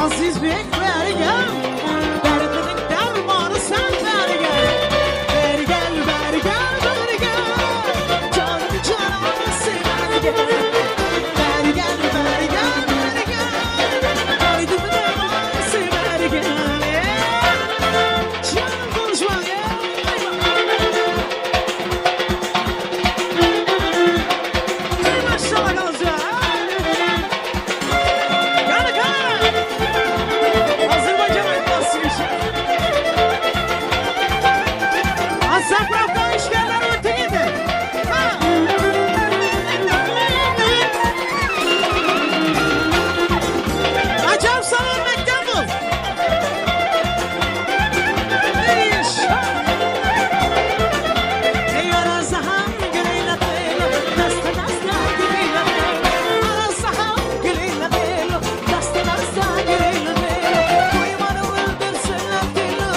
Aziz bek bäri gel. Derdimiň dermany sen bäri gel. Bäri gel, bäri gel, bäri gel. Janymy janany sen bäri gel. Bäri gel, bäri gel, bäri gel. Derdimiň dermany sen bäri gel. Canım konuşma gel. Maşallah kalca. Kana kana. Azerbaycan nasıl bir şey? Azerbaycan işlerler öte gidi. Ha. Acam sana ölmekten bul. Bir iş. Ey arazaham güleyla belo, dasta dasta güleyla belo. Arazaham güleyla belo, dasta dasta güleyla belo. Kuymanı öldürsünler filo.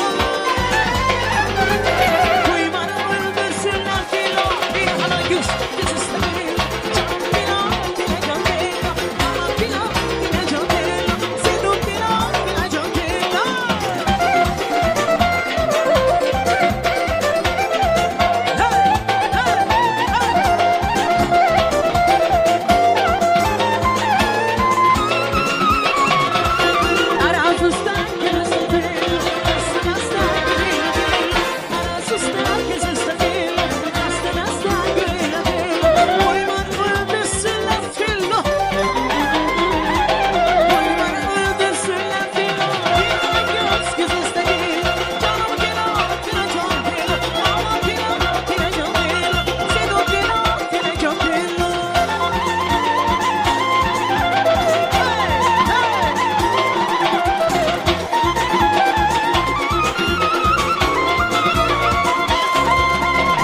Kuymanı öldürsünler filo. Bir hala güç, güç istemiyor. Can filo, dile can filo. Ana filo, dile can filo. Senin filo, dile can filo. Hey, hey, hey. Hey, hey!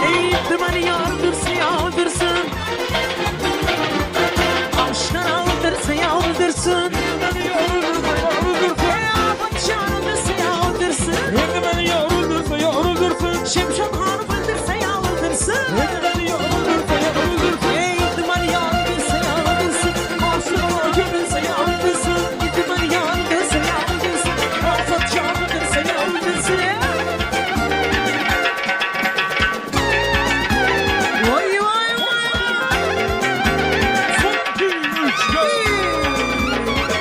Ey dumanı yardırsın yağdırsın Aşkın aldırsın yağdırsın Beni yar öldürse yar öldürsün. Ey afet çağırdırsın yağdırsın Endi beni yar öldürse yar öldürsün. Şimşek hanım öldürse yağdırsın Endi beni yar öldürse yar öldürsün. Ey dumanı yardırsın yağdırsın Aşkın öldürse yağdırsın Dumanı yardırsın yağdırsın Afet çağırdırsın yağdırsın Vay vay vay Son, iki, üç, gel.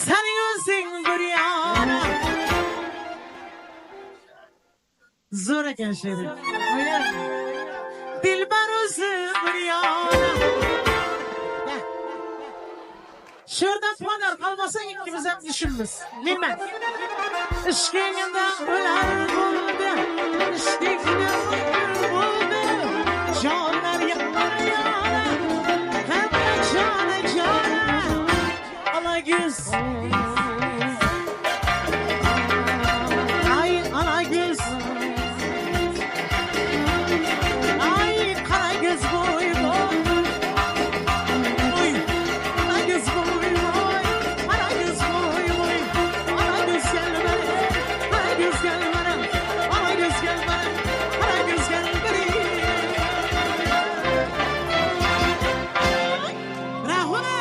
Seniň özüň görýän. Zor eken şeri. Dilber özüň görýän. Şurdan padar kalmasa ikimizem düşünmüz. Bilmem. Yşkyňda öler boldy. Yşkyňda öler boldy. Janlar ýanar ýana. Hemme jana jana. Ala göz. Ay ala göz. Ay kara göz boy boy. Oy. Kara göz boy boy. Kara göz boy boy. Kara göz gel bana. Kara göz gel bana. Kara göz gel bana. Kara göz gel bana. Rahmet.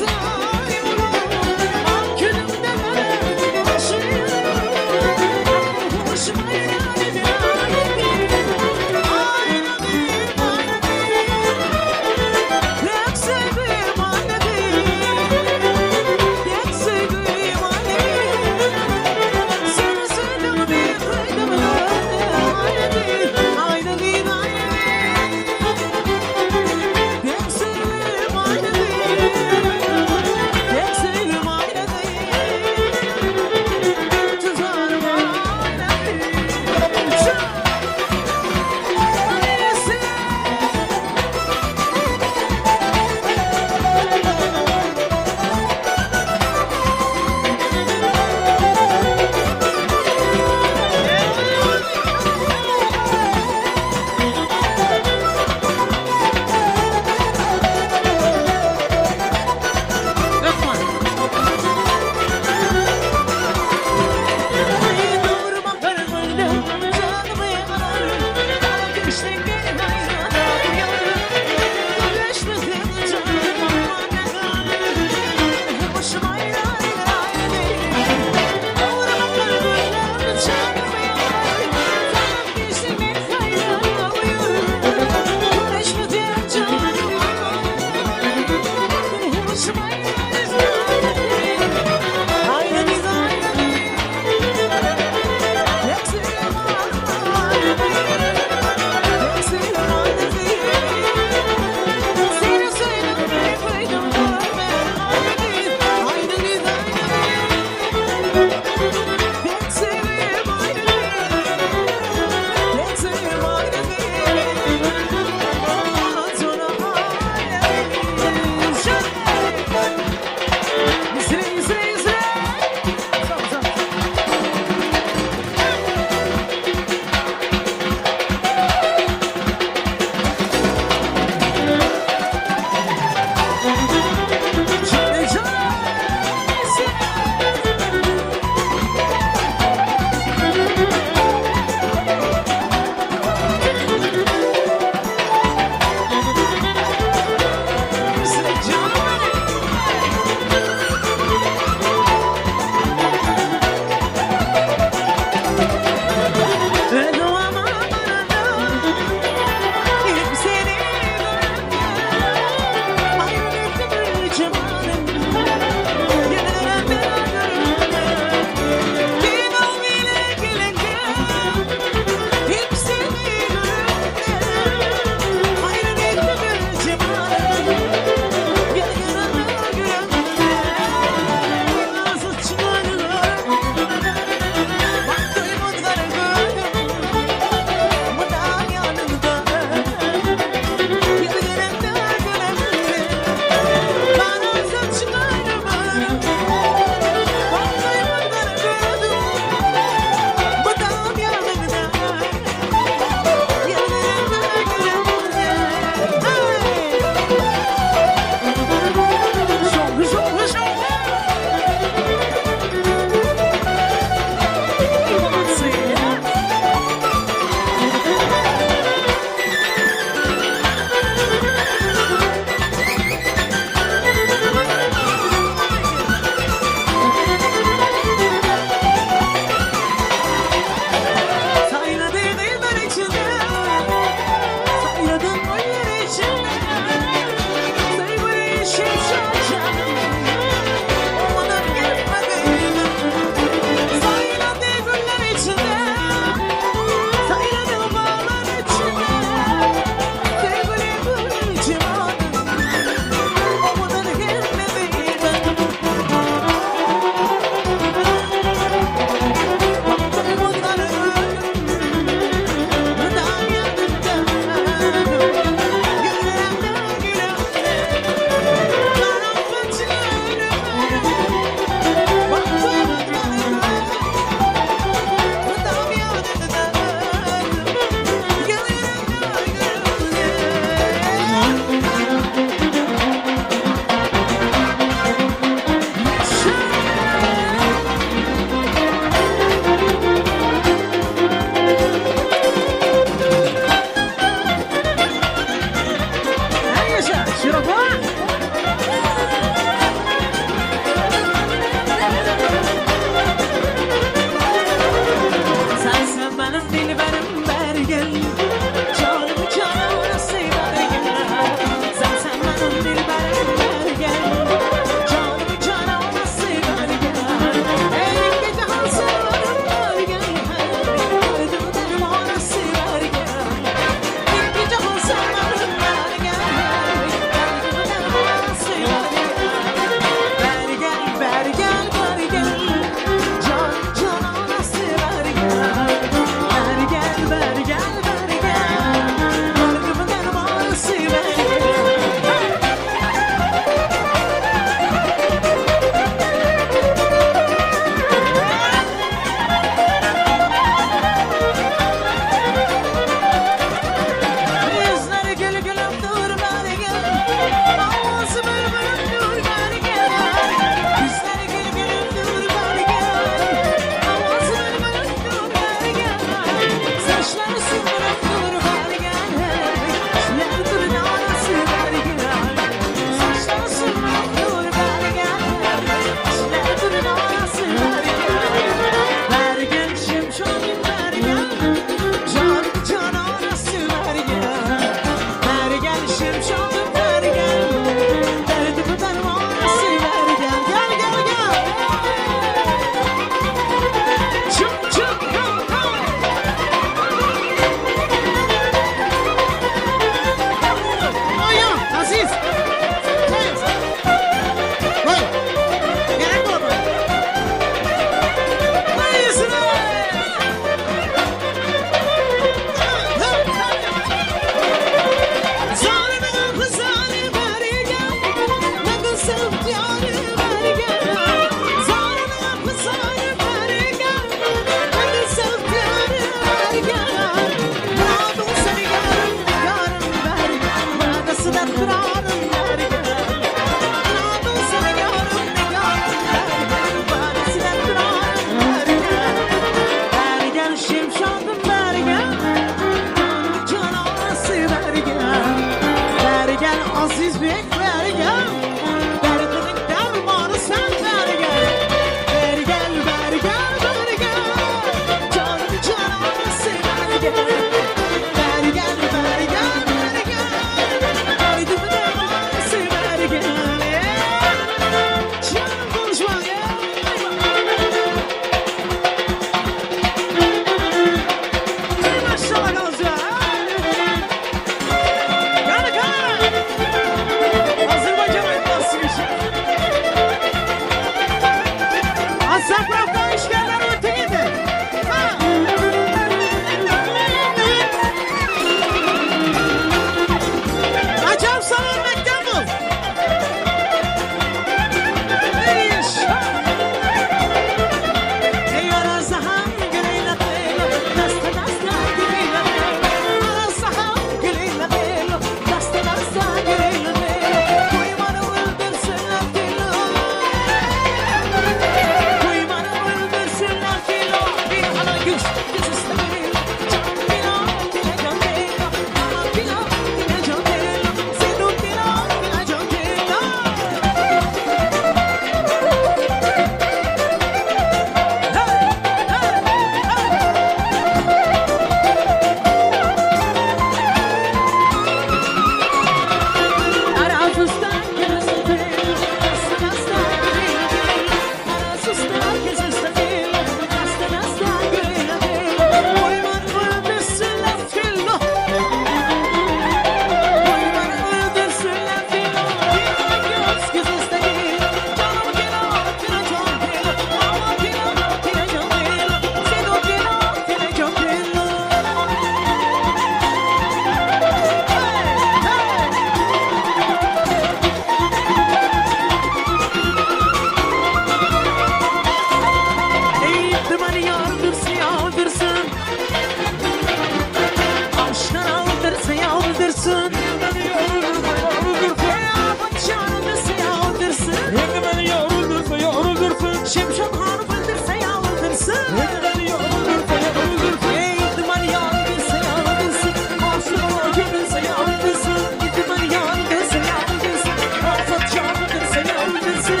Şemşat hanym öldürse ýa öldürsin. Ýedi ýar öldürse ýa öldürsin. Ey ýedi ýar öldürse ýa öldürsin. Aşyk öldürse ýa öldürsin. Ýedi ýar öldürse ýa öldürsin. Azat jan öldürse ýa öldürsin.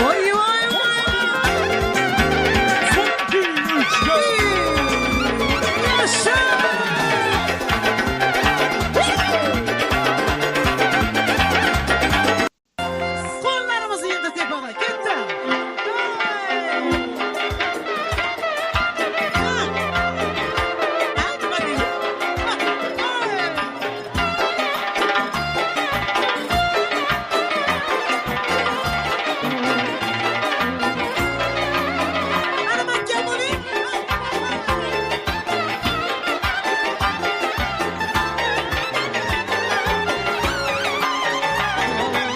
Vay vay vay. Son 2 3 4. Yaşa! Kollarımızı indir tepene. Gitti. Hadi bakayım. Hadi bakalım.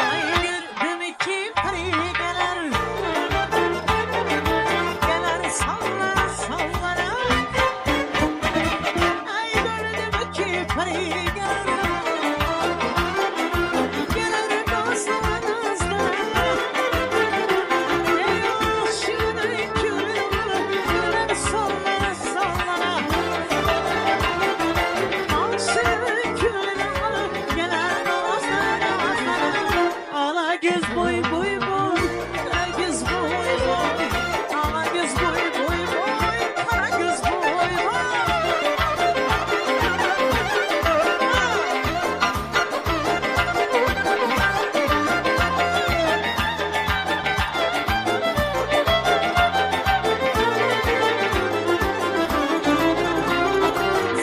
Ay gördüm ki peri gelir. Gelir sallara sallara. Ay gördüm ki peri gelir. Gelir nazlara nazlara. Ey aşığını körüm. Gelir sallara sallara. Ala göz boy boy boy, kara göz boy boy, ala göz boy boy boy, kara göz boy boy.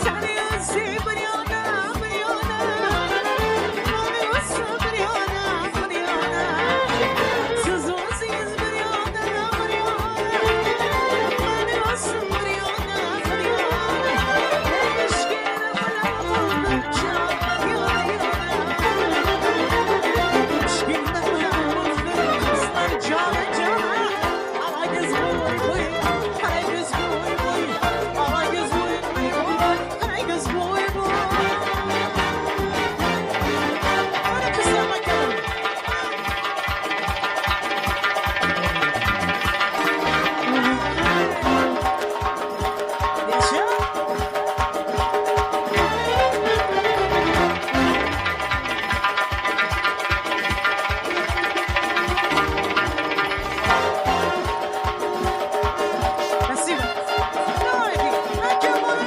Seni özü bir yana bir yana, beni özü bir yana bir yana. Siz özünüz bir yana bir yana, beni özü bir yana bir yana. Eşkine bırakıldım can yana yana. Eşkine bırakıldım kızlar cana cana. Ala göz boy boy, kara göz boy boy, ala göz boy boy boy, kara göz boy boy. Hadi kızlar bakalım. Yaşa. Спасибо. Давайте, Акимура!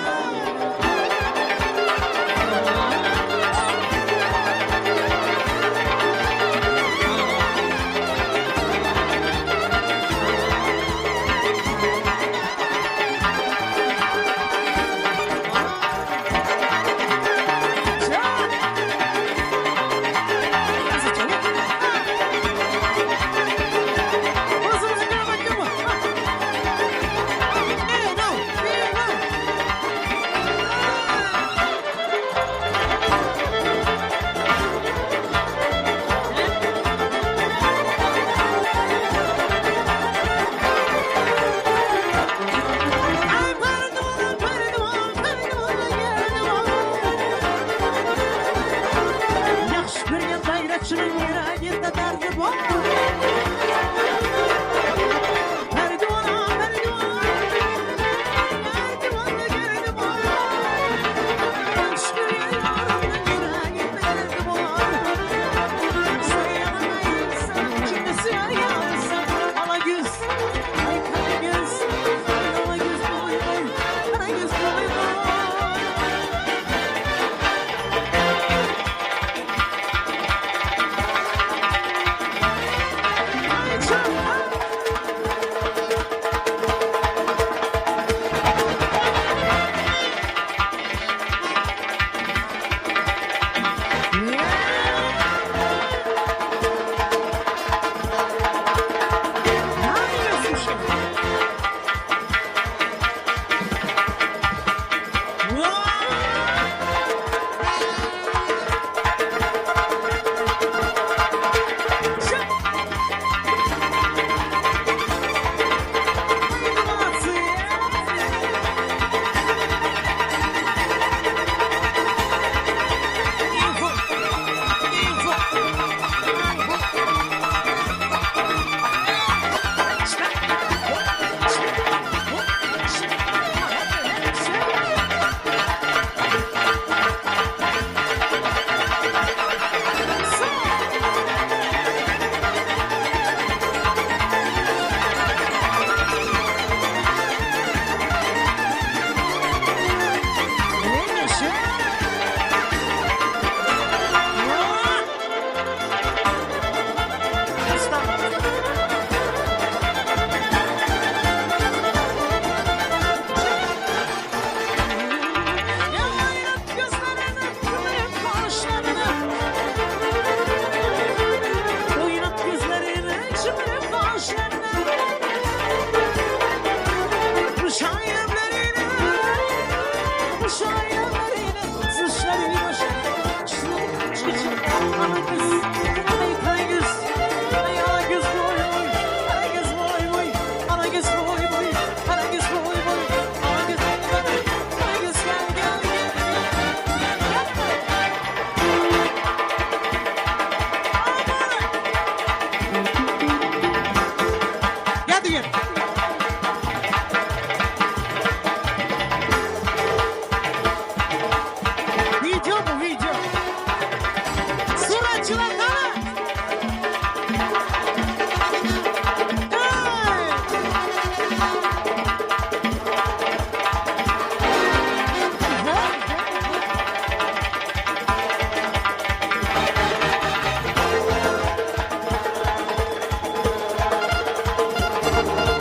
Ay pardon, pardon, pardon, yardım. Yaxşı görgen bayrakçının yüreğinde derdi bor. Perdivana, perdivana, perdivana, perdivana. Yaxşı görgen yarımın yüreğinde derdi bor. Sen şimdi siyah yansın, ala göz, ay kara göz, ay ala göz boy boy, kara göz boy boy. Yşk içinde ala göz, ay kara göz, ay ala göz boy boy, kara göz boy boy, ala göz boy boy, kara göz boy boy, ala göz gel kara göz gel gel gel gel gel. Gel diýen. Video bu video. Suratçylar gana. Hey!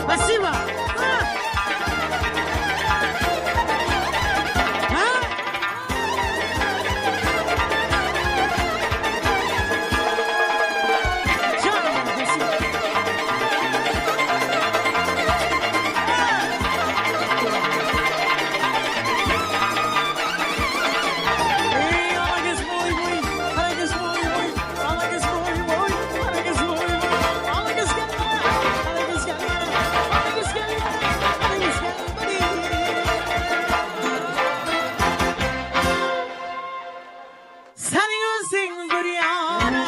Спасибо. А! А? Canım, спасибо. Ey, ala göz boy boy, ala göz boy boy, ala göz boy boy, ala göz boy boy, ala göz gel bana, ala göz gel bana, ala göz gel bana, ala göz gel bana. Seniň özüň bir ýana.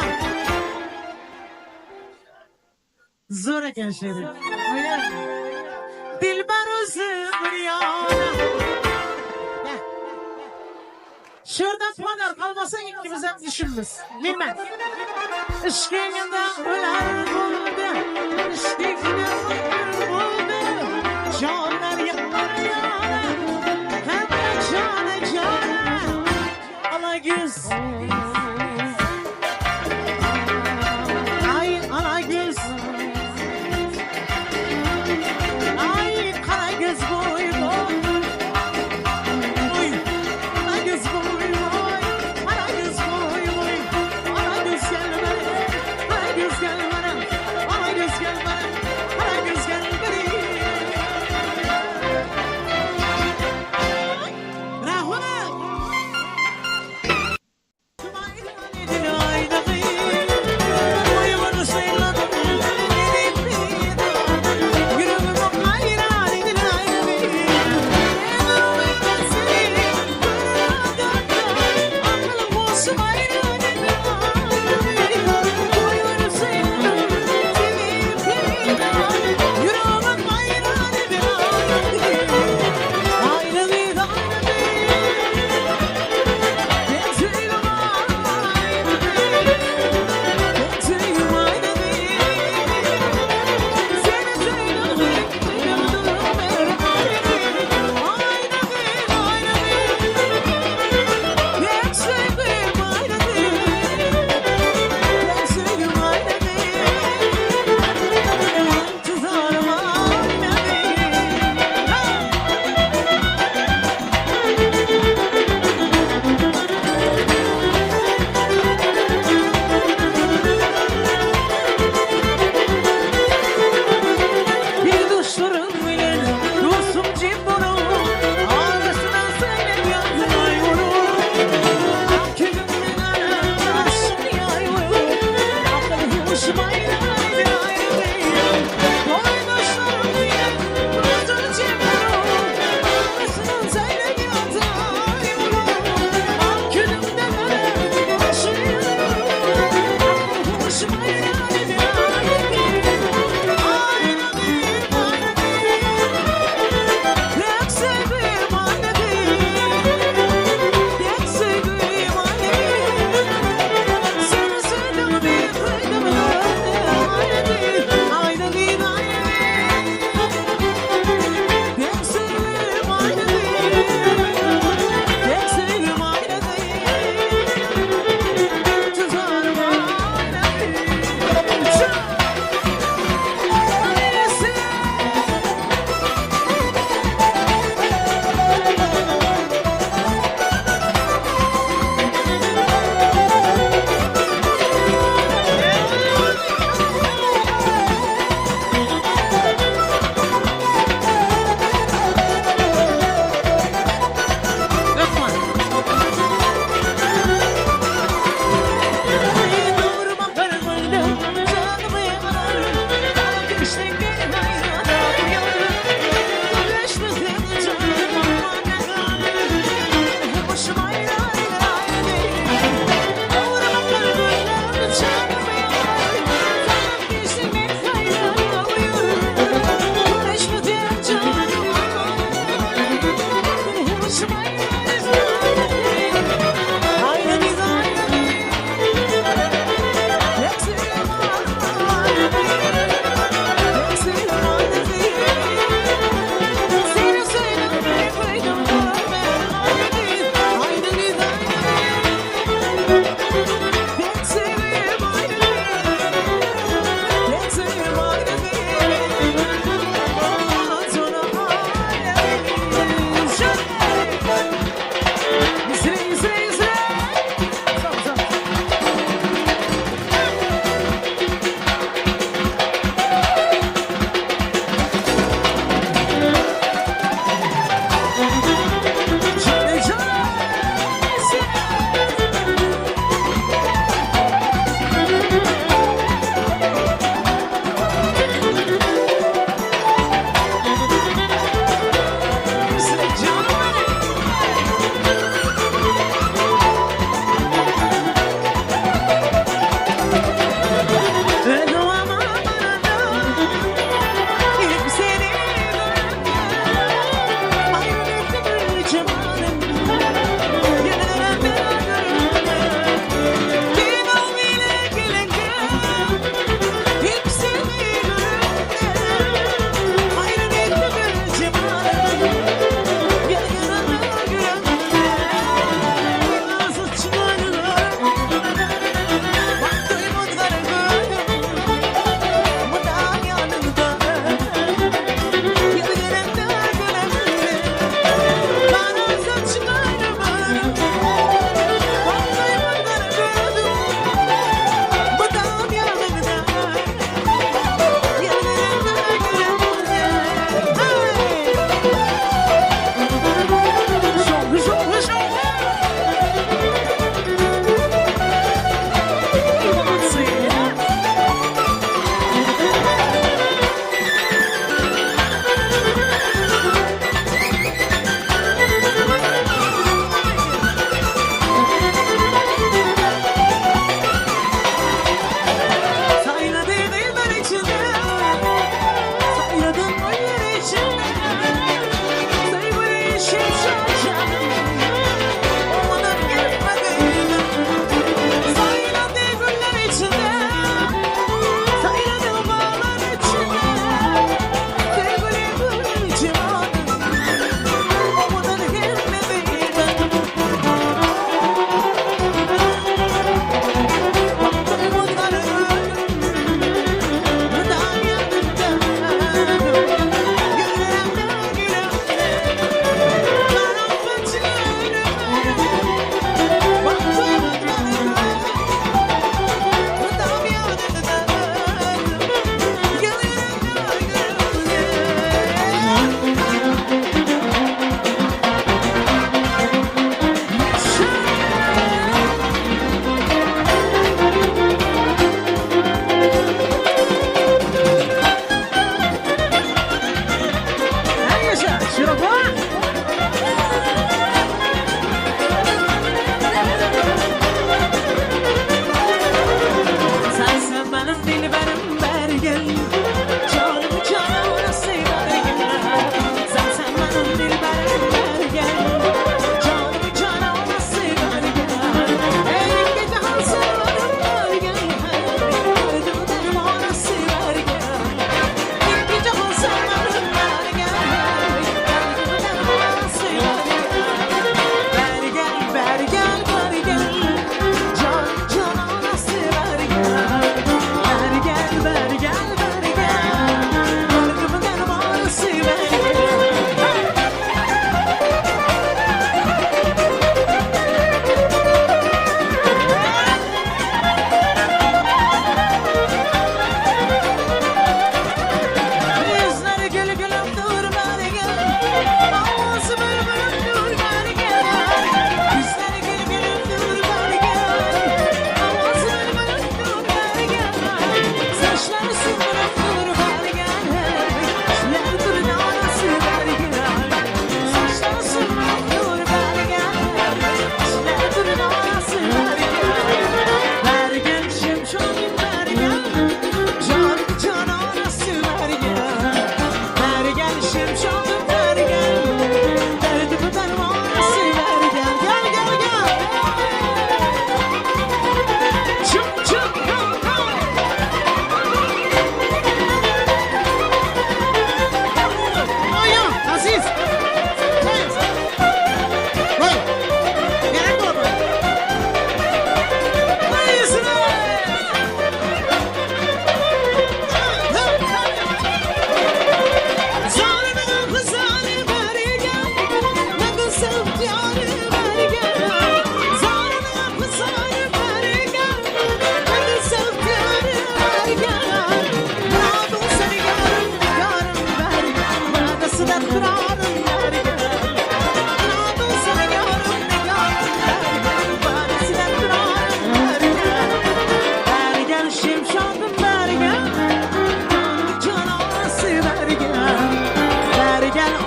Zor eken şeýle. Oýna. Dilber özü bir ýana. Gel. Şurada puanlar kalmasa ikimizem düşünmüz. Bilmem. Işkında öler buldu. Işkında öler buldu. Canlar yanar yana. Hem de cana cana. Ala göz. Ay ala göz. Ay kara göz boy boy. Oy, ana göz boy boy, ana göz boy boy, ana göz gel bana, ana göz gel bana, ana göz gel bana, ana göz gel bana. Rahmet.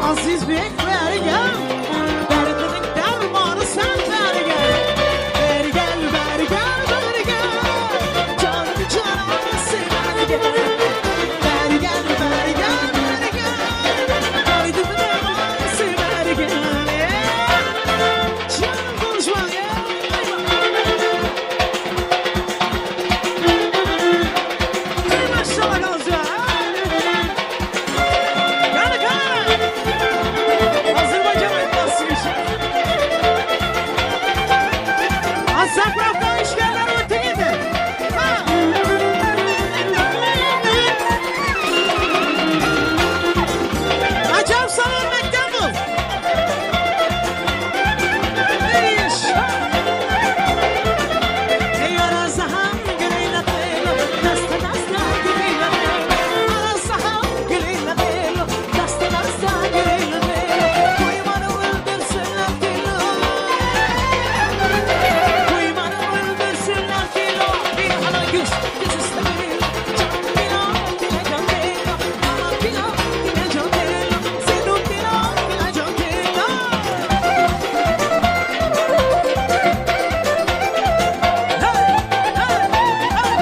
Aziz beg bäri gel. Derdimiň dermany sen bäri gel. Bäri gel, bäri gel, bäri gel. Janyň janany sen bäri gel. Bäri gel, bäri gel, bäri gel. Derdimiň dermany sen bäri gel. Canım konuşma gel. Maşallah kalca. Kana kana. Azerbaycan etmezsin işi. Azerbaycan işlerler öteydi. Ha. Acam sana örmekten bul. Ey Arazaham güleyla belo, dasta dasta güleyla belo. Arazaham güleyla belo, dasta dasta güleyla belo. Koymanı öldürsünler kilo. Koymanı öldürsünler kilo. Bir hala güz, güz istemiyor. Can kilo, dile can kilo. Ana kilo, dile can kilo. Senin kilo, dile can kilo. Hey, hey, hey.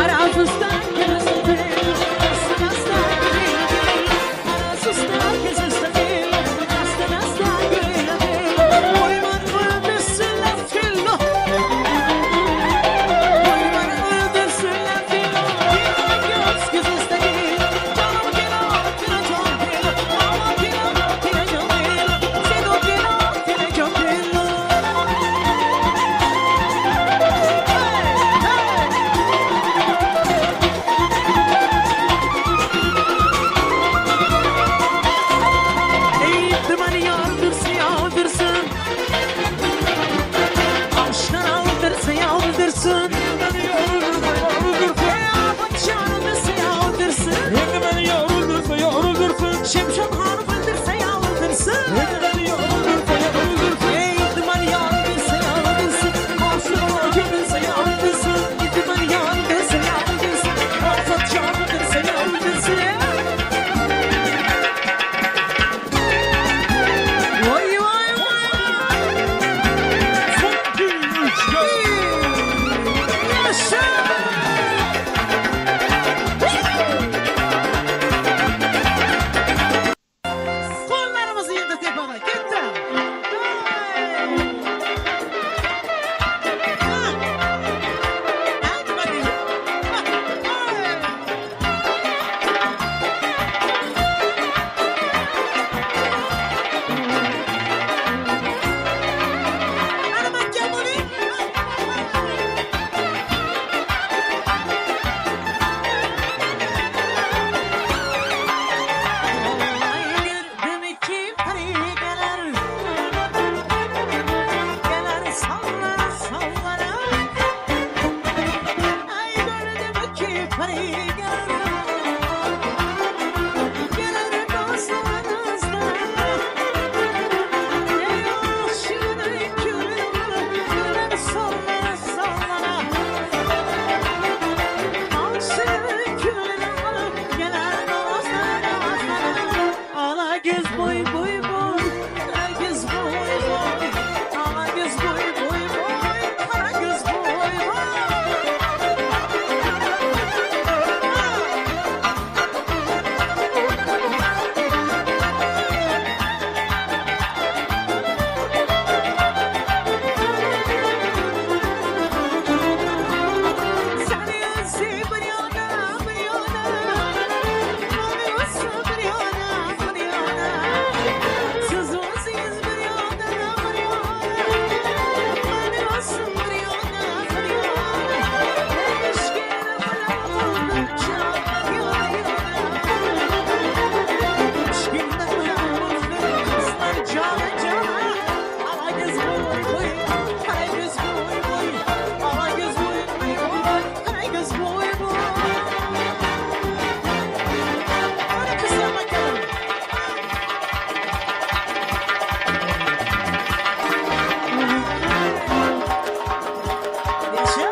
Arazustan gözüsteli, aslan aslan gülüyor. Arazustan gözüsteli, aslan aslan gülüyor. Koyman öldürsünler fillo. Koyman öldürsünler fillo. Bir göz gözüsteli, canım kilo, kilo can kilo. Aman kilo, kilo can kilo. Sedo kilo, kilo can kilo. Hey, hey. Ey dumanı yağdırsın yağdırsın. Aşkın aldırsın yağdırsın. Beni yar öldürse yar öldürsün. Ey bıçağını yağdırsın. Şimdi beni yar öldürse yar öldürsün. Şemşat hanım öldürse yağdırsın. Şimdi beni yar öldürse yar öldürsün. Ey dumanı yağdırsın yağdırsın. Aşkın öldürse yağdırsın. Dumanı yağdırsın yağdırsın. Azat yağdırsın yağdırsın. Vay vay vay. Son 2 3 4. Yaşa! Kollarımızı yedi tepede. Gitti. Hey! Ha! Hadi bakayım. Ha! Hey! Hadi bakayım onu. Ay gördüm ki peri gelir. Gelir sallar sallara. Ay gördüm ki peri gelir. Gelir nazlar nazlara. Ey aşığını körüm. Gelir sallara sallara. Aşığını körüm. Gelir nazlar nazlara. Ala göz boy boy boy. Kara göz boy boy. Ala göz boy boy boy. Kara göz boy boy. Seni özü bir yana bir yana. Beni özü bir yana bir yana. Siz özünüz bir yana bir yana. Beni özü bir yana bir yana. Eşkine bırakıldım can yana yana. Eşkine bırakıldım kızlar cana cana. Ala göz boy boy, kara göz boy boy. Ala göz boy boy, kara göz boy boy. Hadi kızlar bakalım. Yaşa.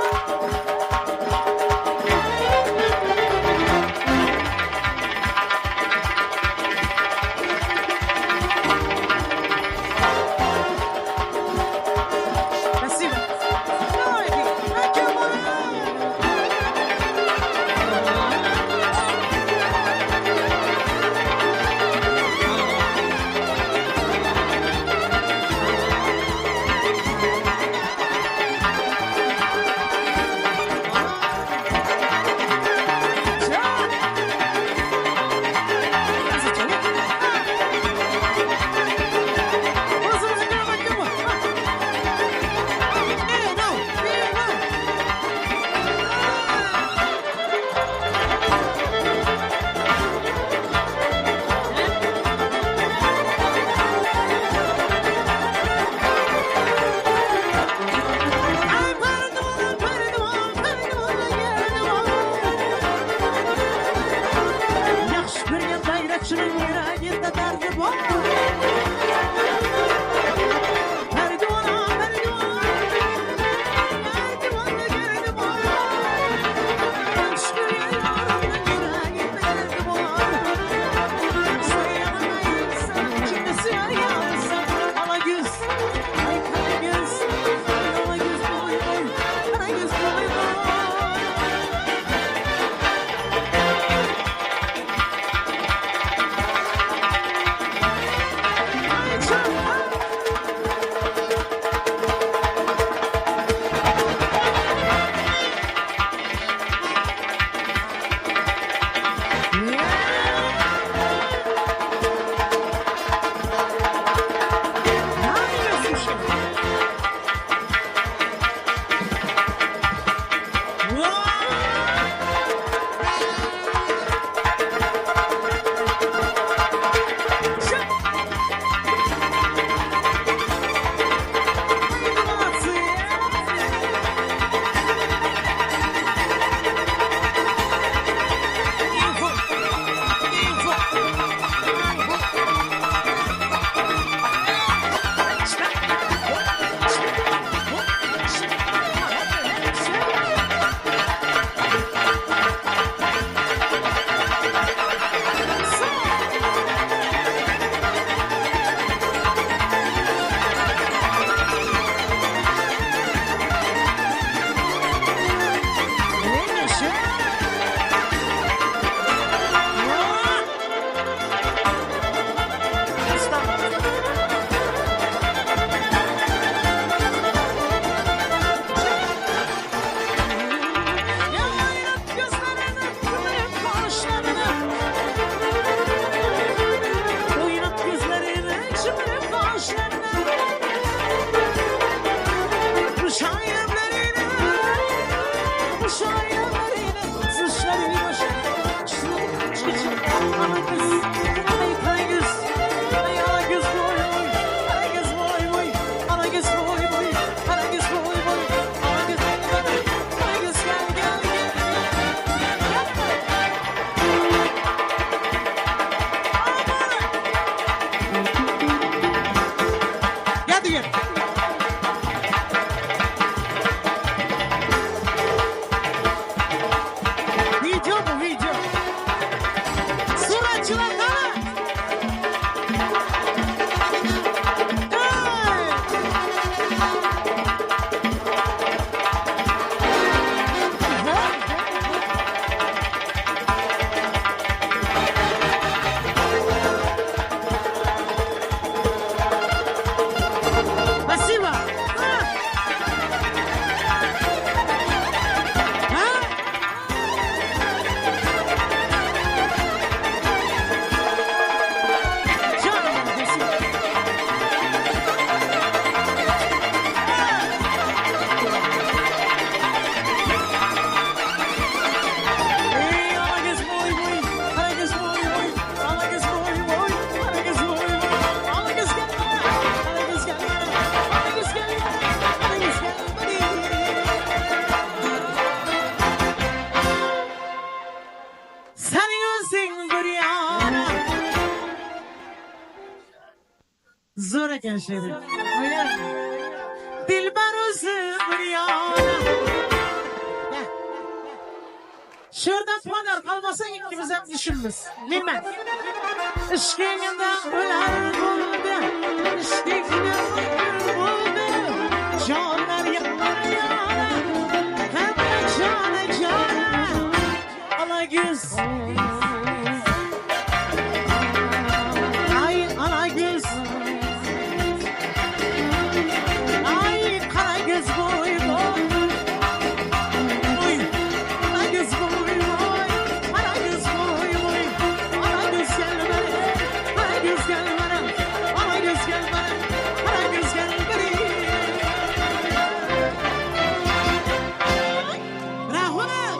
başlarına. Şairlerine, bu şairlerine, sıçrayı başına, çıçı, ana kız, ay kara göz, ay ana göz boy boy, ana göz boy boy, ana göz boy boy, ana göz boy boy, ana göz ana göz gel gel gel gel gel. Gel gel. Video bu video. Suratçılar kara. Hey! Спасибо. А! А? Canım спасибо. Ey ana kız boy boy, ana kız boy boy, ana kız boy boy, ana kız boy boy, ana kız gel bana, ana kız gel bana, ana kız gel bana, ana kız gel bana. Senin özün bir yana. Zor eken şeydir. Öyle. Dilber özü bir yana. Gel. Şuradan puanlar kalmasa ikimiz hem düşünmüz. Bilmem. Işkenginde öler buldu. Işkenginde öler buldu. Canlar yanar yana. Hem de cana cana. Ala göz. Ay ala göz. Ay kara göz boy boy. Oy, ana göz boy boy, ana göz boy boy, ana göz gel bana, ana göz gel bana, ana göz gel bana, ana göz gel bana. Rahmet.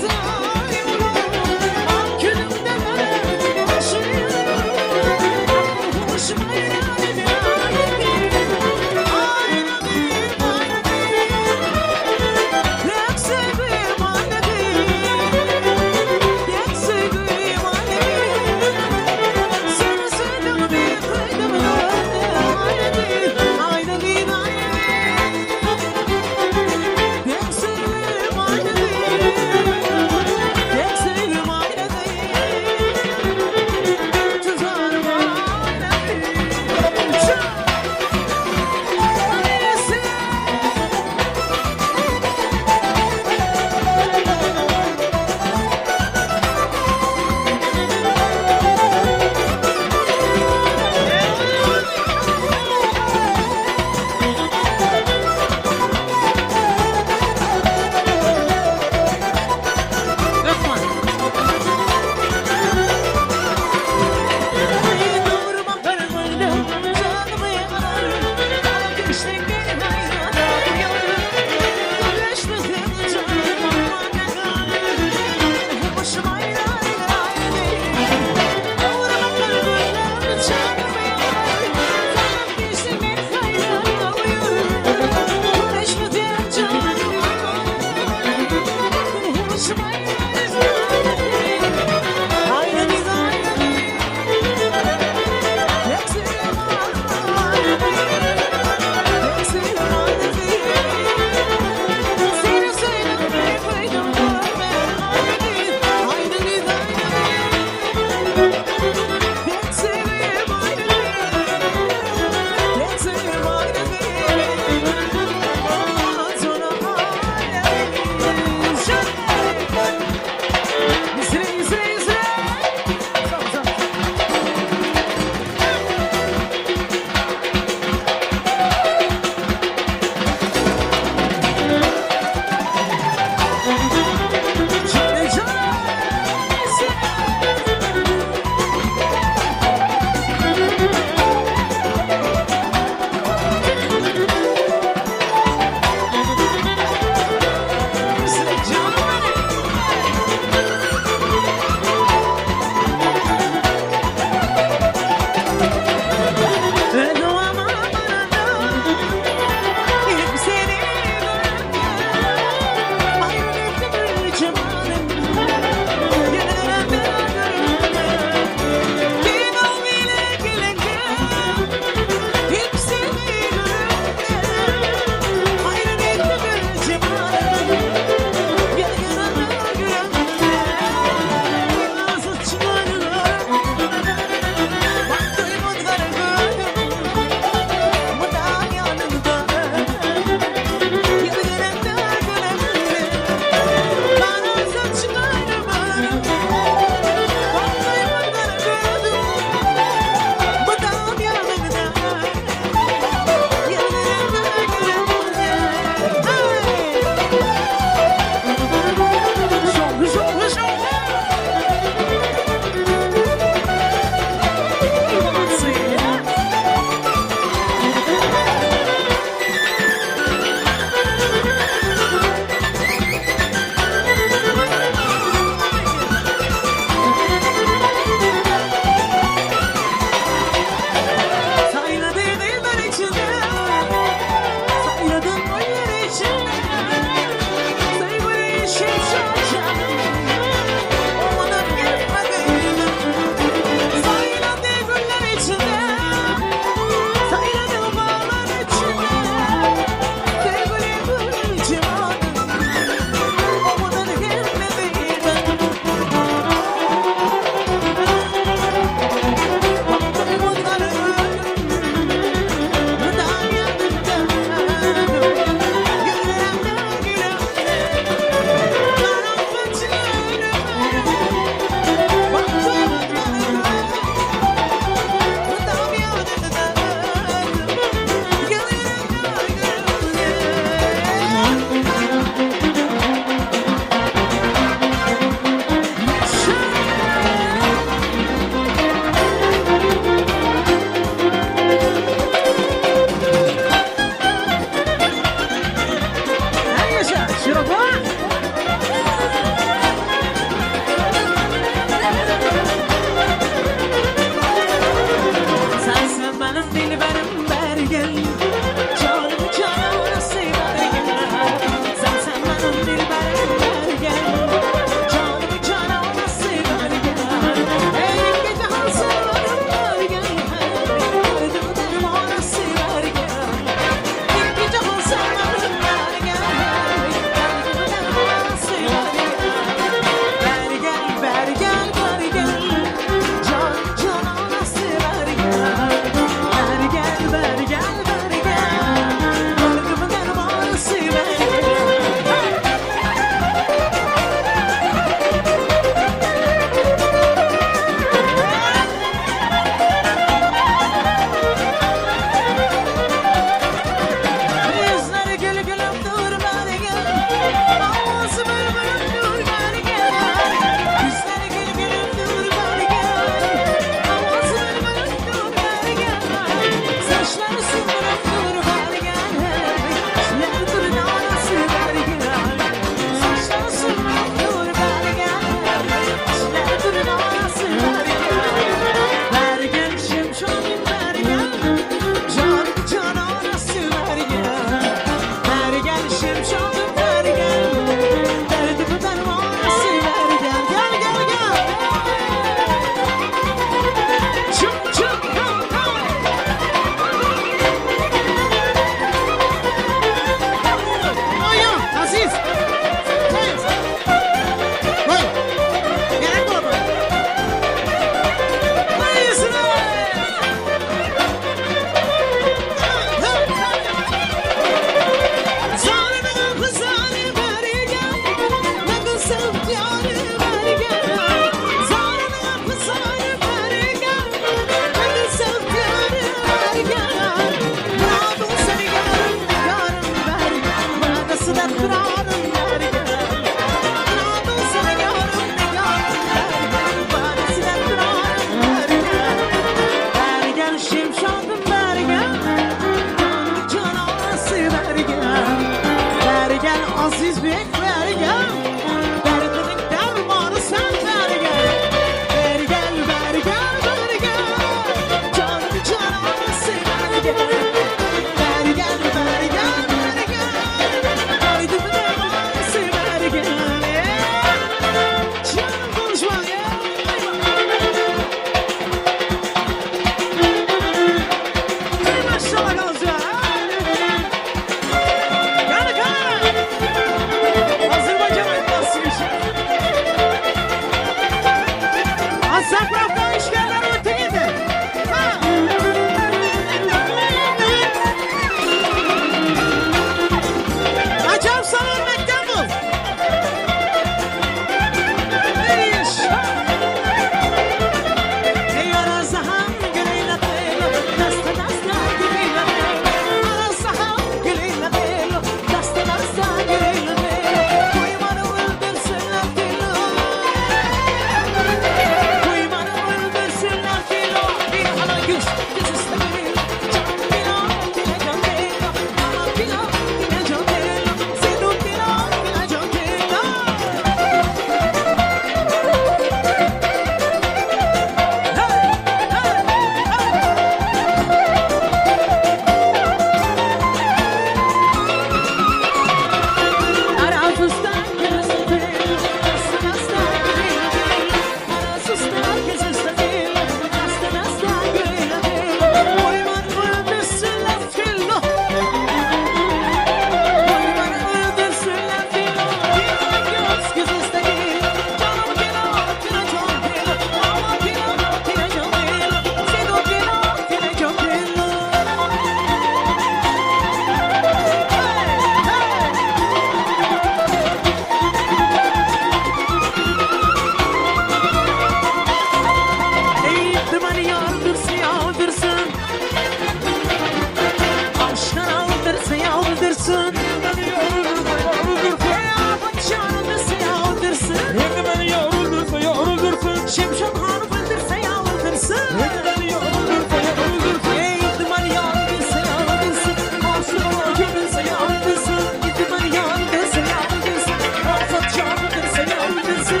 öldürsün. Beni yar öldürse yar öldürsün. Ey Afat can öldürse ya öldürsün. Şimdi beni yar öldürse yar öldürsün. Şemşat Hanım öldürse ya öldürsün. Şimdi beni yar öldürse yar öldürsün. Ey İdman ya öldürse ya öldürsün. Masum olan öldürse ya öldürsün. İdman ya öldürse ya öldürsün. Afat can öldürse ya öldürsün.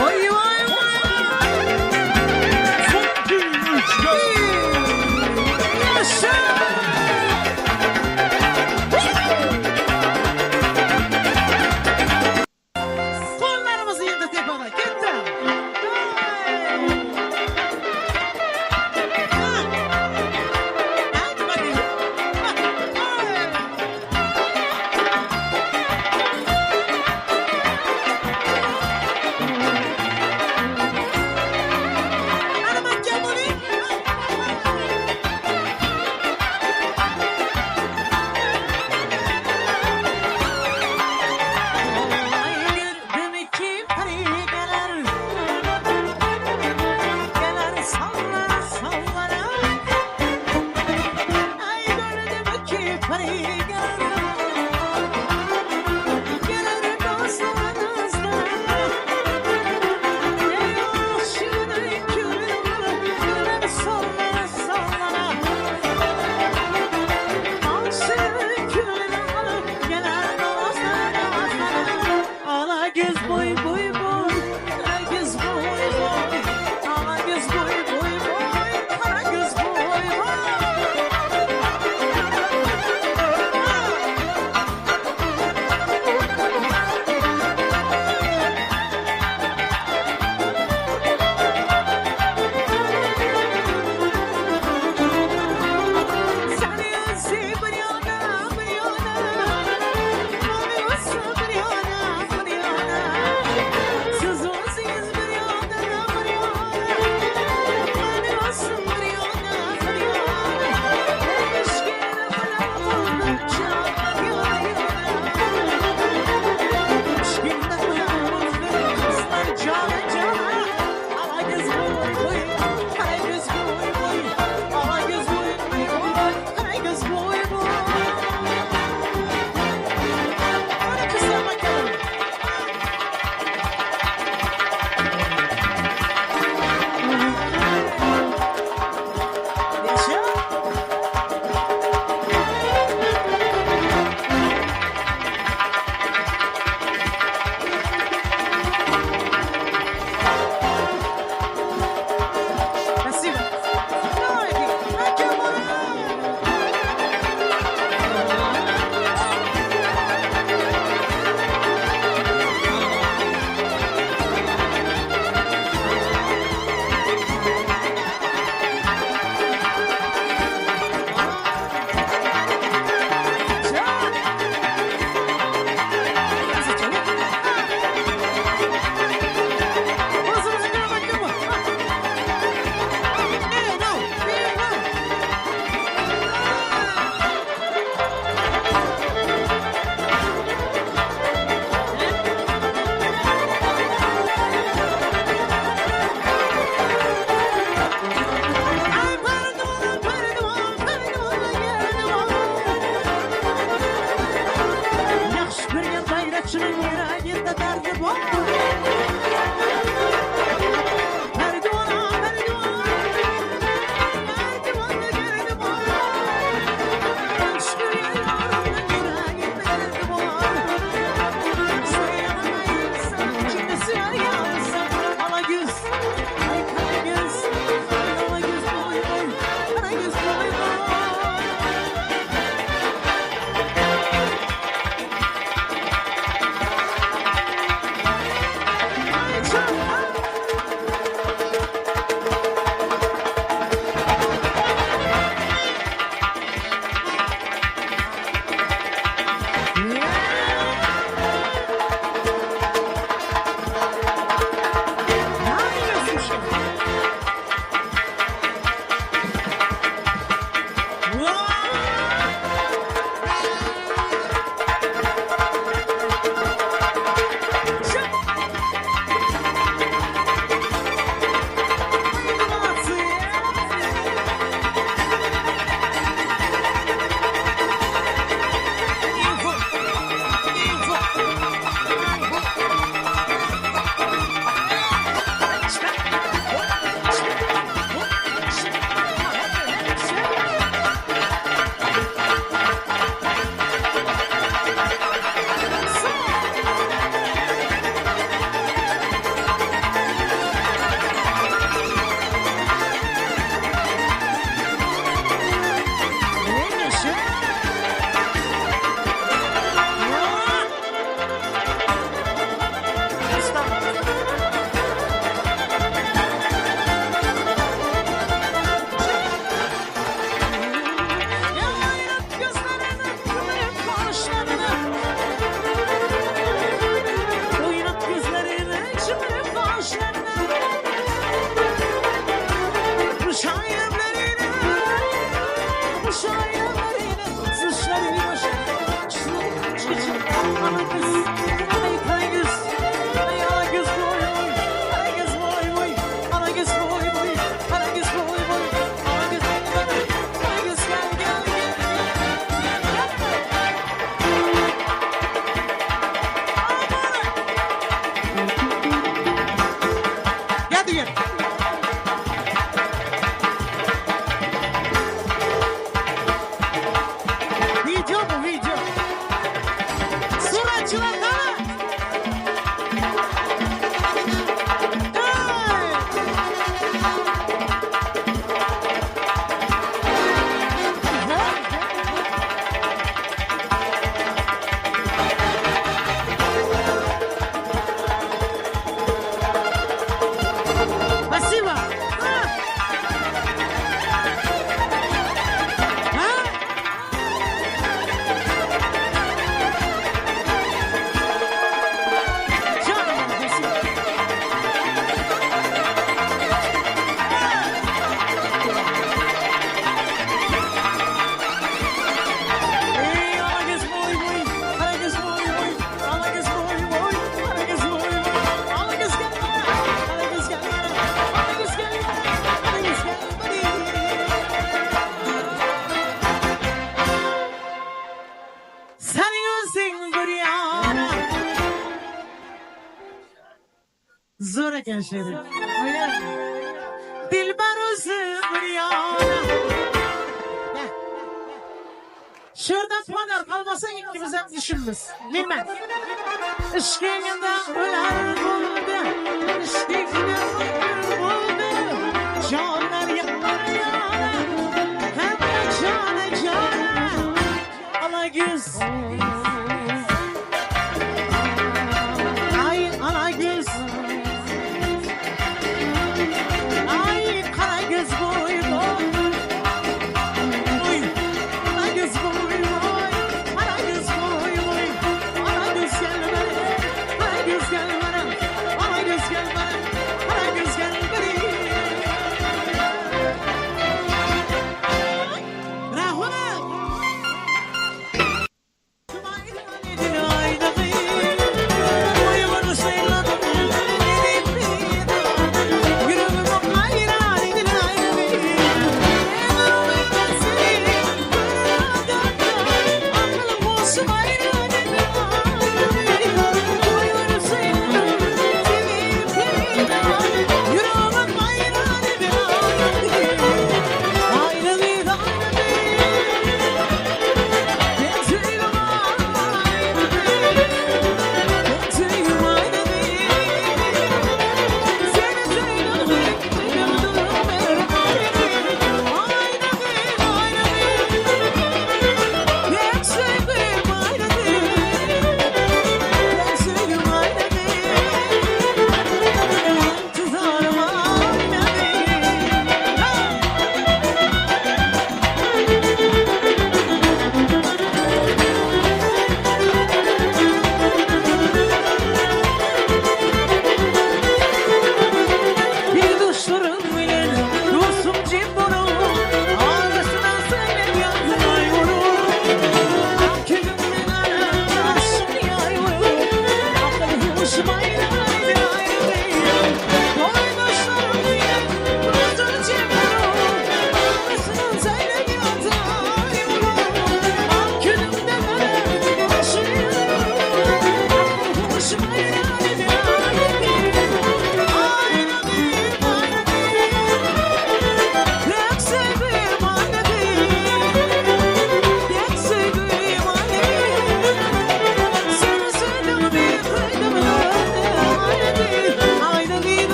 Vay vay vay. Son 2 3 4. eken şeýdip. Dilber özü bir ýana. Gel. Şerden panar kalmasak ikimizem düşünmüz. Bilmem. Işkinde öler buldu. Işkinde öler buldu. Canlar yanar yana. Hem de cana cana. Ala göz. Ay ala göz. Ay kara göz boy boy. Oy, Kara göz boy boy. Kara göz boy boy. Kara göz gel bana. Kara göz gel bana. Kara göz gel bana. Kara göz gel bana. Rahmet.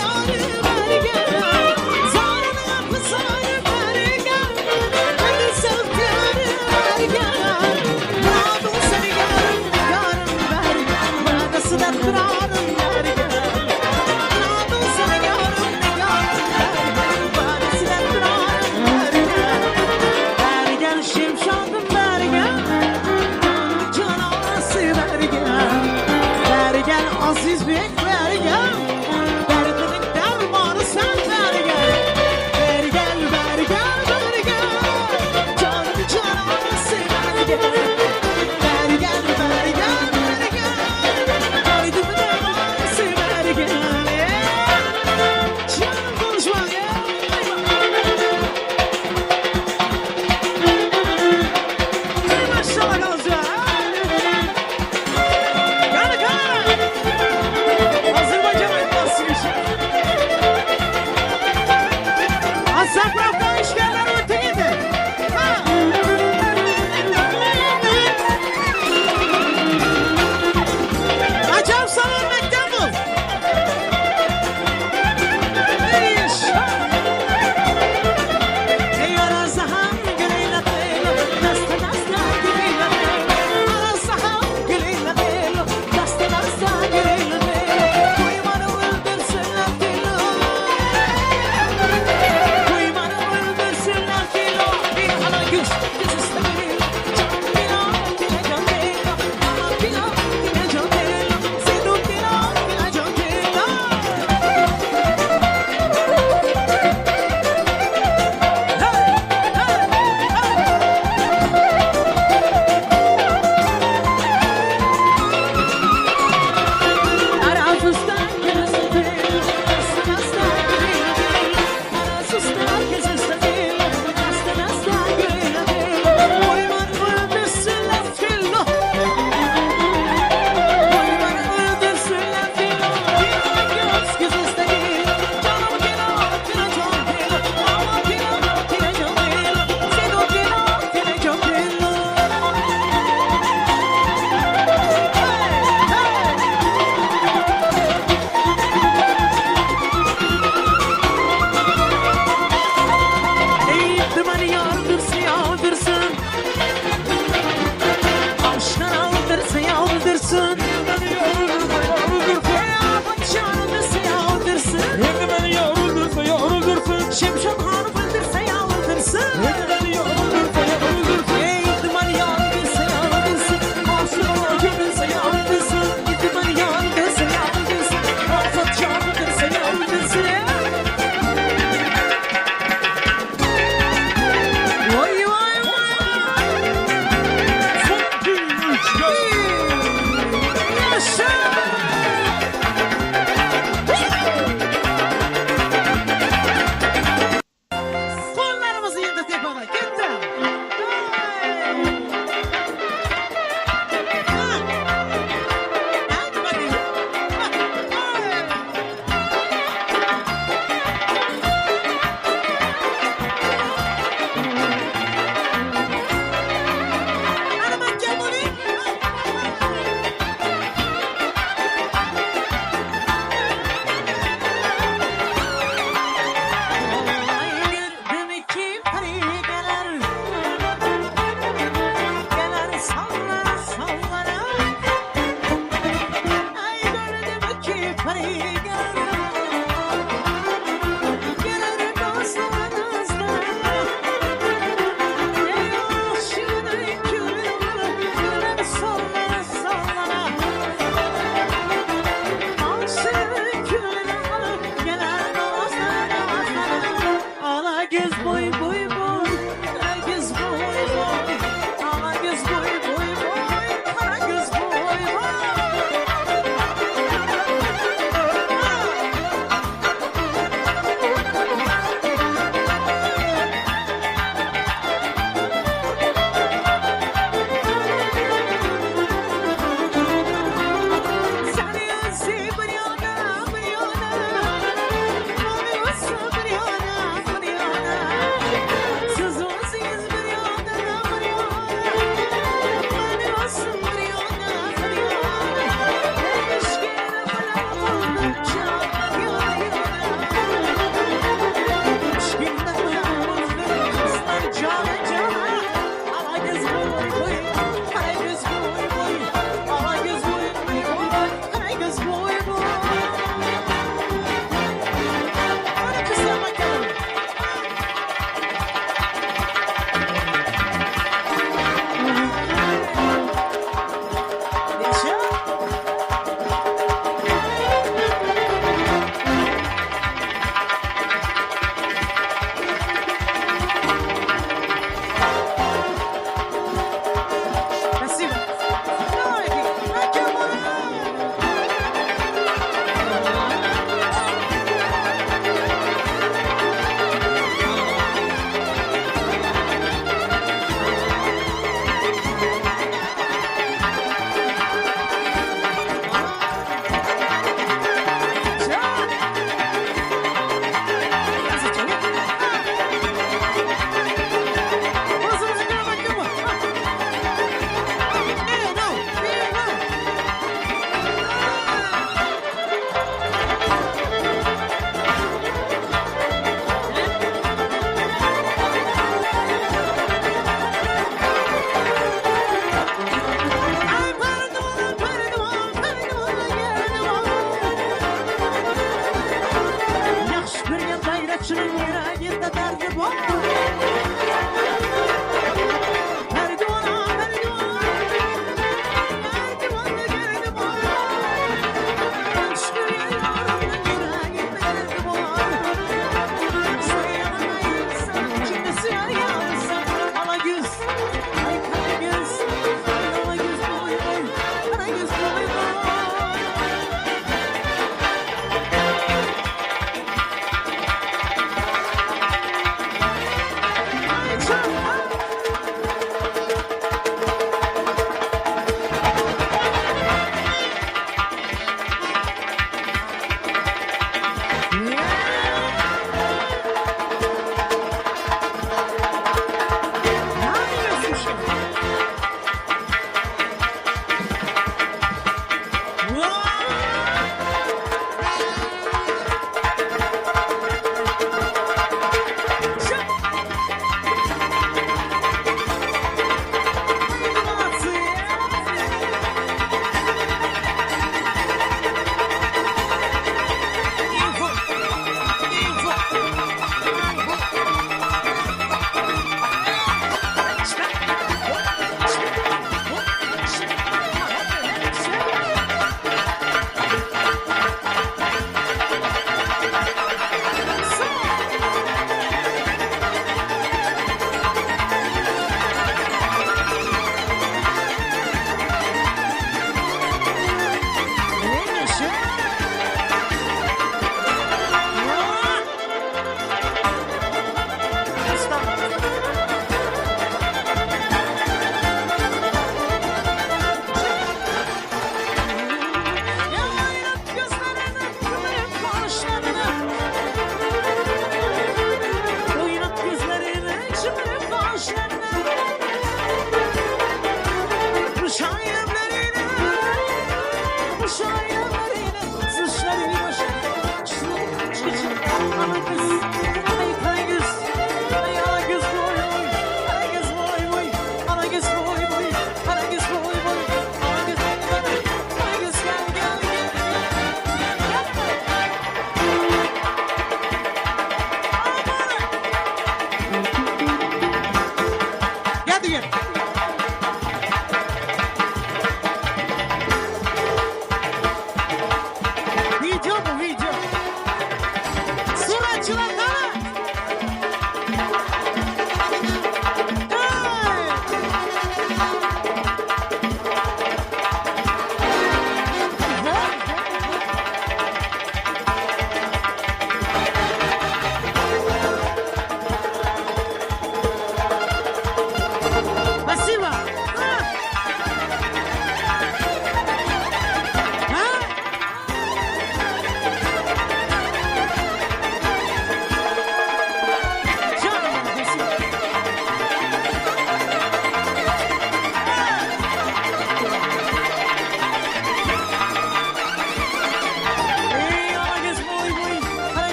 ýary bäri gel. Zaryny gapysary bäri gel. Öldürse ygtyýary bäri gel. Myradyň seni ýarym nigarym bäri gel. Wadasyna kyrarym bäri gel. Myradyň seni ýarym nigarym bäri gel. Wadasyna kyrarym bäri gel. Bäri gel şemşadym bäri gel. Janyň janasy bäri gel. Bäri gel aziz bek bäri gel. Derdiniň dermany. Şunuň ýüreginde derdi bar. Perdiwana, perdiwana, perdiwana gerdi bar. Şunuň ýüreginde derdi bar. Söýen aýyrsa, kimde söýer ýarsa, ala göz, aý kara göz, aý ala göz boý boý, kara göz boý boý.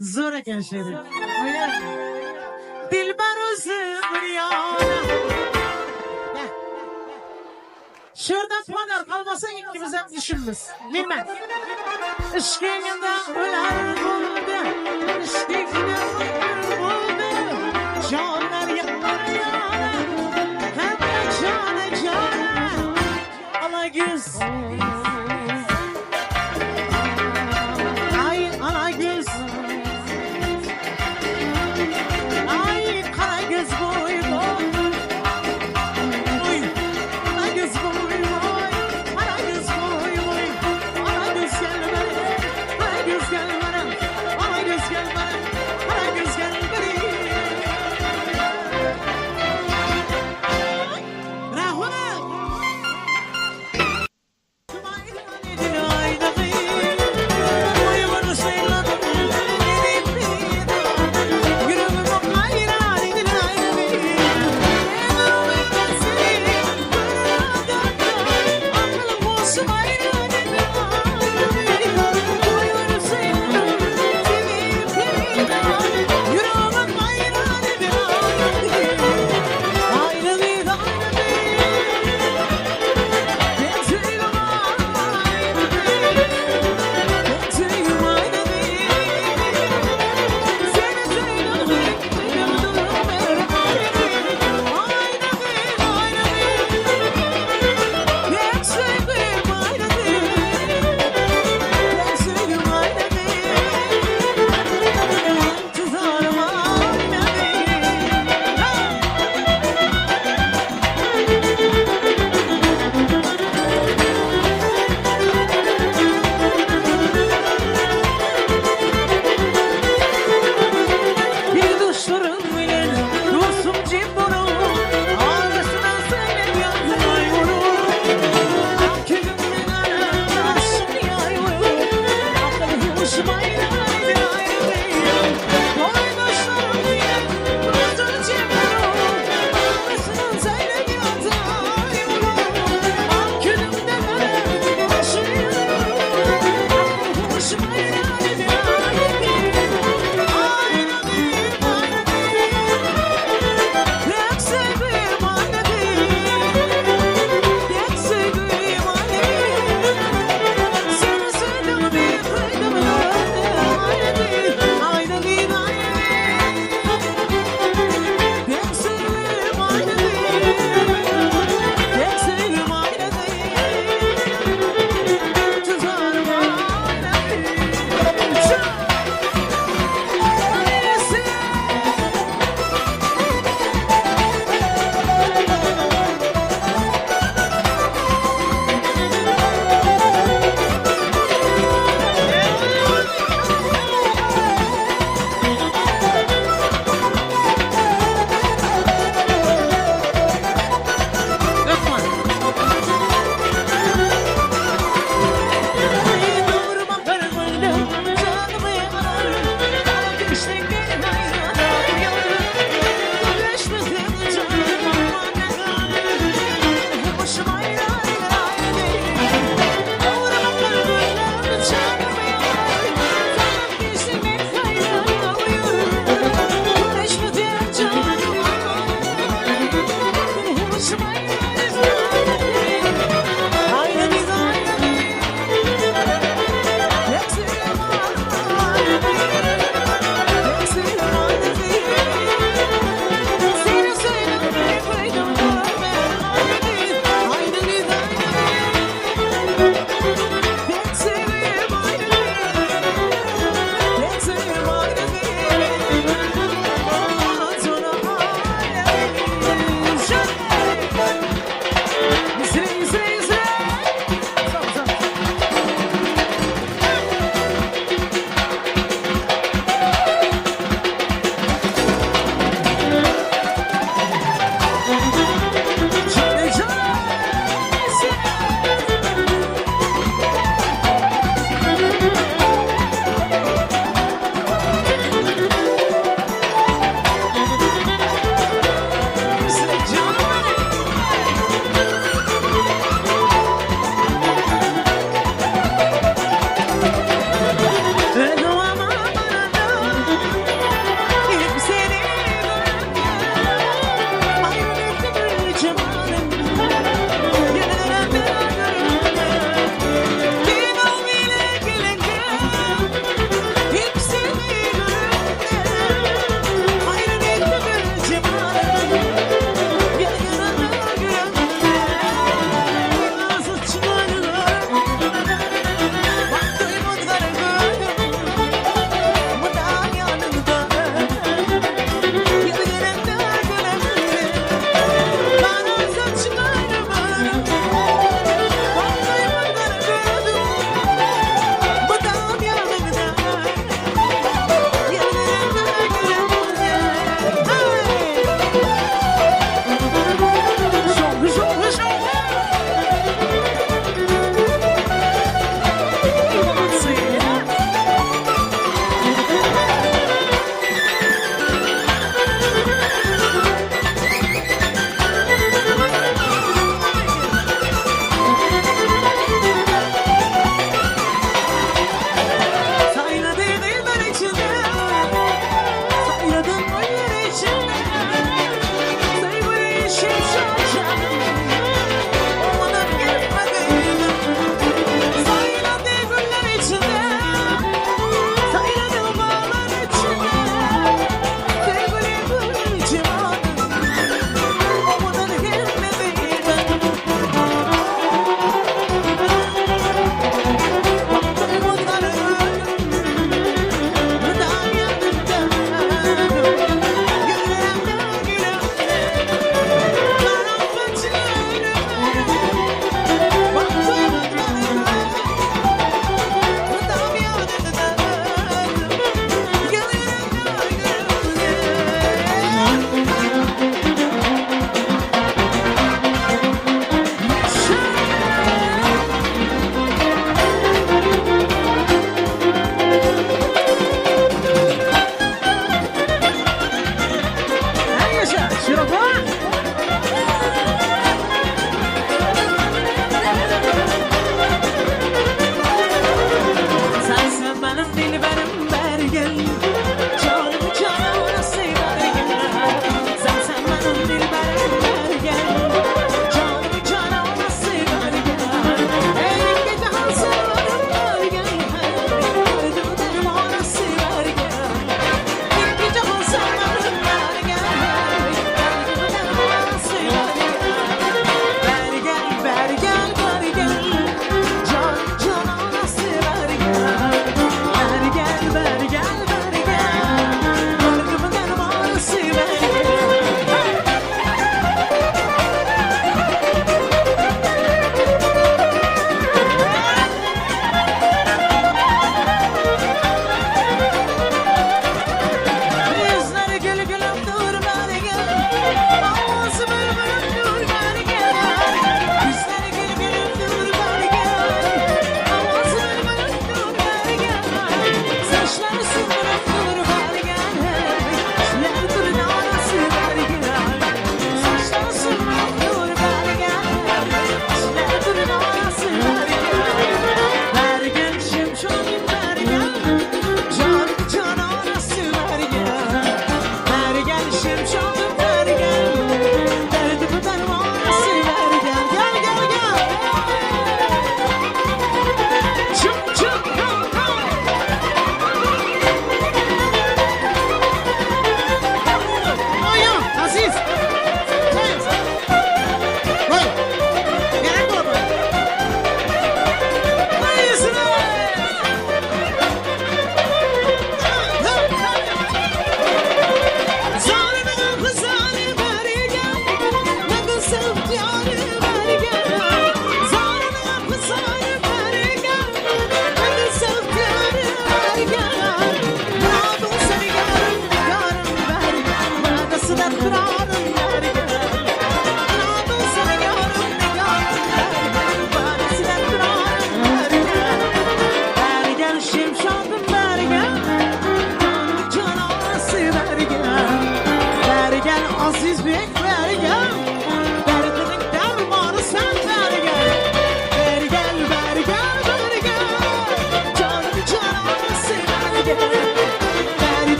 Zor eken şeýdip. Dilber özüň bir ýana. Şurada padar kalmasa ikimizem düşünmüz. Bilmem. Yşkyňda öler boldy. Yşkyňda öler boldy. Janlar ýanar ýana. Hemme jana jana. Ala göz. Ay ala göz. Ay kara göz boy boy. Oy, Kara göz boy boy. Kara göz boy boy. Kara göz gel bana. Kara göz gel bana. Kara göz gel bana. Kara göz gel bana. Rahmet.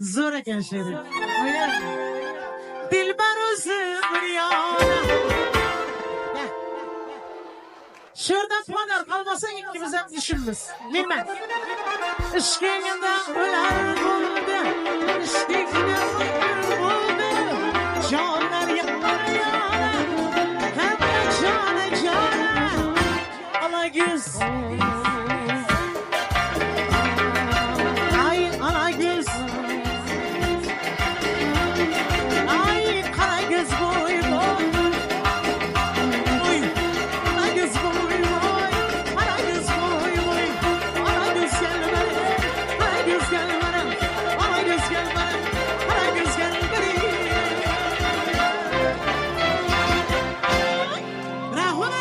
Zor eken şeri. Dilber özü bir yana. Şurada padar kalmasa ikimiz hem düşünmüz. Bilmem. Işkinginde öler buldu. Işkinginde öler buldu. Canlar yanar yana. Hem de cana cana. Ala göz. Ay ala göz. Ay kara göz boy boy. Oy. Kara göz boy boy. Kara göz boy boy. Kara göz gel bana. Kara göz gel bana. Kara göz gel bana. Kara göz gel bana. Rahmet.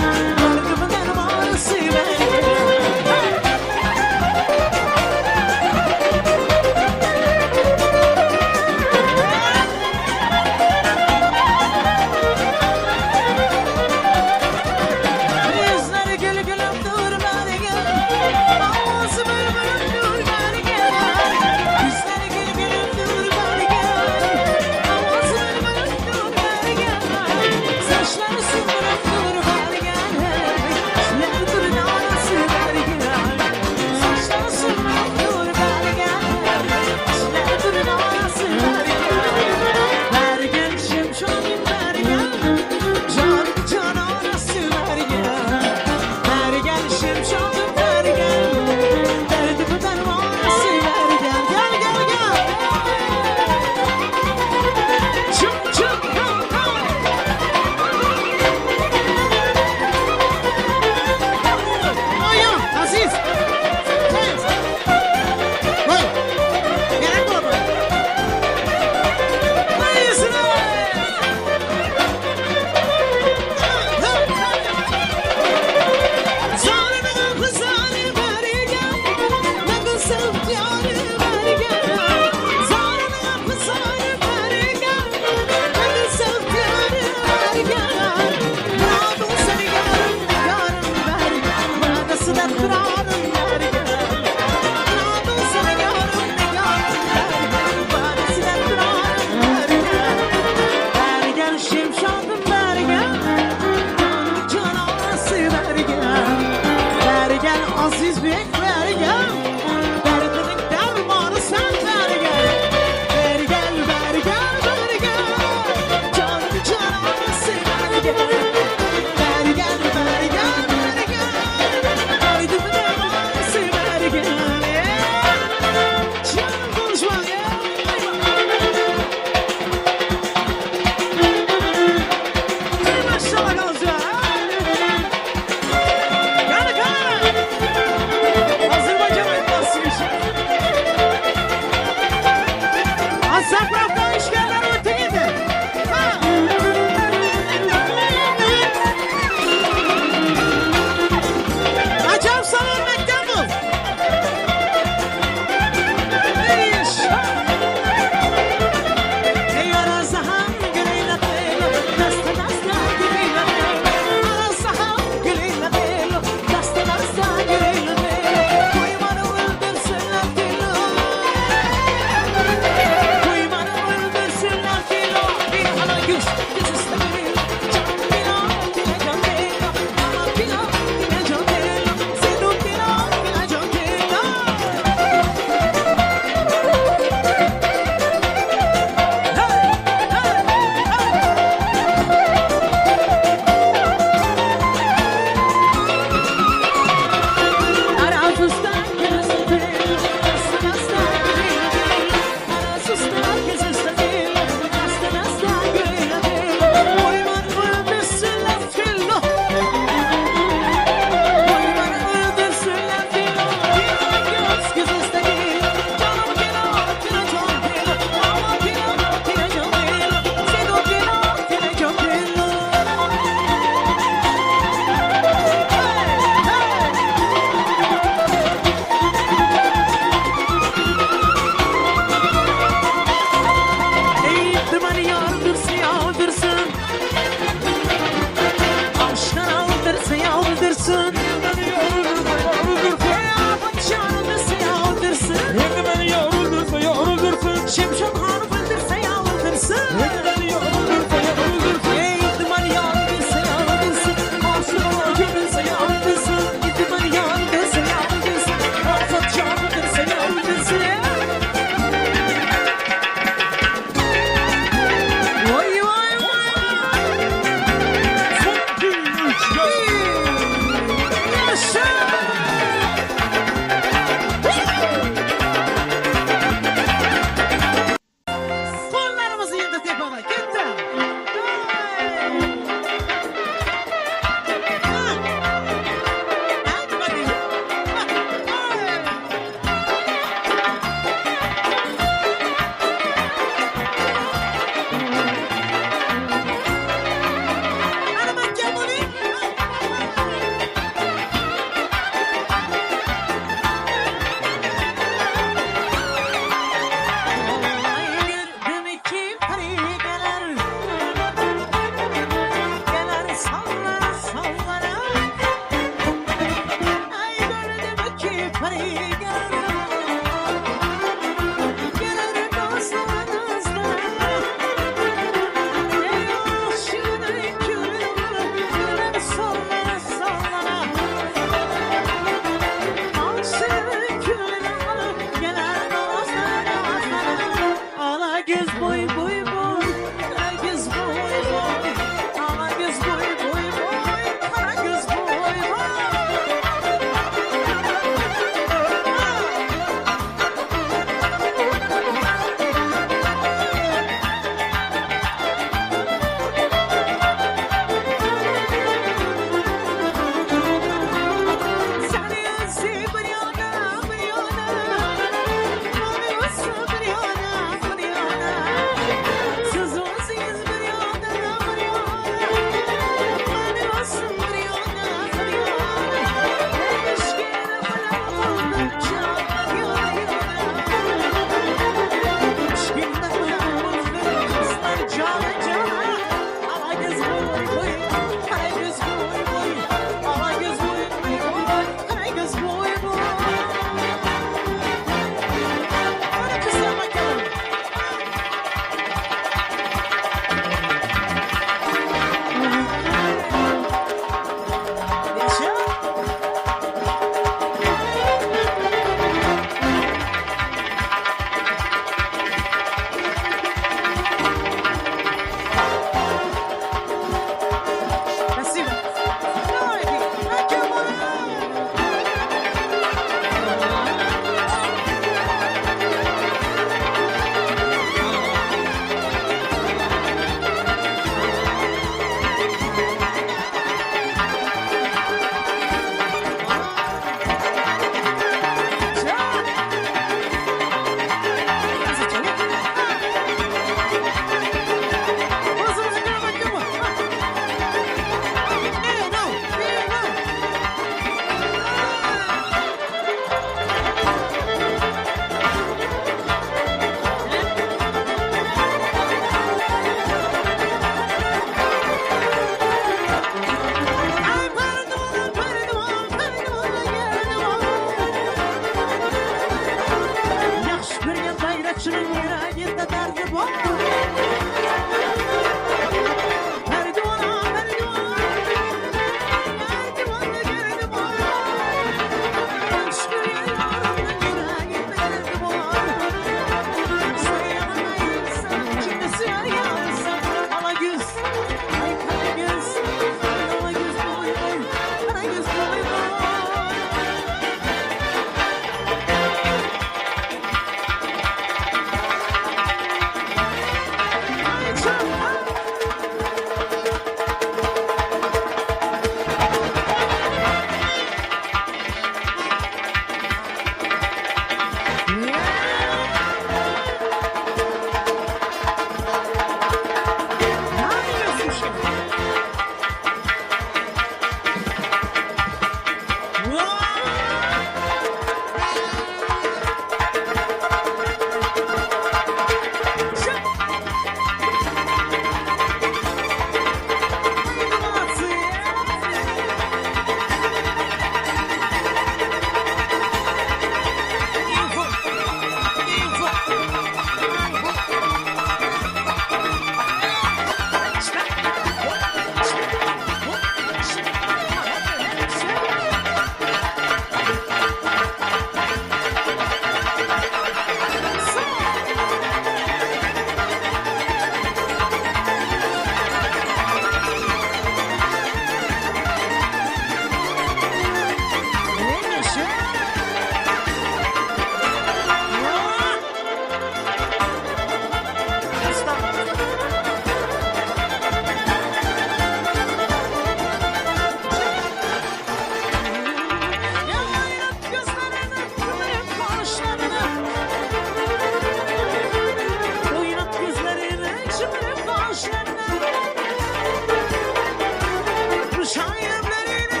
Şaýemlerine,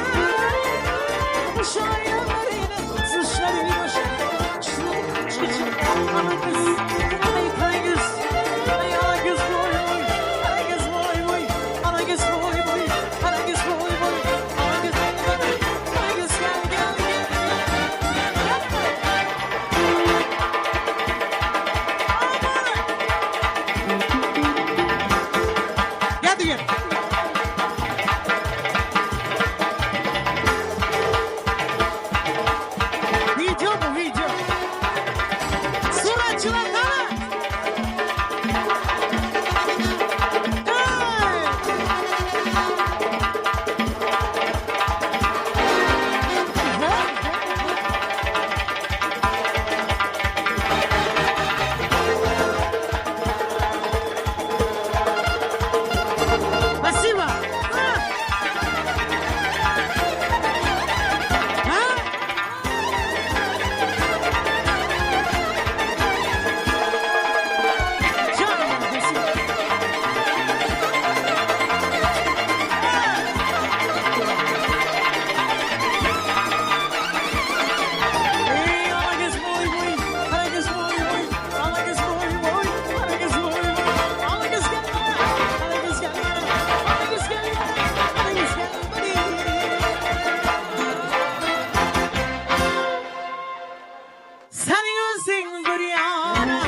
şaýemlerine, Ana kız, ay kara göz, ay ana göz boy boy, ana göz boy boy, ana göz boy boy, ana göz boy boy, ana göz ana göz gel gel gel gel gel. Gel gel. Video bu video. Suratçılar kara. Hey! Спасибо. А! А? Canım спасибо. Ey ana kız boy boy, ana kız boy boy, ana kız boy boy, ana kız boy boy, ana kız gel bana, ana kız gel bana, ana kız gel bana, ana kız gel bana. Senin özün bir yana.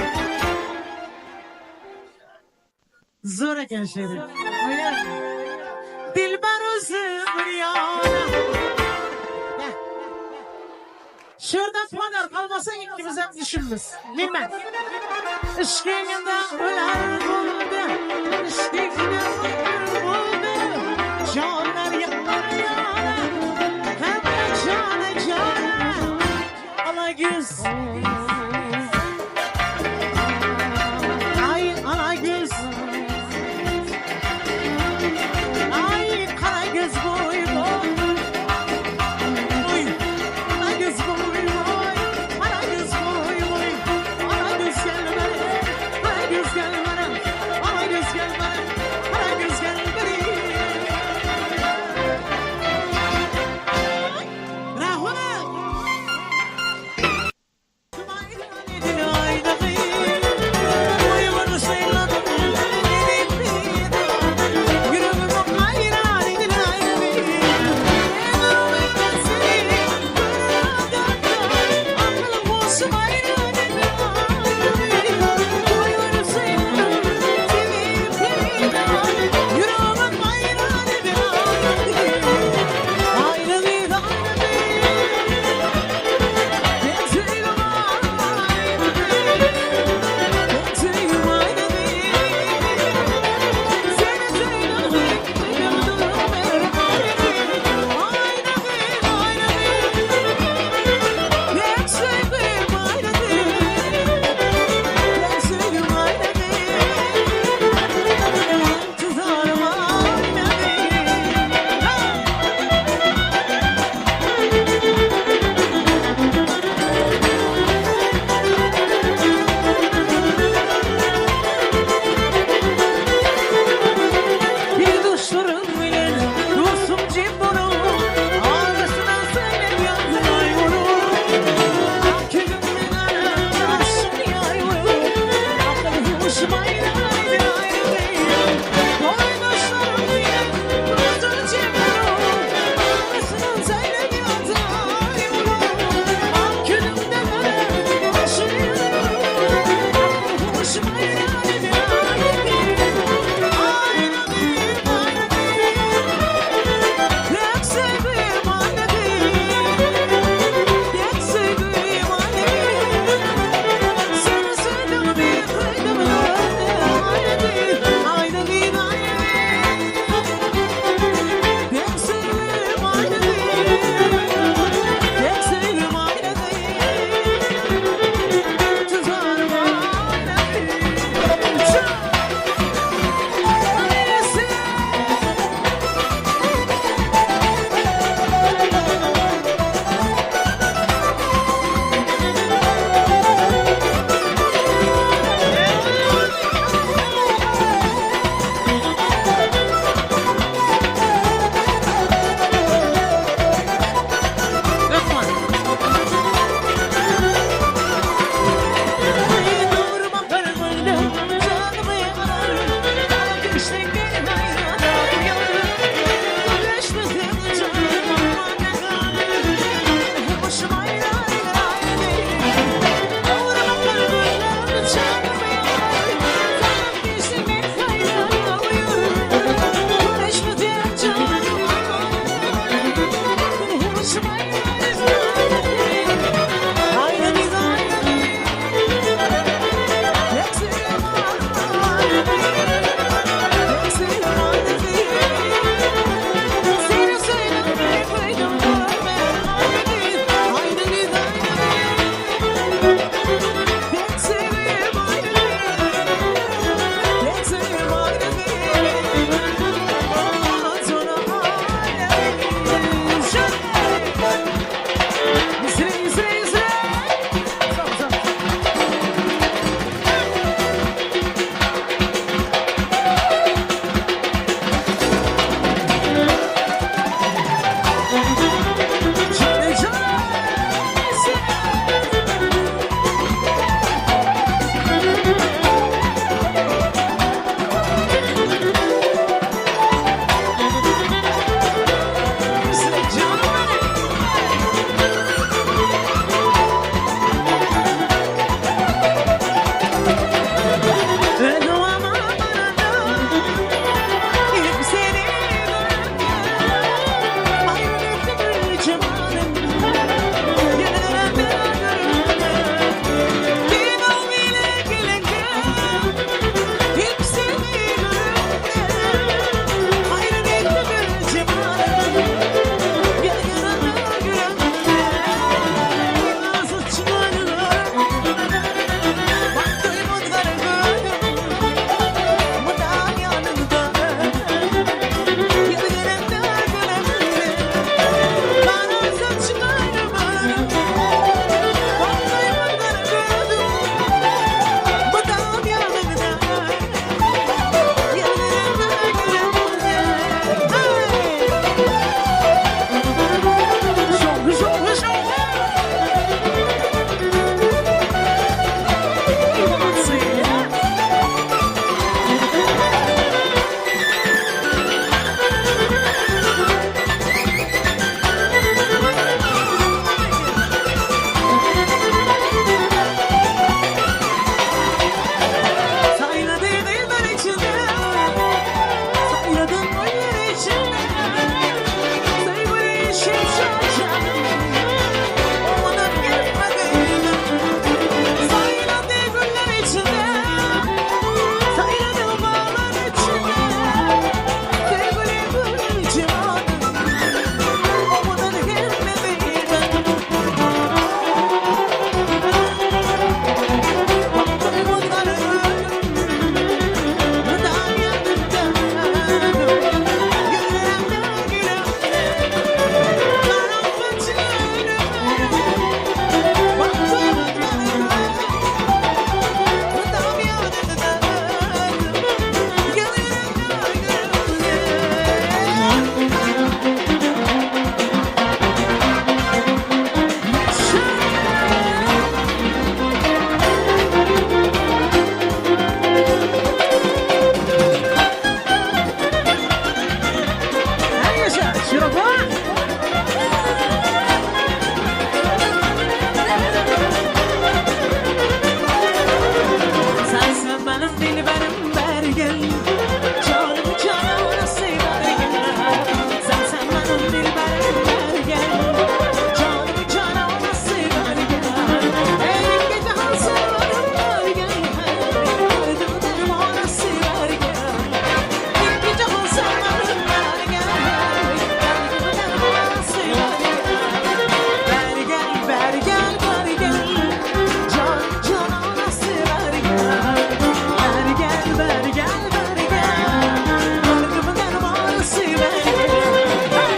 Zor eken şeydir. Öyle mi? Dilber özün bir yana. Gel. Şuradan puanlar kalmasa ikimiz hem düşünmüz. Bilmem. Işkında öler buldu. Işkında öler buldu. Canlar yanar yana. Hem de cana cana. Ala göz. Ay ala göz. Ay kara göz boy boy. Oy, ana göz boy boy, ana göz boy boy, ana göz gel bana, ana göz gel bana, ana göz gel bana, ana göz gel bana. Rahmet. Şirofa! Sensin benim dilberim beri gel. Canım cananası beri gel. Sensin benim dilberim beri gel. Canım cananası beri gel. Ey gece hasırlarım beri gel. Derdim dermanası beri gel. Ey gece hasırlarım beri gel. Derdim dermanası beri gel. Beri gel, beri gel, beri gel. Can cananası beri gel. Beri gel, beri gel, beri gel. Derdim dermanası beri gel. Hey!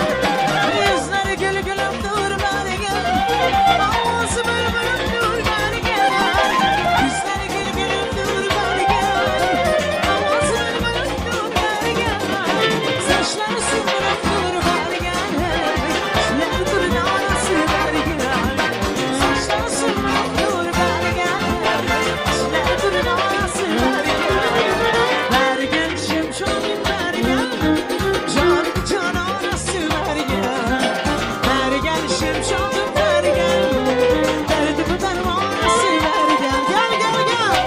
Yüzleri gül gülüm dur beri gel. Ağzı bülbülüm dur beri gel. Yüzleri gül gülüm dur beri gel. Ağzı bülbülüm dur beri gel. Saçları sümbülüm dur beri gel. Şiler dur nanası beri gel. Saçları sümbülüm dur beri gel. Şiler dur nanası beri gel. Beri gel şimşonim beri gel. Can cananası beri gel. Beri gel şimşonim beri gel. Derdimi dermanası beri gel. Gel gel gel.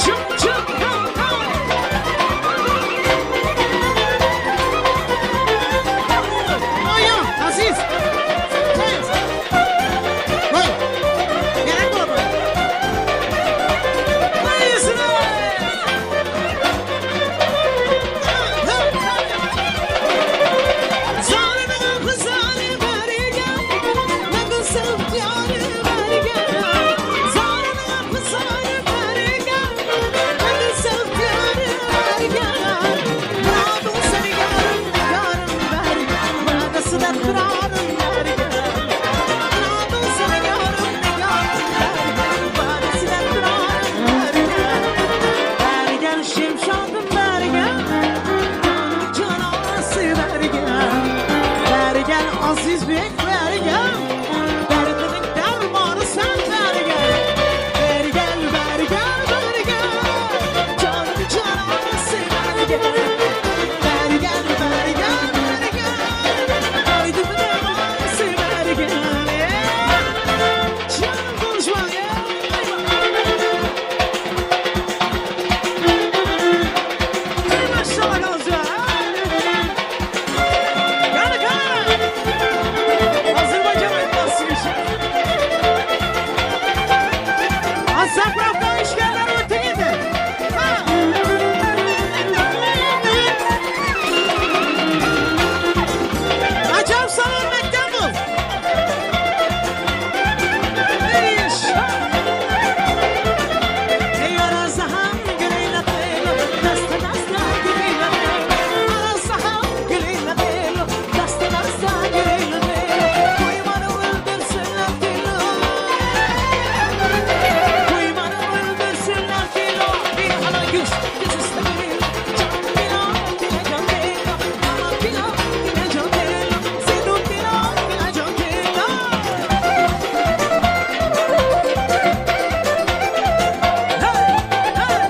Çık çık kalk kalk. Oyo, Aziz. Tez. Vay. Gerek oldu. Vay yüzüne. Zalim kızarı beri gel, ne kızım diyarı beri gel. Zalim kızarı beri gel, ne kızım diyarı beri gel. Muradın seni yarım yarım beri gel, muradası da kırarım beri gel. Muradın seni yarım yarım beri gel, muradası da kırarım beri gel. Beri gel şimşadım beri gel. Cananası beri gel. Beri gel aziz bek beri gel. Derdinin dermanı sen beri gel. Beri gel beri gel beri gel. Canım cananası beri gel. Beri gel beri gel beri gel. Derdimin dermanı beri gel. Canım konuşma gel. Maşallah olsun. Yanı kana. Azerbaycan elması işi. Azerbaycan işgalleri öte gidi. Ha. Acam sana örnekten bul. Bir iş. Ey arazaham güleyle belo, dasta dasta güleyle belo. Arazaham güleyle belo, dasta dasta güleyle belo. Koymanı öldürsünler filo. Koymanı öldürsünler filo. Bir hala güz, güz üstü belo. Can filo, dile can belo. Aman filo, dile can belo. Sedum filo, dile can belo. Hey, hey!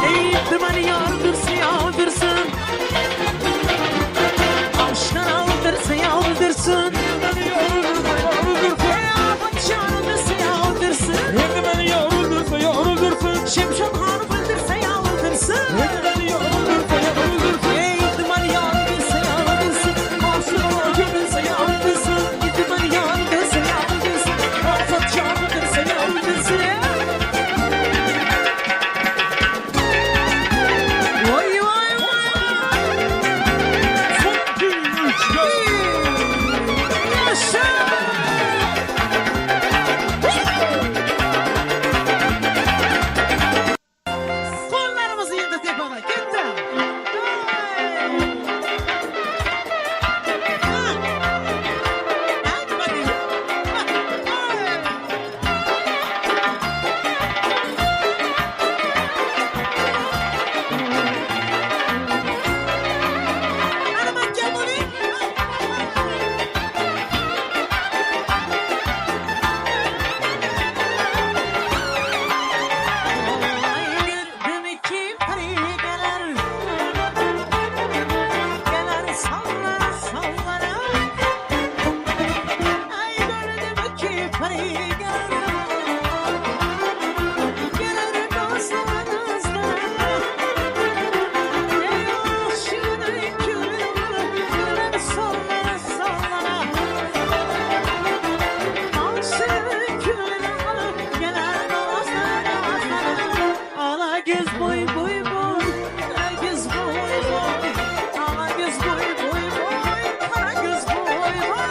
Ey dumanı yardırsın yağdırsın. Aşkın aldırsın yağdırsın. Beni yorulursa yorulursun. Ey afet çağrıldırsın yağdırsın. Endi beni yorulursa yorulursun. Şemşat hanım öldürse yağdırsın. Endi beni yorulursa yorulursun. Ey dumanı yardırsın yağdırsın. Aşkın öldürse yağdırsın. Dumanı yardırsın yağdırsın. Hany geler Geler dostlar dostlar Ey aşığını külünü Gelir sallana sallana Aşığını külünü Gelir dostlar dostlar Ala göz boy boy boy Kara göz boy boy Ala göz boy boy boy Kara göz boy boy.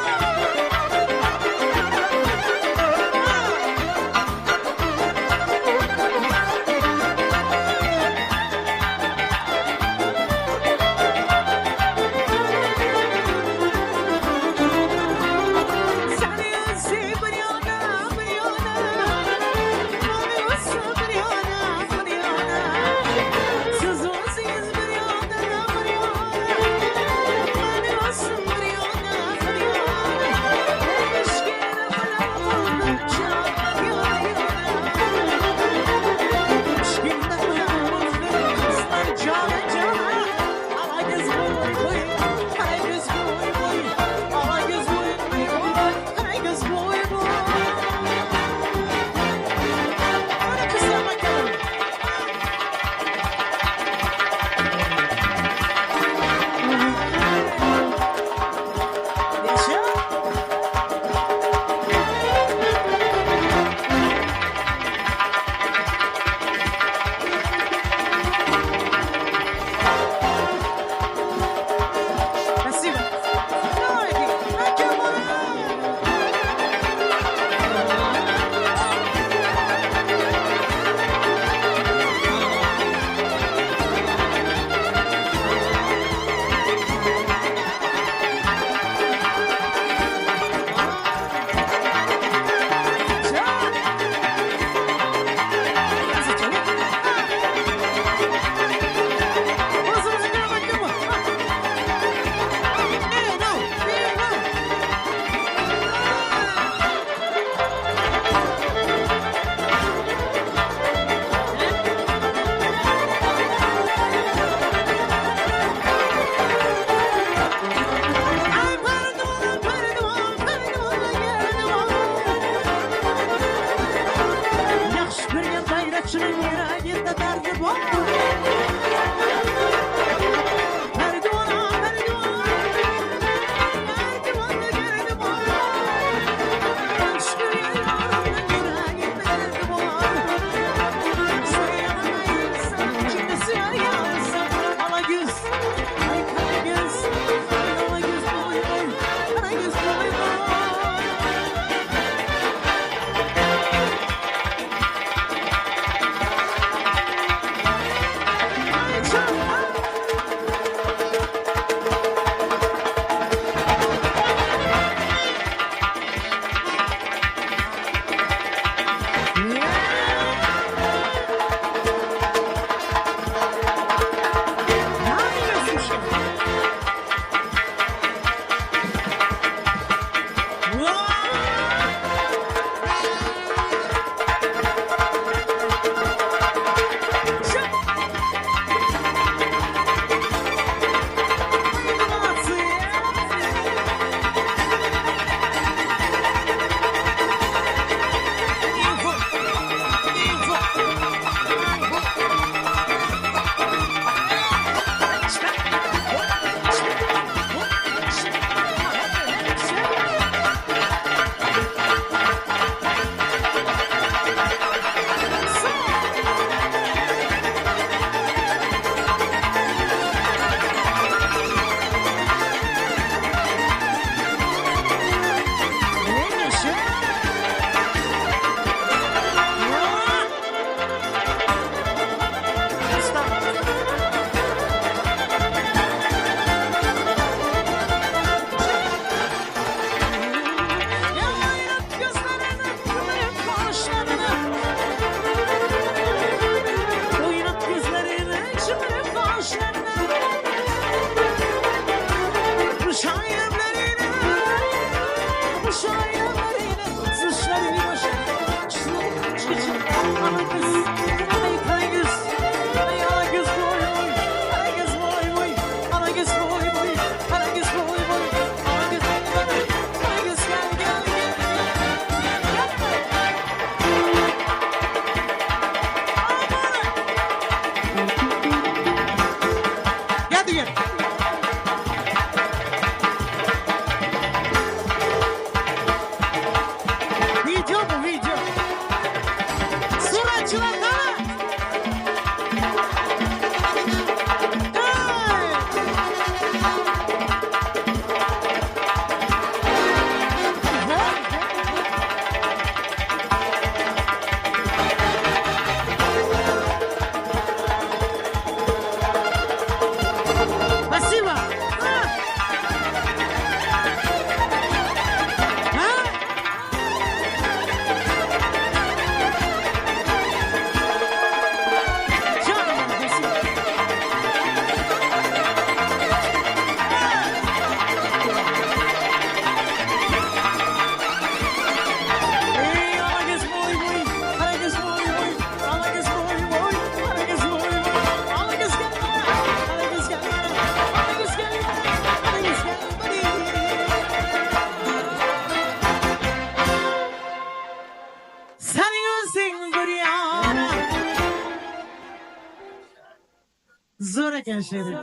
Zo'r eken şeri.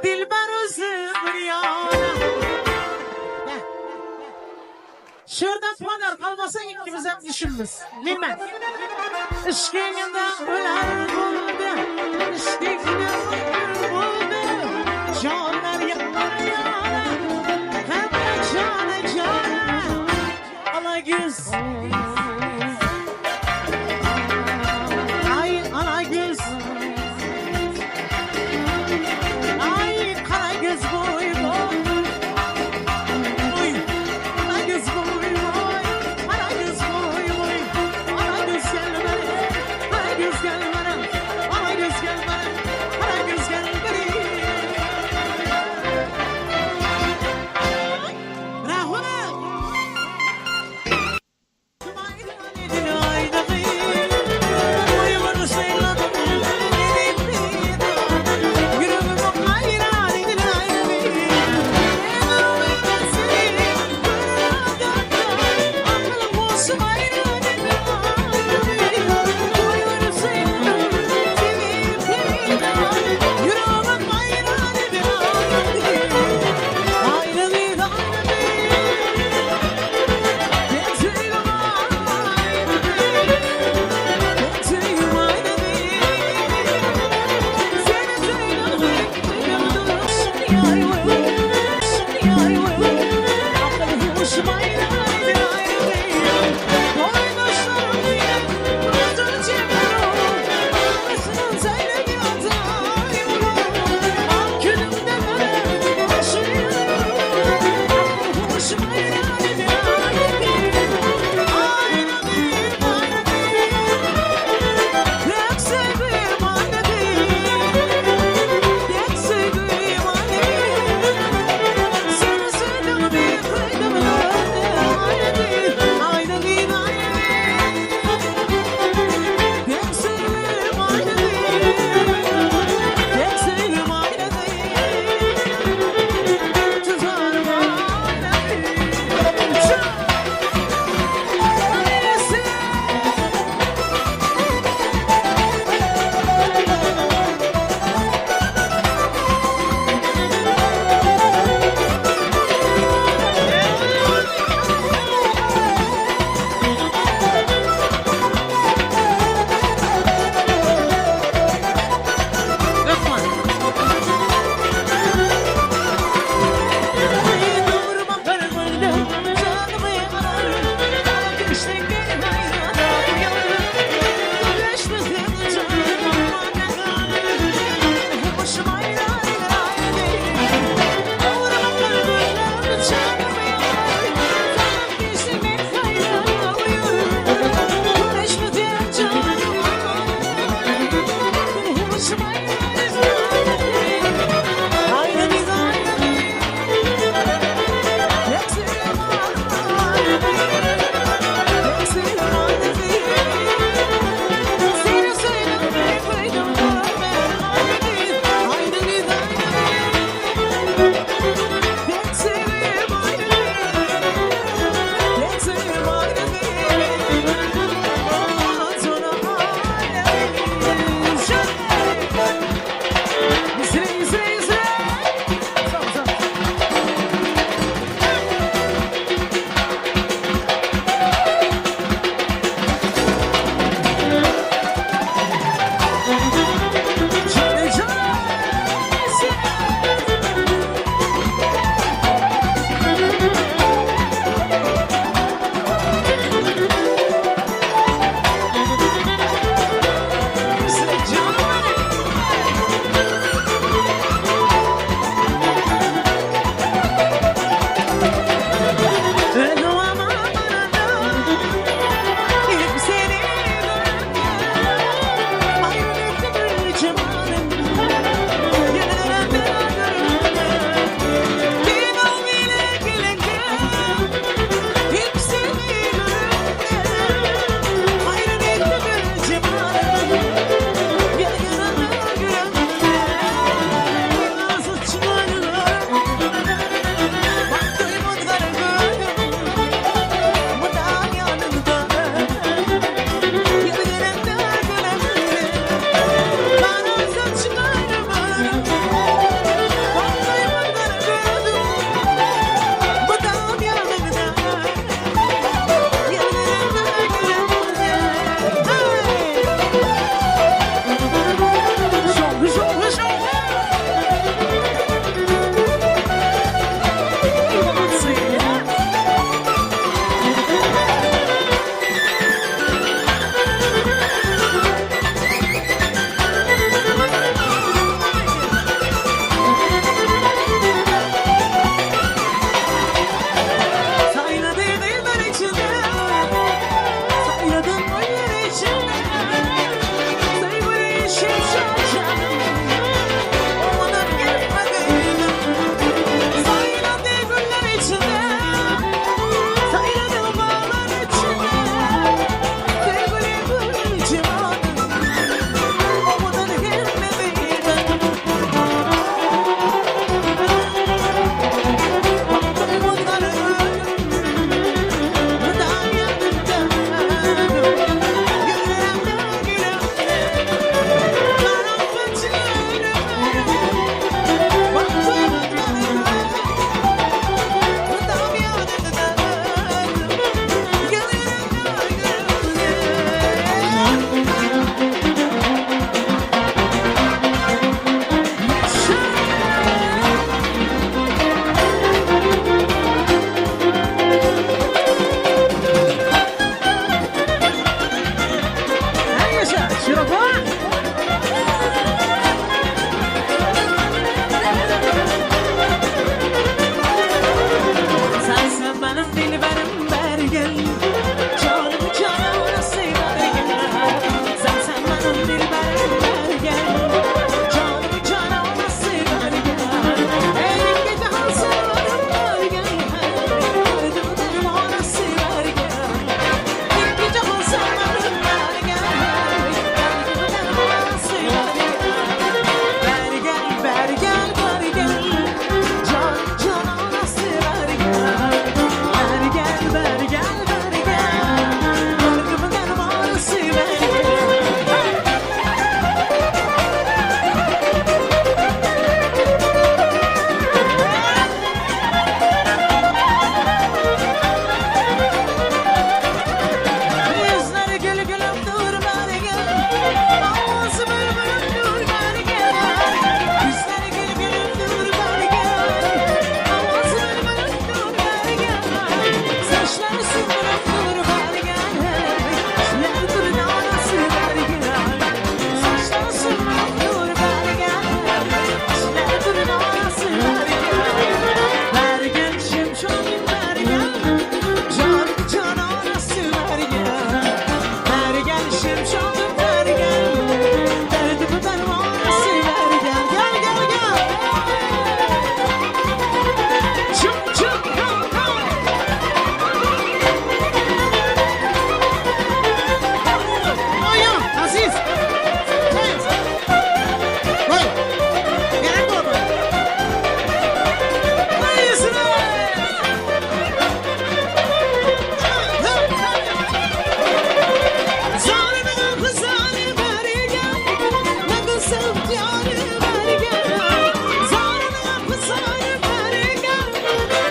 Dilber özü bir ýana. Gel. Şurada padar kalmasa ikimizem düşünmüz. Bilmem. Işkyňda öler boldy. Işkyňda öler boldy. Janlar ýanar ýana. Hemme jana jana. Ala göz. Ay ala göz. Ay kara göz boy boy. Oy. Kara göz boy boy. Kara göz boy boy. Kara göz gel bana. Kara göz gel bana. Kara göz gel bana. Kara göz gel bana. Rahmet. Canımı cananası ver gel. Sen sen benim dilberim ver gel. Canımı cananası ver gel. Ey gece hazırlarım ver gel. Derdimi dermanası ver gel. İlk gece hazırlarım ver gel. Derdimi dermanası ver gel. Ver gel, ver gel, ver gel. Can cananası ver gel. Ver gel, ver gel, ver gel. Derdimi dermanası ver gel. Yüzleri gül gülüm dur ver gel. Ağzı bülbülüm dur ver gel. Yüzleri gül gülüm dur ver gel. Ağzı bülbülüm dur ver gel. Saçları sümbülüm dur ver gel. Yüzleri dur nanası ver gel. Saçları sümbülüm dur ver gel. Yüzleri dur nanası ver gel. Ver gel şimşonim ver gel. Can cananası ver gel. Ver gel şimşonim ver gel. Derdimi dermanası ver gel. Gel gel gel. Çık çık kalk kalk. Oyo Aziz. Thanks. Vay. Gel baba. Vay İsmail. Zalimin kızarı ver gel, ne kızım yarı ver gel. Zalimin kızarı ver gel,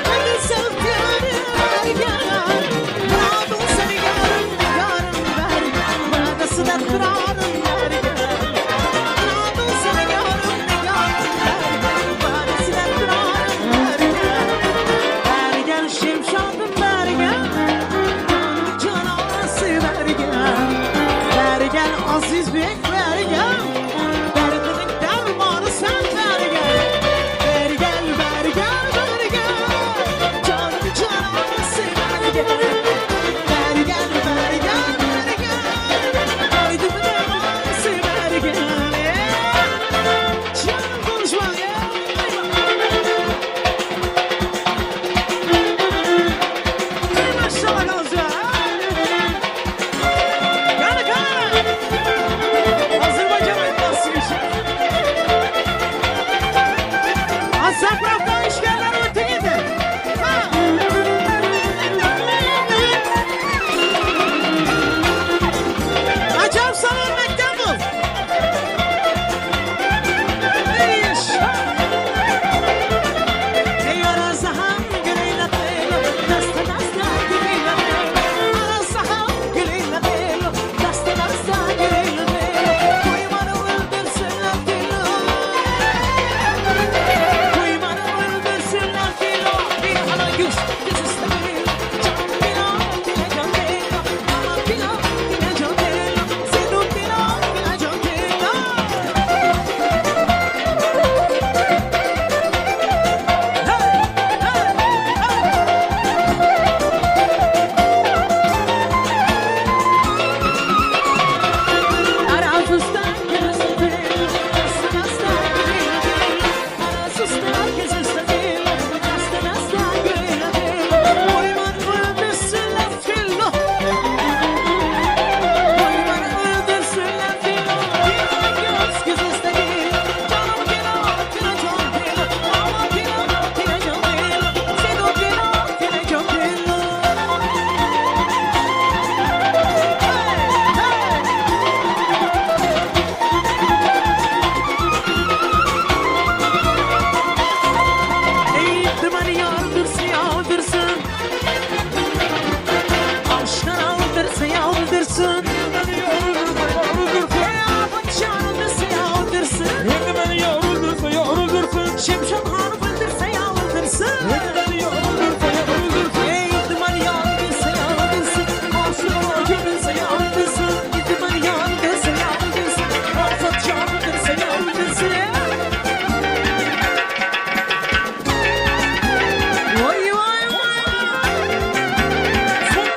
ne kızım yarı ver gel. Muradın seni yarım yarım ver gel, muradası da kırarım ver gel. Muradın seni yarım yarım ver gel, muradası da kırarım ver gel. Ver gel şimşadım ver gel. Cananası ver gel. Ver gel aziz bek ver gel. Derdinin dermanı sen ver gel. Ver gel ver gel ver gel. Canım cananası ver gel. Ver gel ver gel ver gel. Derdimin dermanısı ver gel. Canım konuşma gel. Maşallah olsun. Gel gel. Azerbaycan ayıplasın işi. Azerbaycan'dan işlerler öte gidi. Ha. Acam sana ölmekten bul. Ey yaşa. Ey arazaham gülüyle belo, dasta dasta gülüyle belo. Arazaham gülüyle belo, dasta dasta gülüyle belo. Kuymanı öldürsünler filo. Kuymanı öldürsünler filo. Bir hala yüz, yüz üstü belo. Can filo, dile can belo. Ama filo, dile can belo. Senin filo, dile can belo. Ey dumanı yardırsın yağdırsın. Aşkın aldırsın yağdırsın. Beni yar öldürse yar öldürsün. Ey afet çağırdırsın yağdırsın. Endi beni yar öldürse yar öldürsün. Şimşek hanım öldürse yağdırsın. Endi beni yar öldürse yar öldürsün. Ey dumanı yardırsın yağdırsın. Aşkın öldürse yağdırsın. Dumanı yardırsın yağdırsın. Afet çağırdırsın yağdırsın. Vay vay vay. Son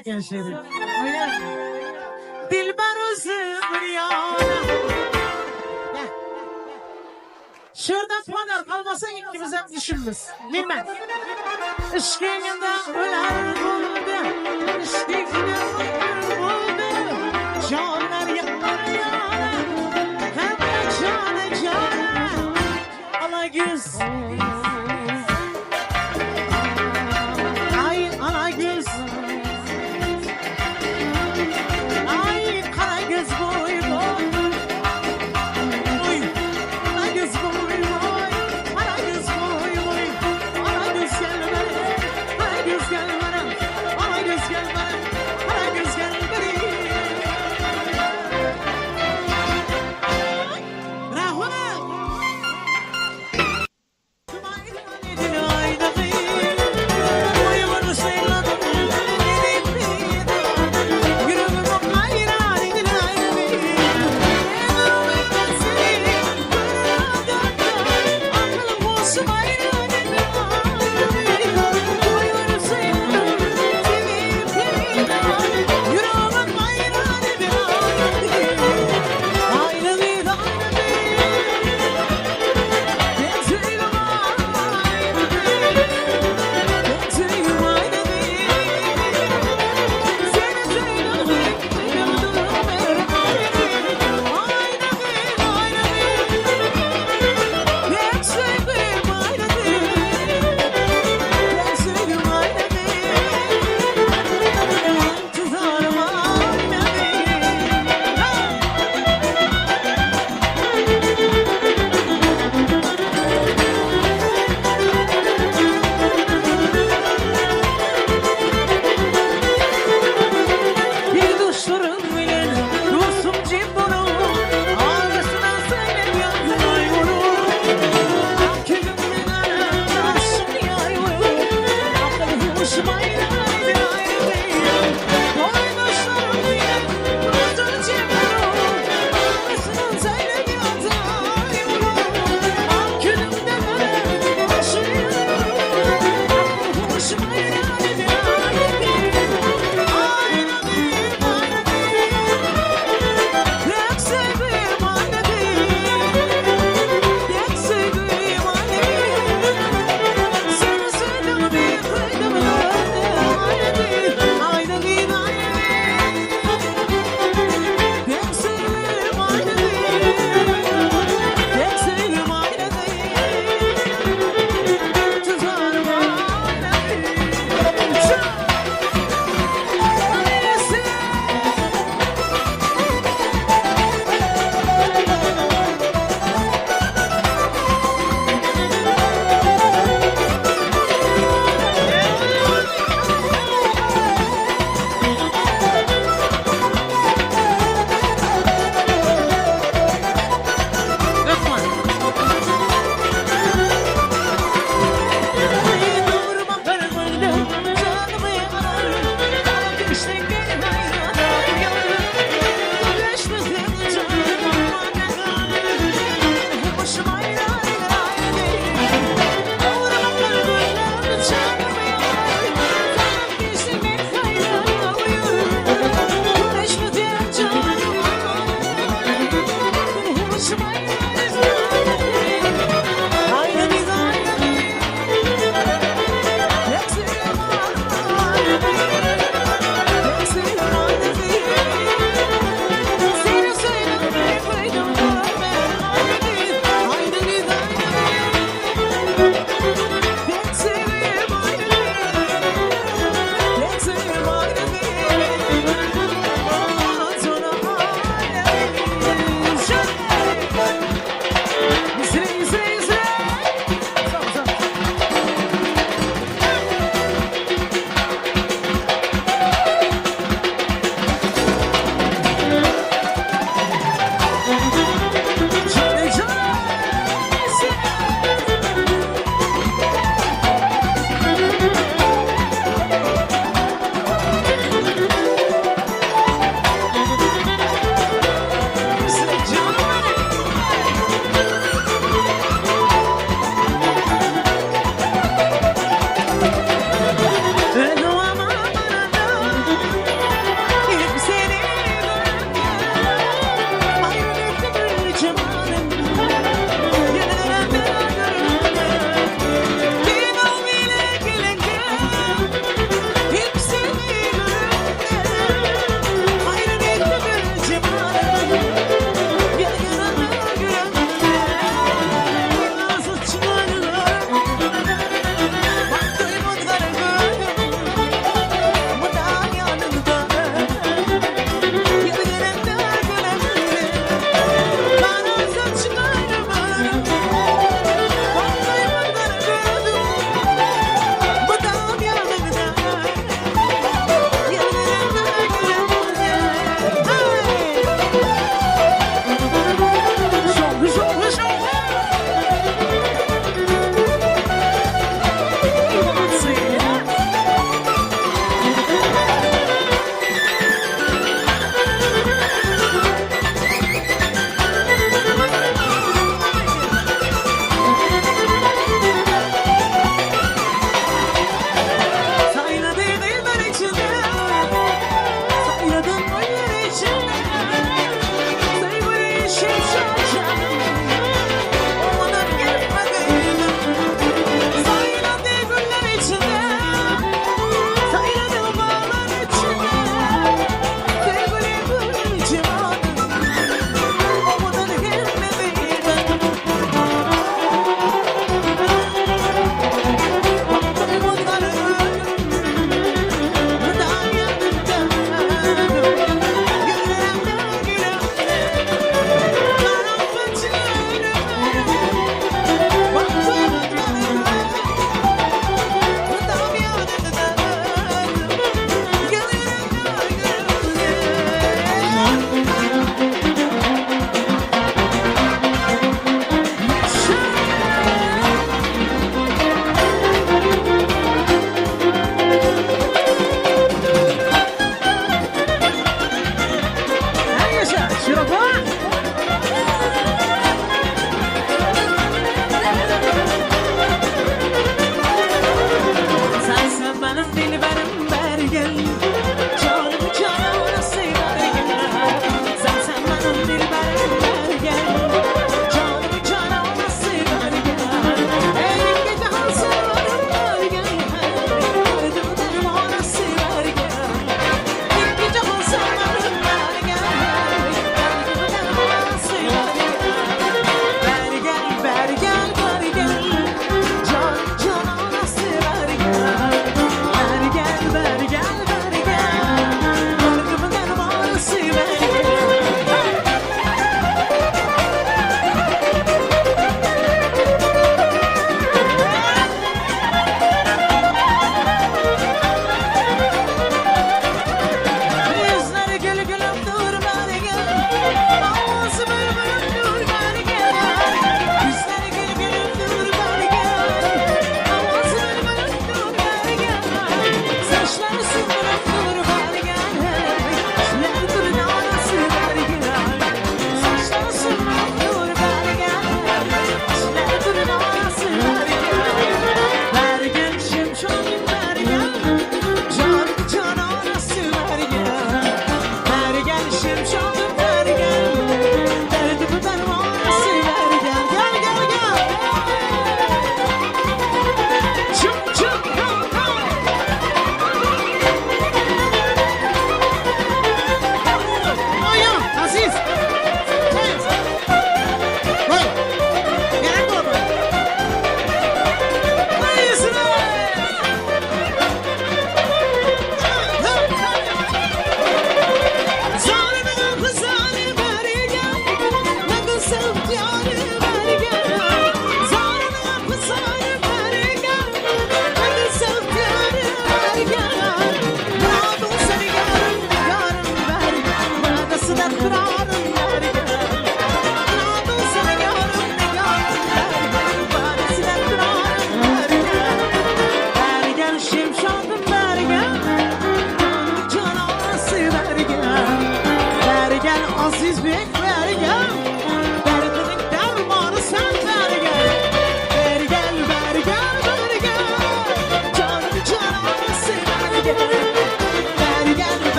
eken şeri. Dilber özü bir ýana. Şurada padar kalmasa ikimiz hem düşünmüz. Bilmem. Işkinginde öler buldu. Işkinginde öler buldu. Canlar yanar yana. Hem de cana cana. Ala göz. Ay ala göz. Ay kara göz boy boy. Oy. Kara göz boy boy. Kara göz boy boy. Kara göz gel bana. Kara göz gel bana. Kara göz gel bana. Kara göz gel bana. Rahmet. Şurada. Sensen benim dilberim bergel Canım cananası bergel Sensen benim dilberim bergel Canım cananası bergel Ey gece hasırlarım bergel Derdim dermanası bergel İlk gece hasırlarım bergel Derdim dermanası bergel.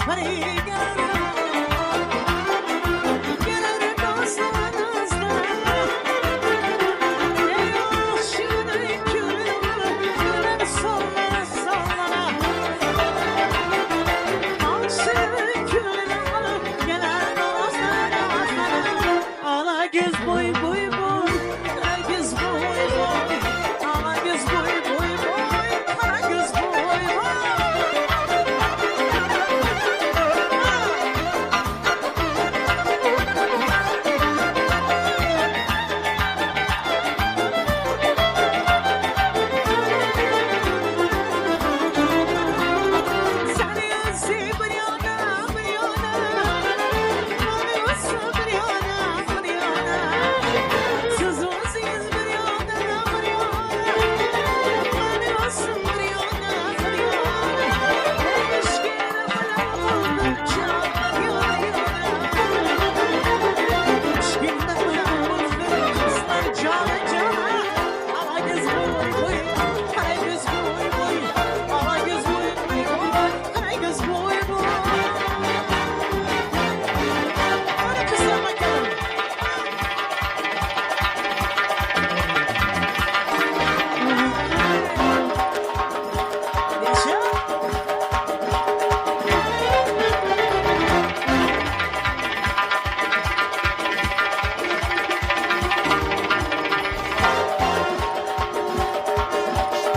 Beri gel. Gelir dostlar dostlar. Ey aşığın külü, sallana sallana. Aşığın külü, gelen dostlar dostlar. Ala göz boy boy boy, kara göz boy boy. Ala göz boy boy boy, kara göz boy boy. Seni özü bir yana, bir yana. Beni özü bir yana, bir yana. Siz özünüz bir yana, bir yana. Beni özü bir yana, bir yana. Eşkine bırakıldım, can yana yana. Eşkine bırakıldım, kızlar cana cana. Ala göz boy boy, kara göz boy boy. Ala göz boy boy, kara göz boy boy. Hadi kızlar bakalım. Yaşa.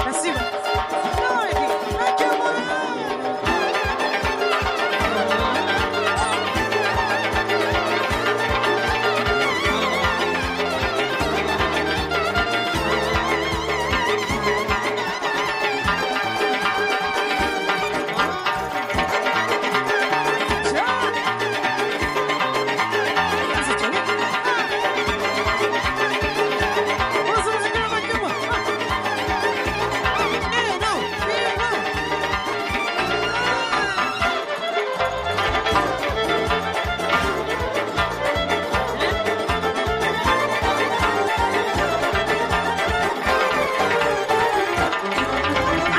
Спасибо. Давайте, Акимов!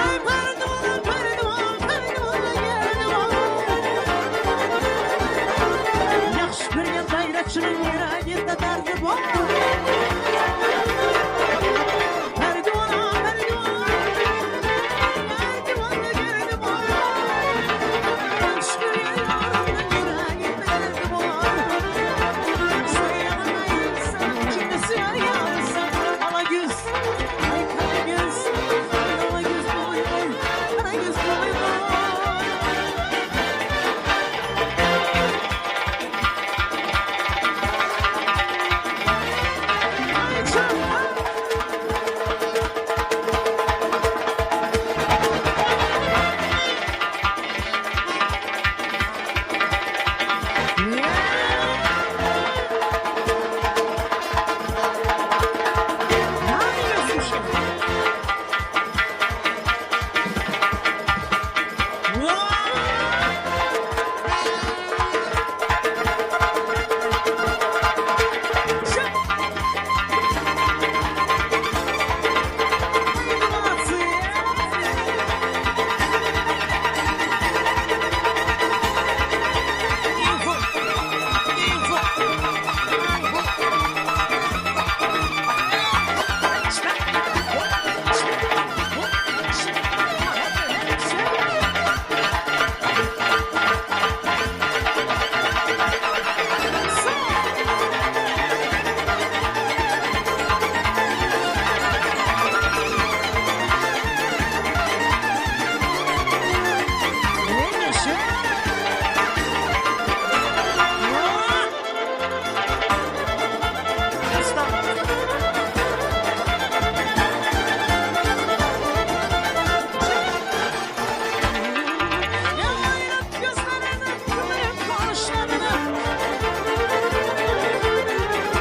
Ay pardon, pardon, pardon, Yaxshi ko'rgan bayrakchining yuragida dardi bor. Pardon, pardon, pardon, pardon. Yaxshi ko'rgan yorimning yuragida dardi bor. Sevmaysan, kimni sevmaysan, ala güz, ay kara göz, ala göz boy boy, kara göz boy boy. Ay çok.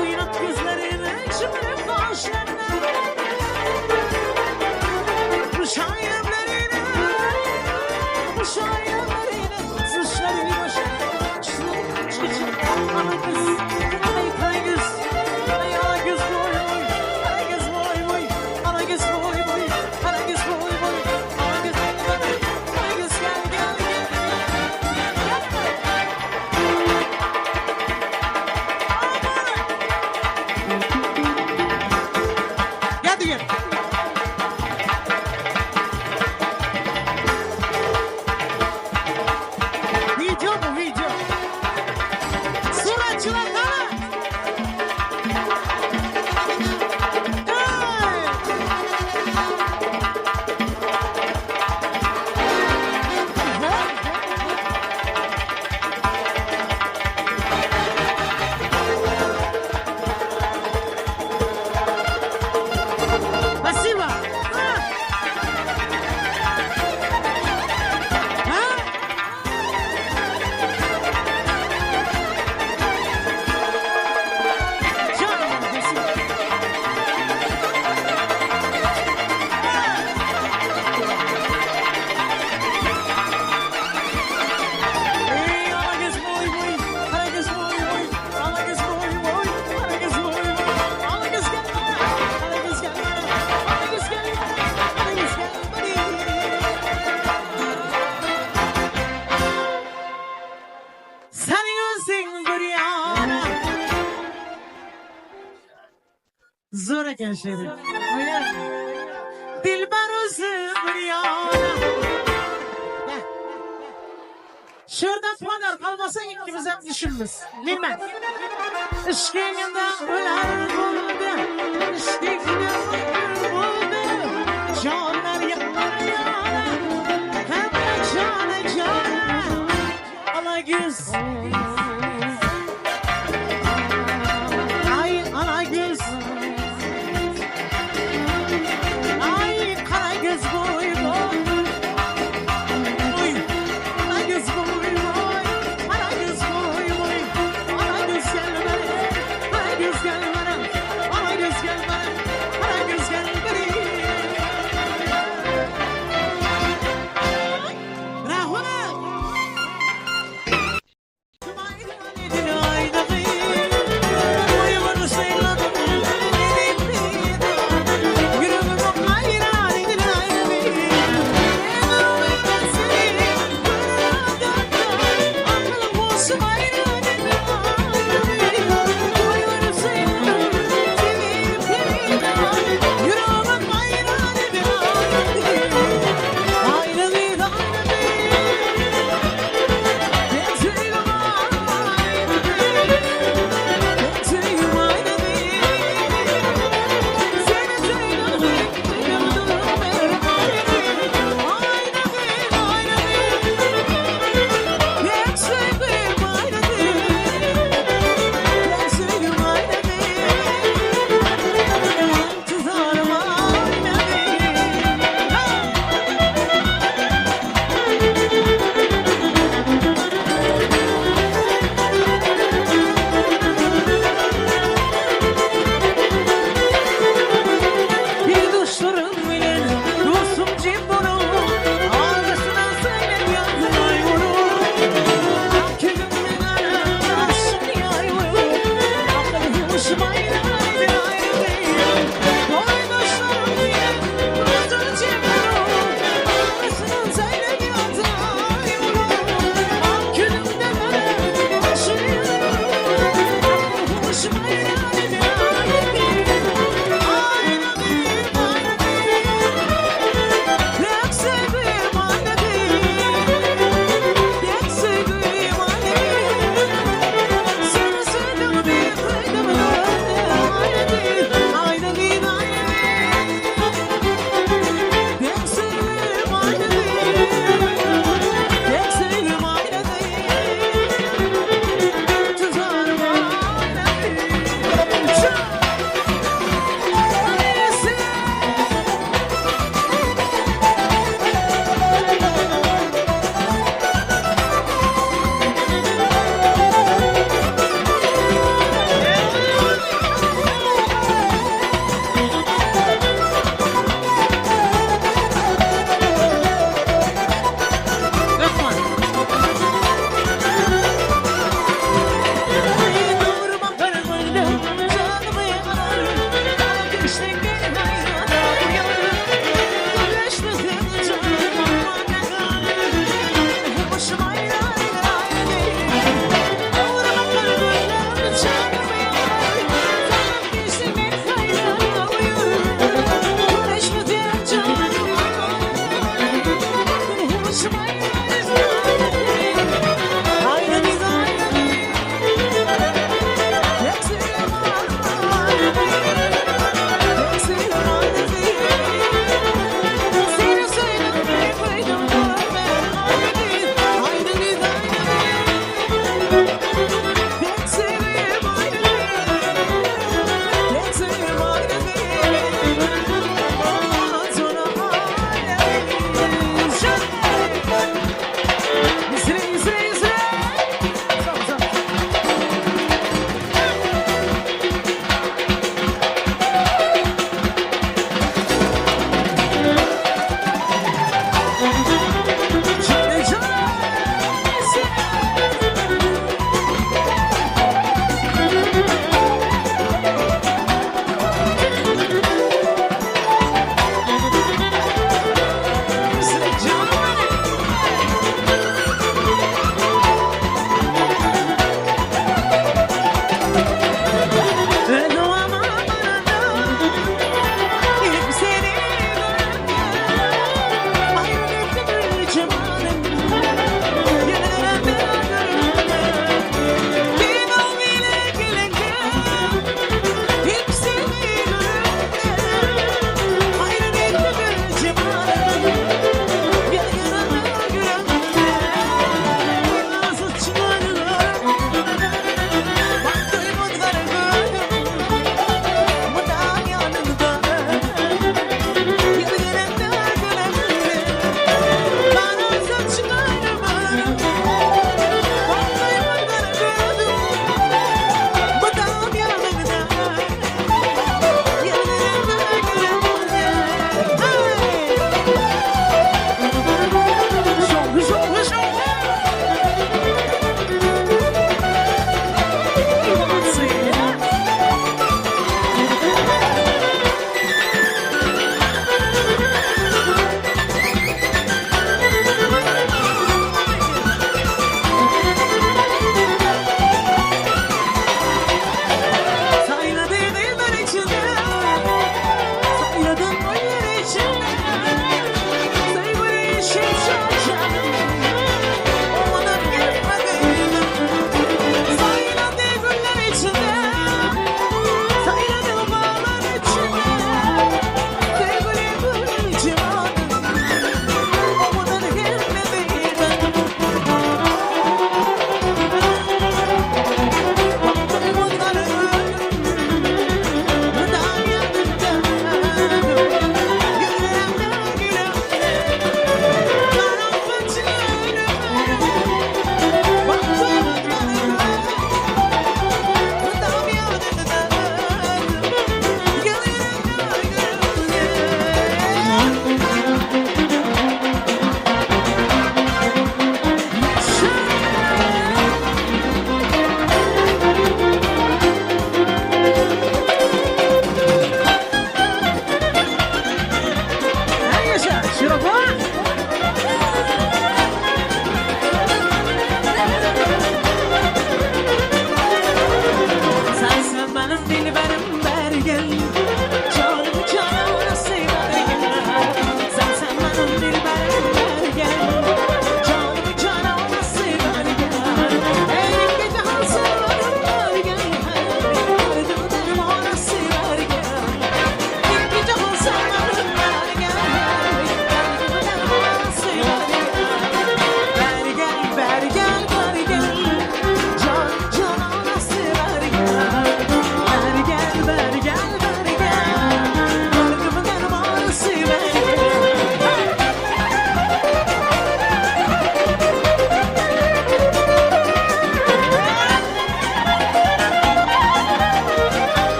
Oynat gözlerini, şimdi kaşlarını. Bu şairlerine, bu şairlerine, sıçları başına, çık çık. Ana kız, ay kara göz, ay ana göz boy boy, kara göz boy boy, ana göz boy boy, kara göz boy boy, ana göz boy boy, kara göz gel gel gel. Zor eken şeýdip. Oýna. Dilber özü bir ýana. Gel. Şurada podark almasak ikimizem düşünmez. Bilmem. Yşkyňda öler boldy. Yşkyňda öler boldy. Janlar ýanar ýana. Hemme jana jana. Ala göz. Ay ala göz. Ay kara göz boy boy. Oy. Kara göz boy boy. Kara göz boy boy. Kara göz gel bana. Kara göz gel bana. Kara göz gel bana. Kara göz gel bana. Rahmet.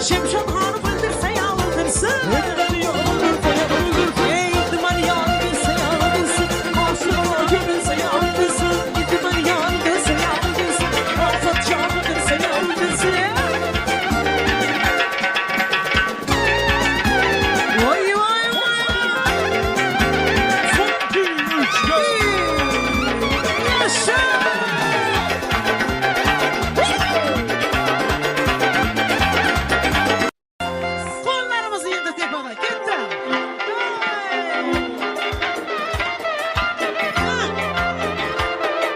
Şemşat hanym öldürse ya öldürsün. Beni yar öldürse yar öldürsün. Ey ihtimal yar bilse yar bilsin. Aşıklar görülse yar bilsin. İhtimal yar bilse yar bilsin. Azat yar bilse yar bilsin. Vay vay vay. Son 2 3 4. Yaşa! Kollarımızı yedi tepede. Gitti.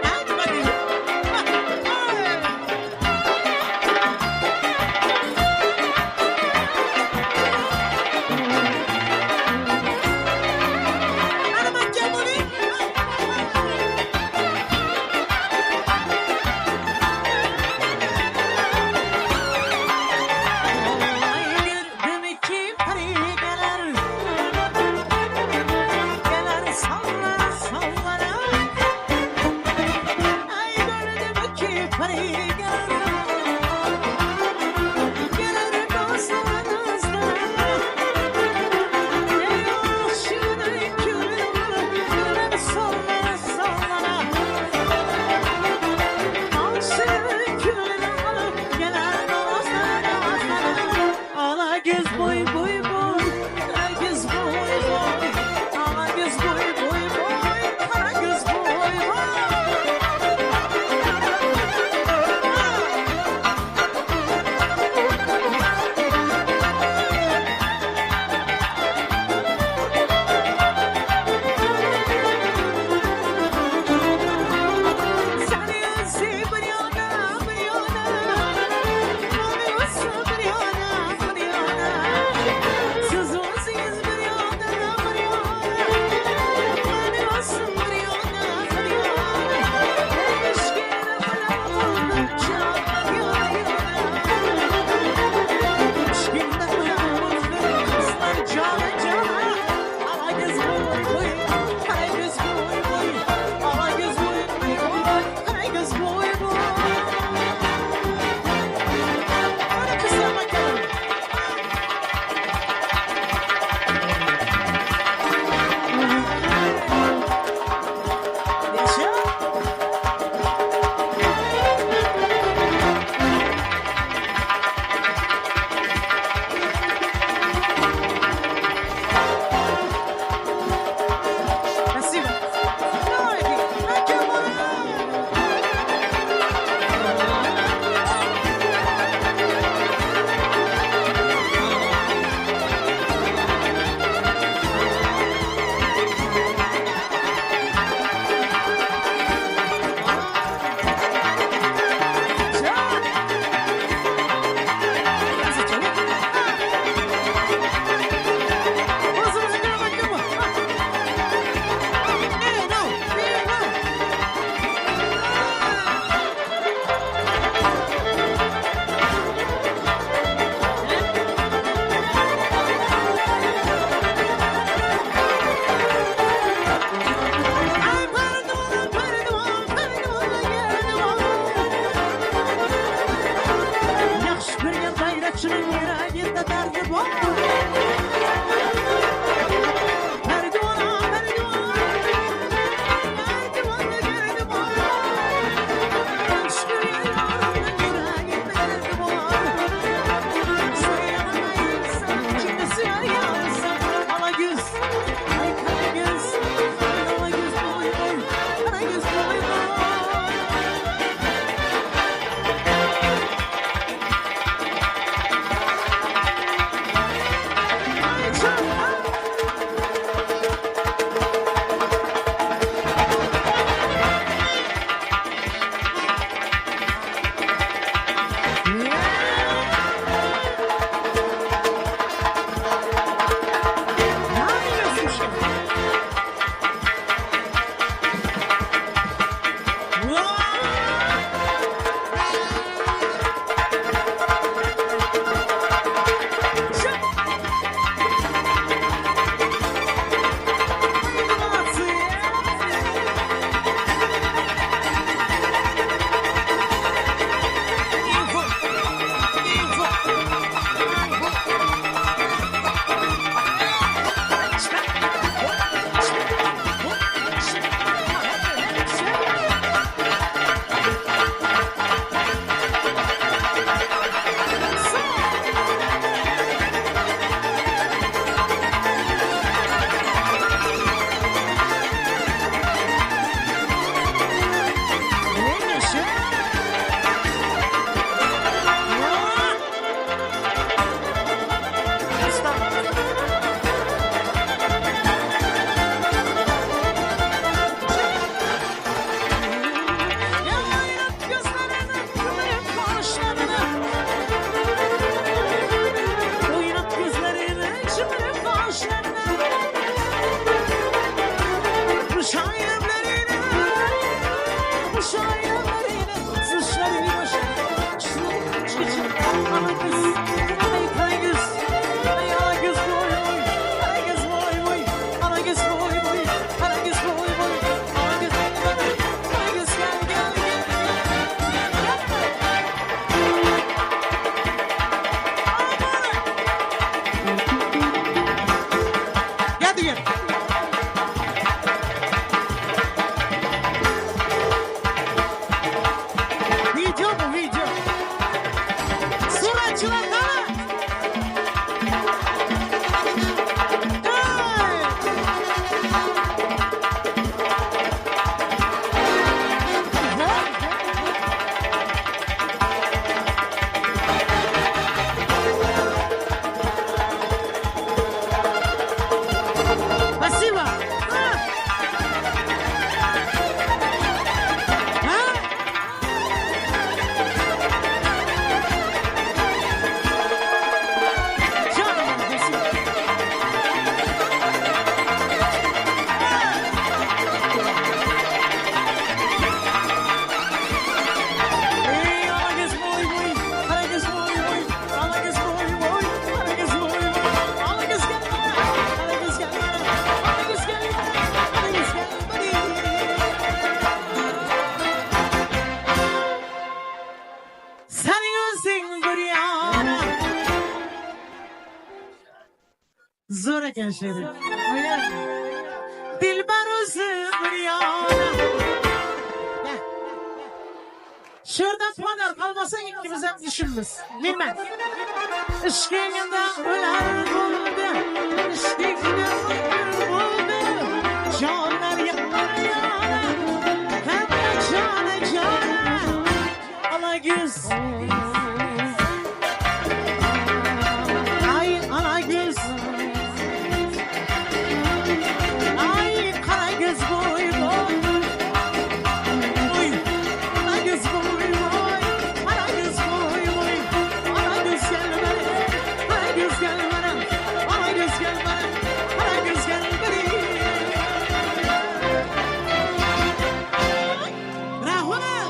Hadi bakayım. Hadi bakayım bunu. Ay gördüm ki peri gelir. Gelir sallar sallara. Ay gördüm ki peri gelir. Gelir dostlar dostlar. Ey aşığını görürüm sallara sallara. Ala göz boy boy boy, kara göz boy boy, ala göz boy boy boy, kara göz boy boy. Seni özü bir yana, bir yana. Beni özü bir yana, bir yana. Hadi gel. Video bu video. Suratçılar kara. Hey! Спасибо. А! А? Canım, спасибо. Ey, ala göz boy boy, ala göz boy boy, ala göz boy boy, ala göz boy boy, ala göz gel bana, ala göz gel bana, ala göz gel bana, ala göz gel bana. Seniň özüň görýän. Zor eken şeýle. Dilber özüň görýän. Gel. Şurada puanlar kalmasa ikimiz hem düşünmüz. Bilmem. Işkinginde öler buldu. Işkinginde öler buldu. Canlar yanar yana. Hem de cana cana. Ala göz. Ay ala göz. Ay kara göz boy boy. Oy, kara göz boy boy, kara göz boy boy, kara göz gel bana, kara göz gel bana, kara göz gel bana, kara göz gel bana. Rahmet.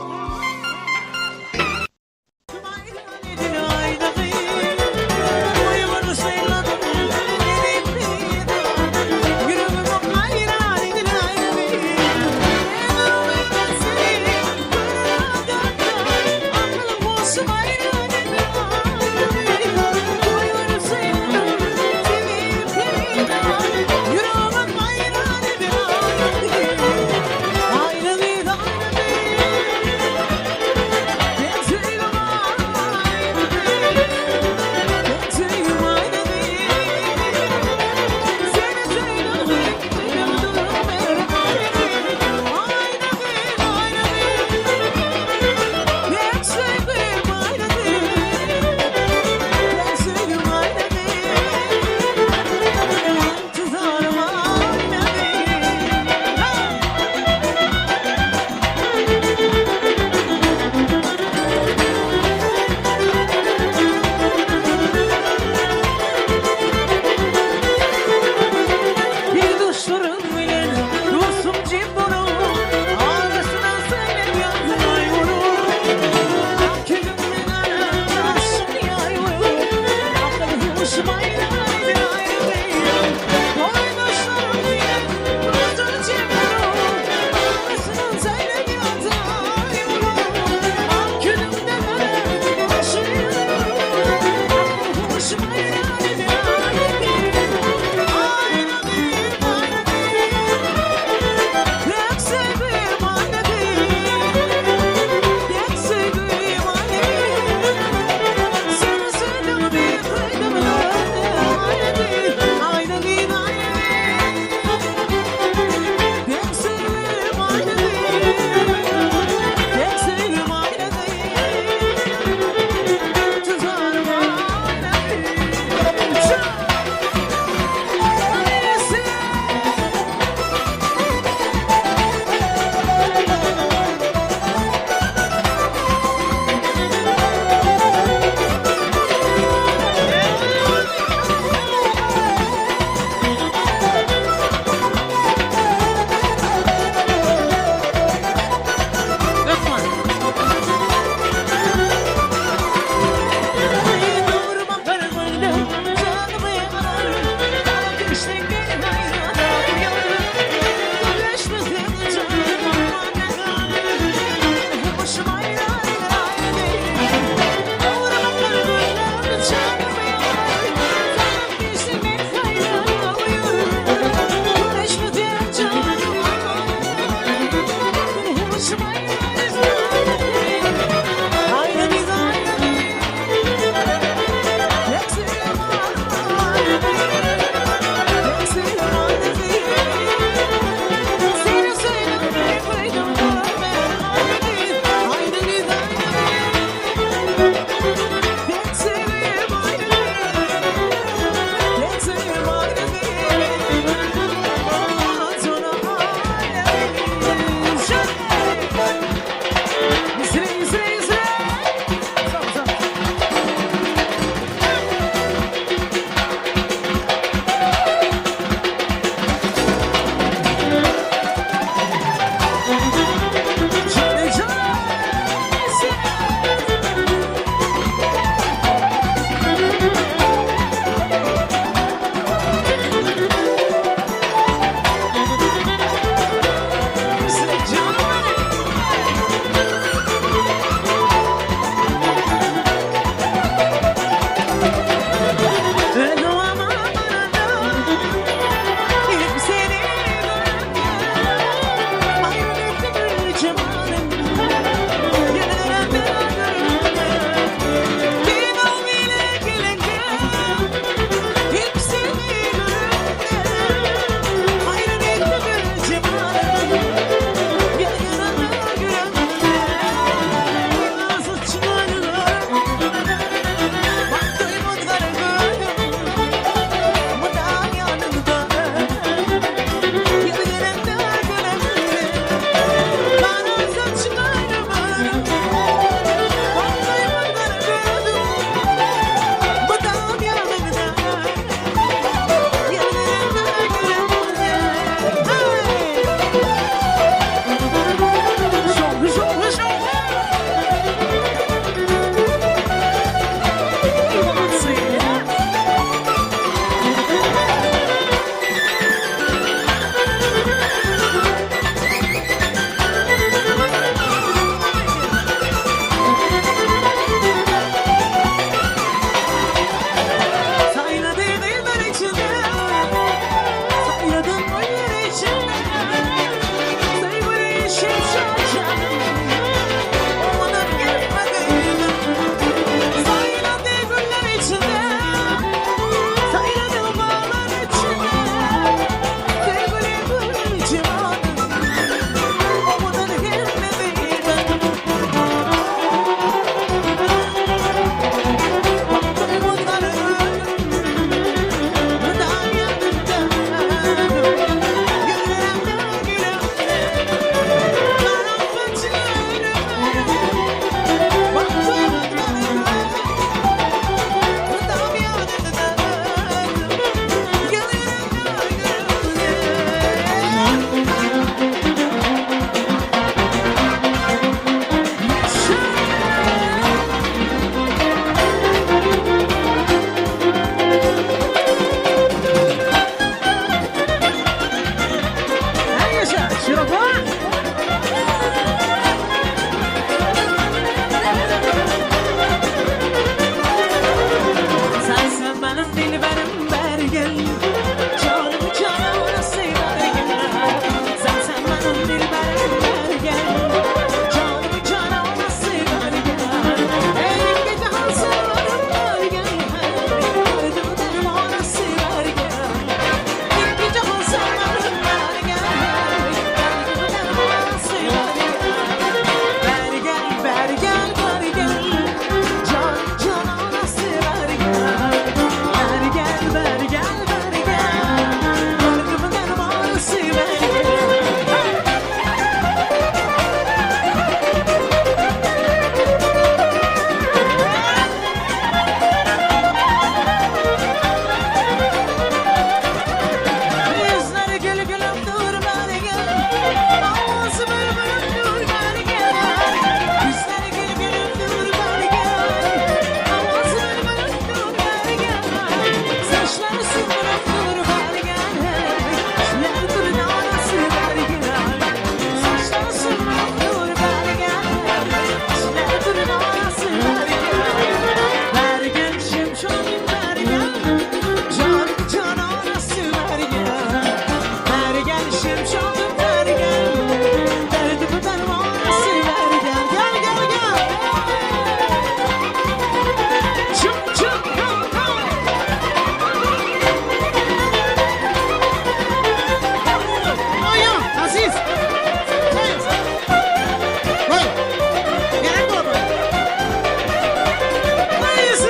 Bir dostlarım bilen dostum cimbonu Ağzına söylemiyorum Akılımın arasın yayıyor Aklım hoşuma ayrı ayrı Oy dostlarım bilen dostum cimbonu Ağzına söylemiyorum Akılımdan arasın Aklım hoşuma ayrı ayrı Tek sevdiğim anne Tek sevdiğim anne Seni sevdim bir kıydım. gel Canımı cananası beri gel Sen sen benim dilberim beri gel Canımı cananası beri gel Ey gece hasarım beri gel Derdimi dermanası beri gel Ey gece hasarım beri gel Derdimi dermanası beri gel Beri gel beri gel beri gel Can cananası beri gel Beri gel beri gel beri gel Derdimi dermanası beri gel Yüzleri gül gülüm dur beri gel Ağzı bülbülüm dur beri gel Yüzleri gül gülüm dur beri gel Ağzı bülbülüm dur beri gel Saçları sümbülüm dur beri gel Şiler durnanası beri gel Saçları sümbülüm dur beri gel Şiler durnanası beri gel Beri gel şemşalim beri gel Can cananası beri gel Beri gel şemşalim beri gel Derdimi dermanası beri gel Gel gel gel Çık çık kalk kalk Aya Aziz Thanks Hey Gel baba Hayırlısı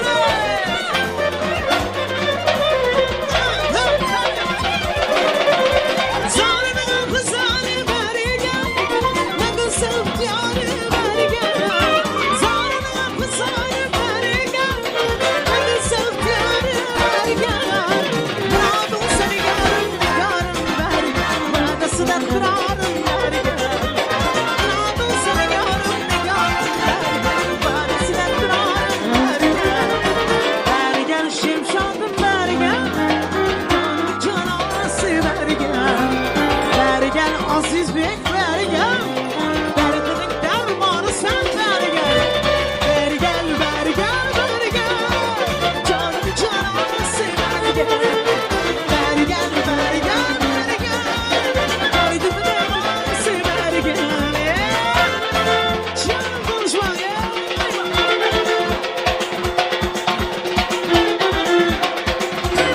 Zalim zalim beri gel Ne kızım yarı beri gel Zalim zalim beri gel Ne kızım yarı beri gel Muradın seni yarım yarım beri gel Muradası da kırarım beri gel Muradın seni yarım yarım beri gel Muradası da kırarım beri gel Beri gel şimşadım beri gel Cananası beri gel Beri gel aziz bek beri gel Derdinin dermanı sen beri gel Beri gel beri gel beri gel Canım cananası beri gel Beri gel beri gel beri gel Derdimin dermanısı beri gel Canım konuşma gel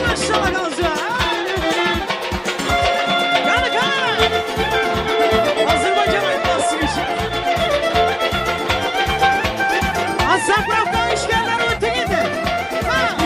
Maşallah kalacak. Yani kamera. Azerbaycan nasıl bir şey? Azerbaycan işlerler öte gitti. Ha.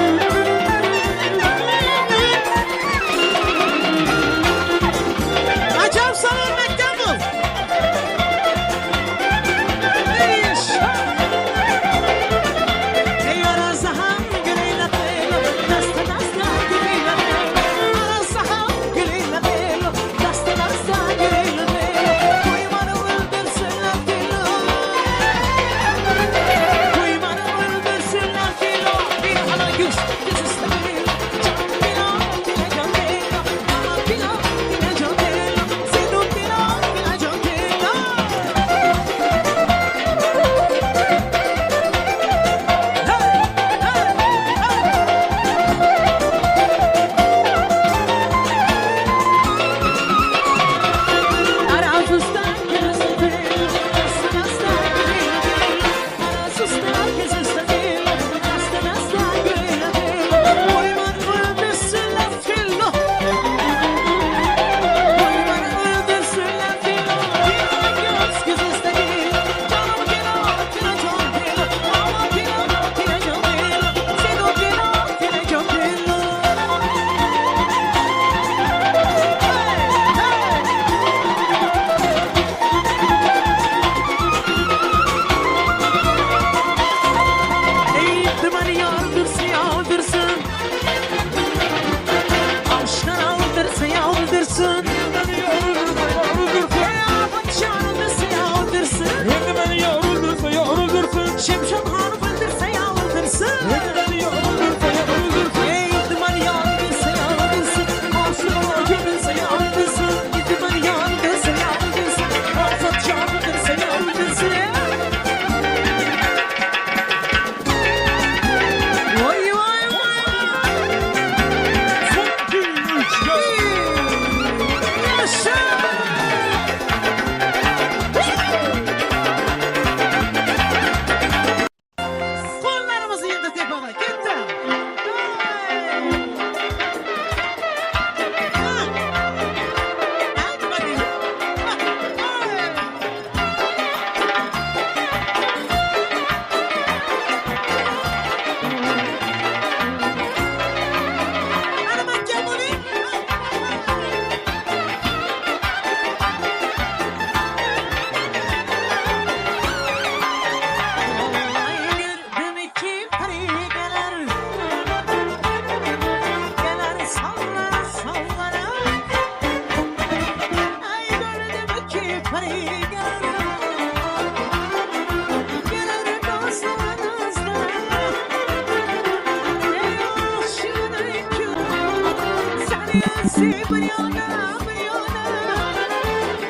Manysy bir ýana, bir ýana,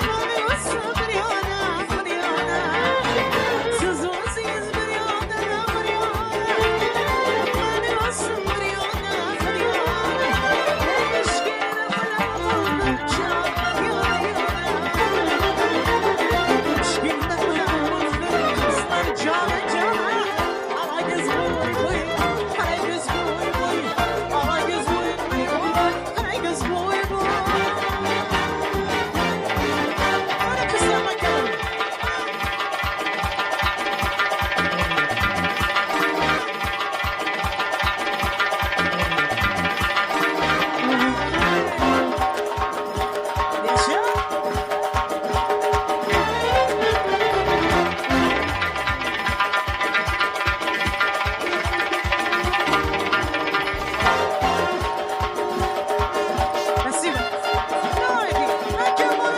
Manysy bir ýana, bir ýana, Siz özüňiz bir ýana, bir ýana, Manysy bir ýana, bir ýana, Yşkyna gulam oldum jan ýana, ýana, Yşkyna gulam oldum kızlar jana, jana, Ala göz boy boy, kara göz boy boy, Ala göz boy boy, kara göz boy boy. Hadi kızlar bakalım. Yaşa. Спасибо. Давайте. Акимов.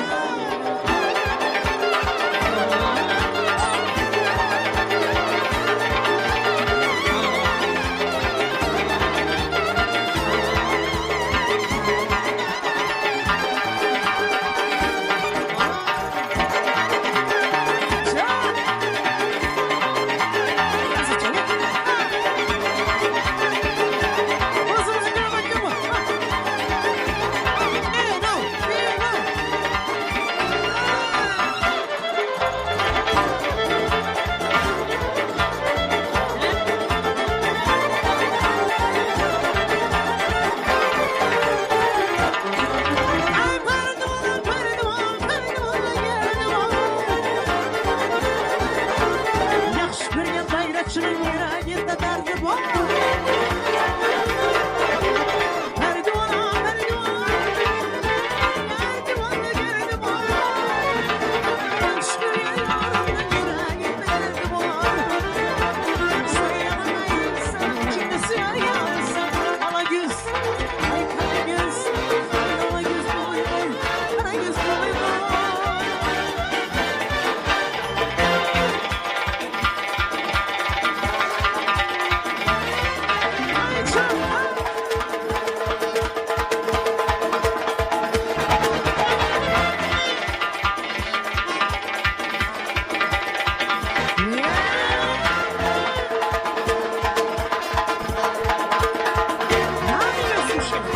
Ay pardon, pardon, pardon, Yaxshi ko'rgan bayrakchining yuragida dardi bor. Pardon, pardon, pardon, dardi bor. Yaxshi ko'rgan yorimning yuragida dardi bor. Sevmaysan, kimni sevgansan? Ala göz, ay qara göz, ay ala göz boy boy, qara göz boy boy. Ay çok, ay. Ne yapıyorsun şimdi?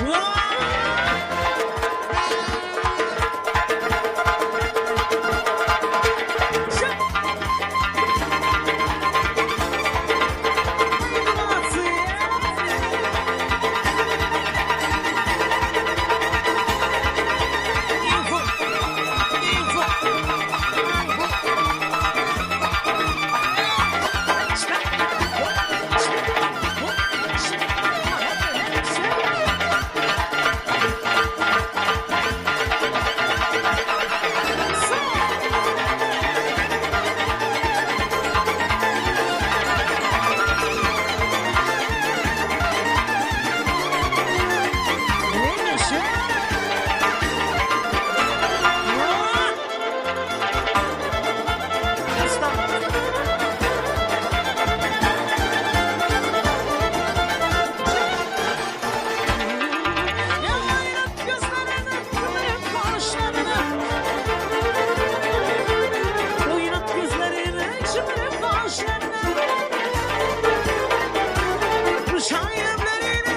Vay! Şap! Молодцы! Info! Info! Oynat gözlerini, çımırıp kaşlarını. Müşayemlerini,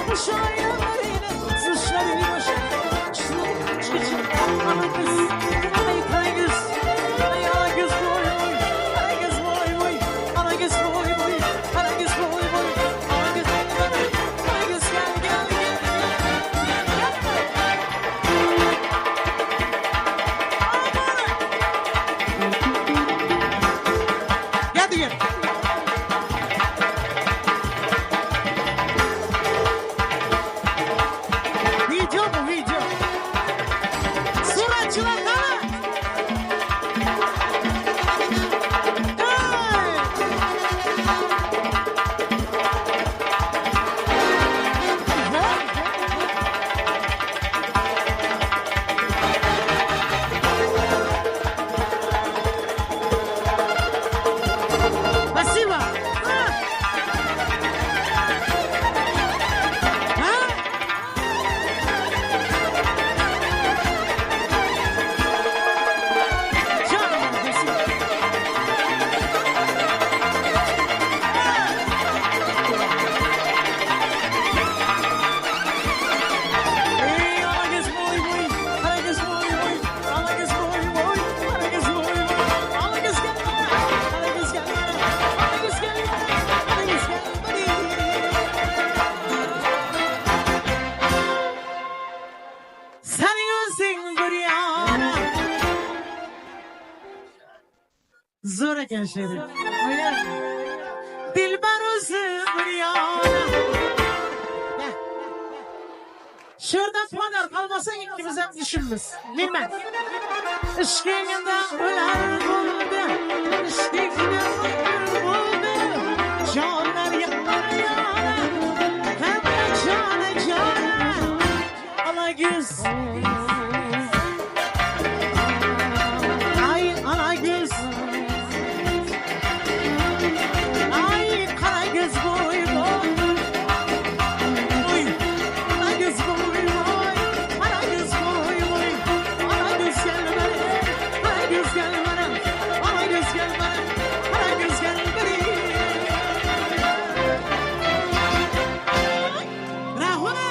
müşayemlerini, Sıçları başına, çıçı, ana kız, ay kara göz, ay ana göz boy boy, kara göz boy boy, ana göz boy boy, kara göz boy boy, ana göz boy boy, kara göz gel gel gel gel gel gel. Gel gel. Video bu video. Suratçılar kana. Hey! eken şeýdip. Oýna. Dilber özü bir ýana. Gel. Şurada panar kalmasa ikimizem düşünmüz. Bilmem. Işkinginde öler buldu. Işkinginde öler buldu. Canlar yanar yana. Hem de cana cana. Ala göz. Ay ala göz. Ay kara göz boy boy. Oy, kara göz boy boy, kara göz boy boy, kara göz gel bana, kara göz gel bana, kara göz gel bana, kara göz gel bana. Rahuna!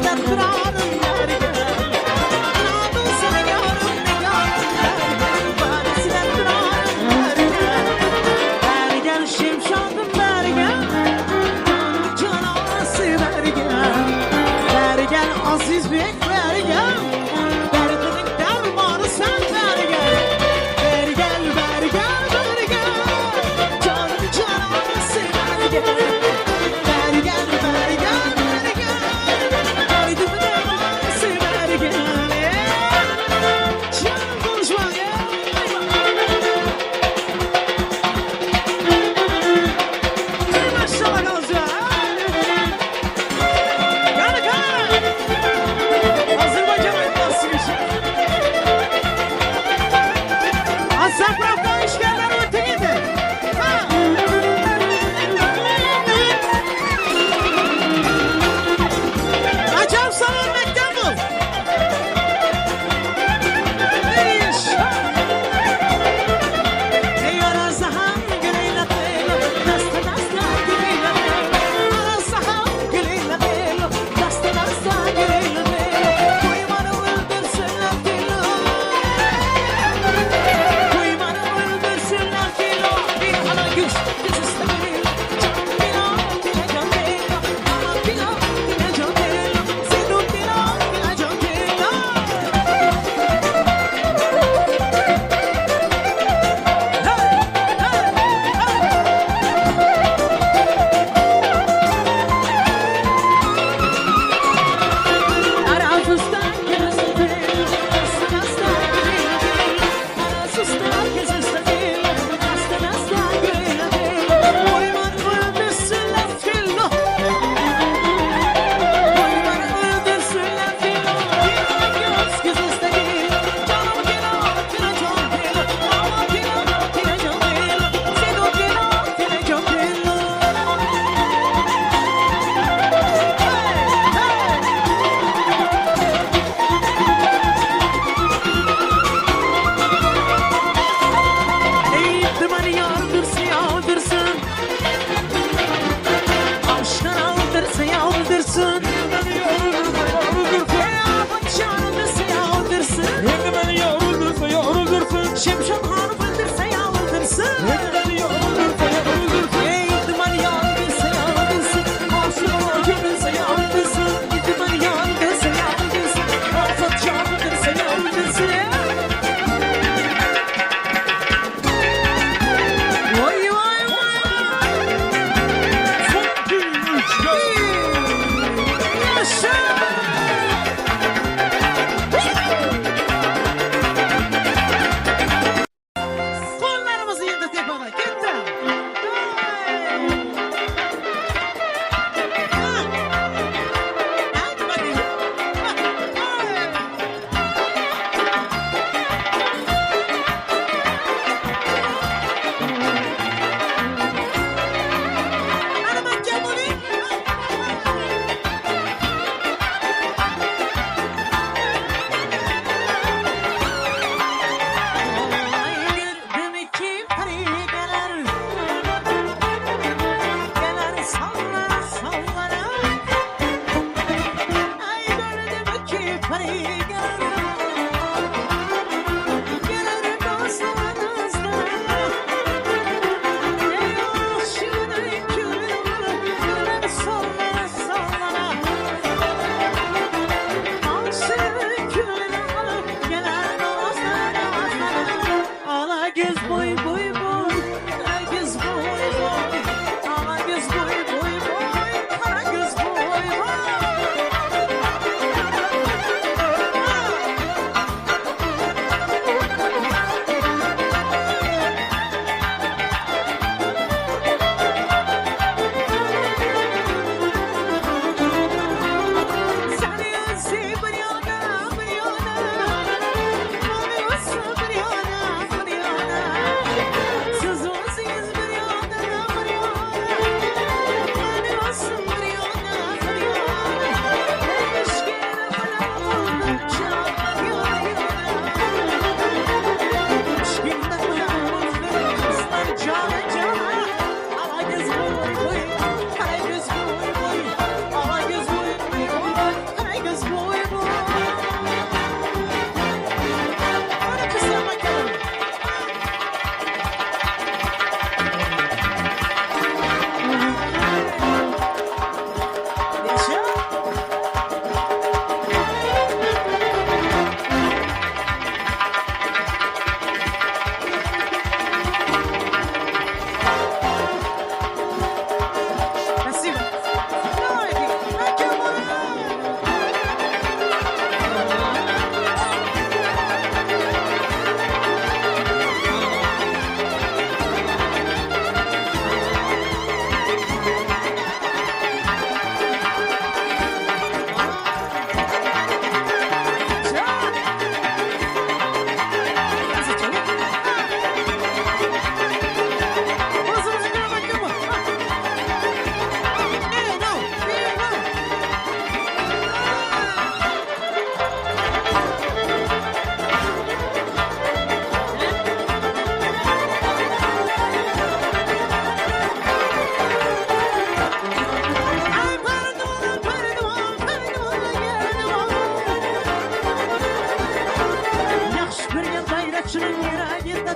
Badesinden turarym bäri gel. Myradyň seni ýarym nigarym bäri gel. Badesinden turarym bäri gel. Bäri gel şemşadym bäri gel. Canım cananası bäri gel. Bäri gel aziz bek bäri gel. Derdiniň dermany sen bäri gel. Bäri gel bäri gel bäri gel. Canım cananası bäri gel. Bäri gel bäri gel bäri gel. Derdimin dermanısı bäri gel. Canım konuşma ya. Maşallah kalca. Kana kana. Azerbaycan nasıl bir şey? Azerbaycan işlerler öte gidi. Ha. Acam sana örnekten bul. Ey yaşa. Ey arazaham güleyla belo, dasta dasta güleyla belo. Arazaham güleyla belo, dasta dasta güleyla belo. Kuymanı öldürsünler kilo. Kuymanı öldürsünler kilo. Bir hala güç, güç istemiyor. Can bilo, dile can bilo. Ana bilo, dile can bilo. Senu bilo, dile can bilo. Hey, hey, hey. Hey, hey! Ey dumanı yardırsın yağdırsın. Aşkın aldırsın yağdırsın. Beni yorulursa yorulursun. Ey afet çağrıldırsın yağdırsın. Endi beni yorulursa yorulursun. Şemşat hanım öldürse yağdırsın. Endi beni yorulursa yorulursun. Ey dumanı yardırsın yağdırsın. Aşkın öldürse yağdırsın. Dumanı yardırsın yağdırsın. Afet çağrıldırsın yağdırsın. Vay vay vay. Son 2, 3, 4. Yaşa! Kollarımızı yedi tepede. Gitti. Hadi bakayım. Hadi bakayım bunu. Gördüm ki peri gelir. Gelir sallara sallara. Ay gördüm ki peri gelir. Gelir dostlara dostlara. Ey aşığını kürler. Gelir sallara sallara. Ala göz boy boy boy, kara göz boy boy, ala göz boy boy boy, kara göz boy boy.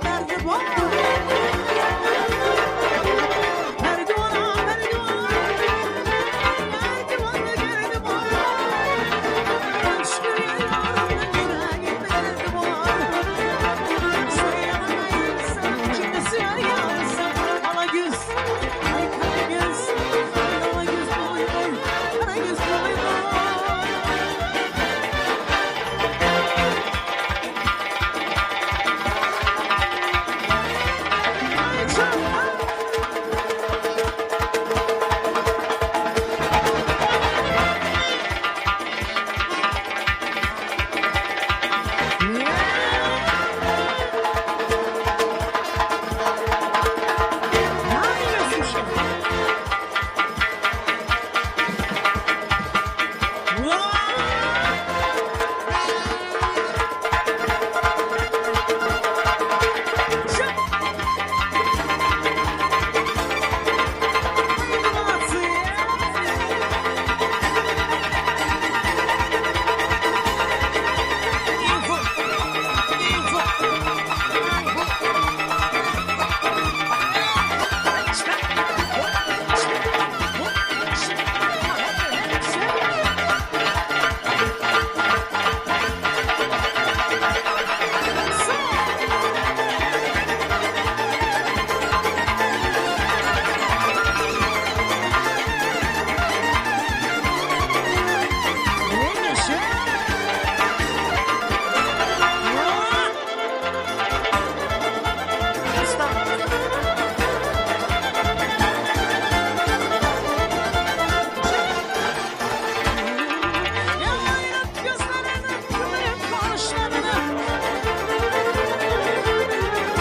derdi bor. Merdiwana, merdiwana, merdiwana derdi bor. Yşky ýarymyň ýüreginde derdi bor. Söýemezsin, kimi söýersin? Ala göz, aý kara göz, ala göz boý boý, kara göz boý boý.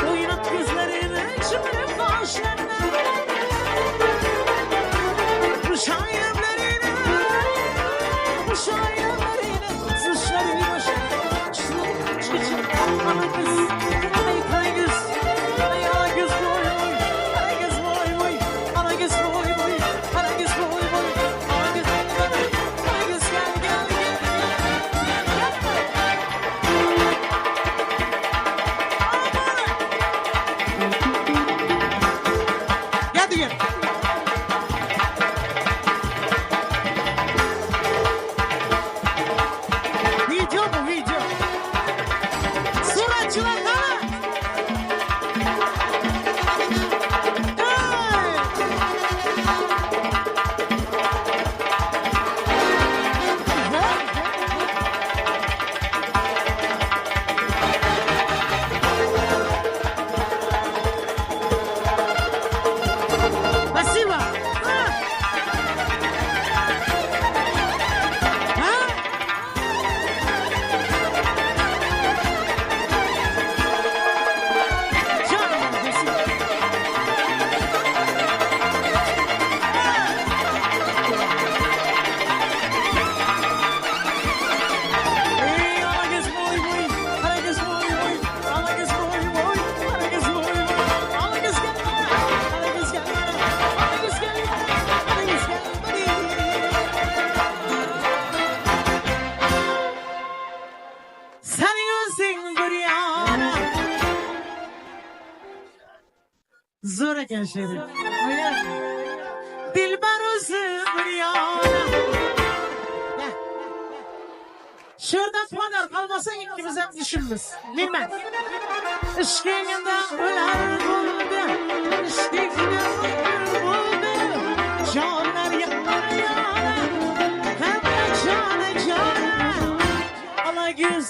Oynat gözlerini, çimirip kaşlarını. Bu şairlerini, bu şairlerini, sıçları başına, çık Ana kız, ay kara göz, ay ana göz boy boy, kara göz boy boy, ana göz boy boy, kara göz boy boy, ana göz boy boy, kara göz gel gel gel gel gel. Gel gel. Video bu video. Suratçılar kara. Hey! Спасибо. А! А? Canım спасибо. Ey ala göz boy boy, kara göz boy boy, ala göz boy boy, kara göz boy boy, ala göz gel, kara göz gel, ala göz gel, kara göz gel, Seniň özüň bir ýana. Zor eken şeýle. Öyle. Dilber özü bir ýana. Gel. Şurada puanlar kalmasa ikimiz hem düşünmüz. Bilmem. Yşkyňda öler boldy. Yşkyňda öler boldy. Janlar ýanar ýana. Hem jana jana. Ala göz.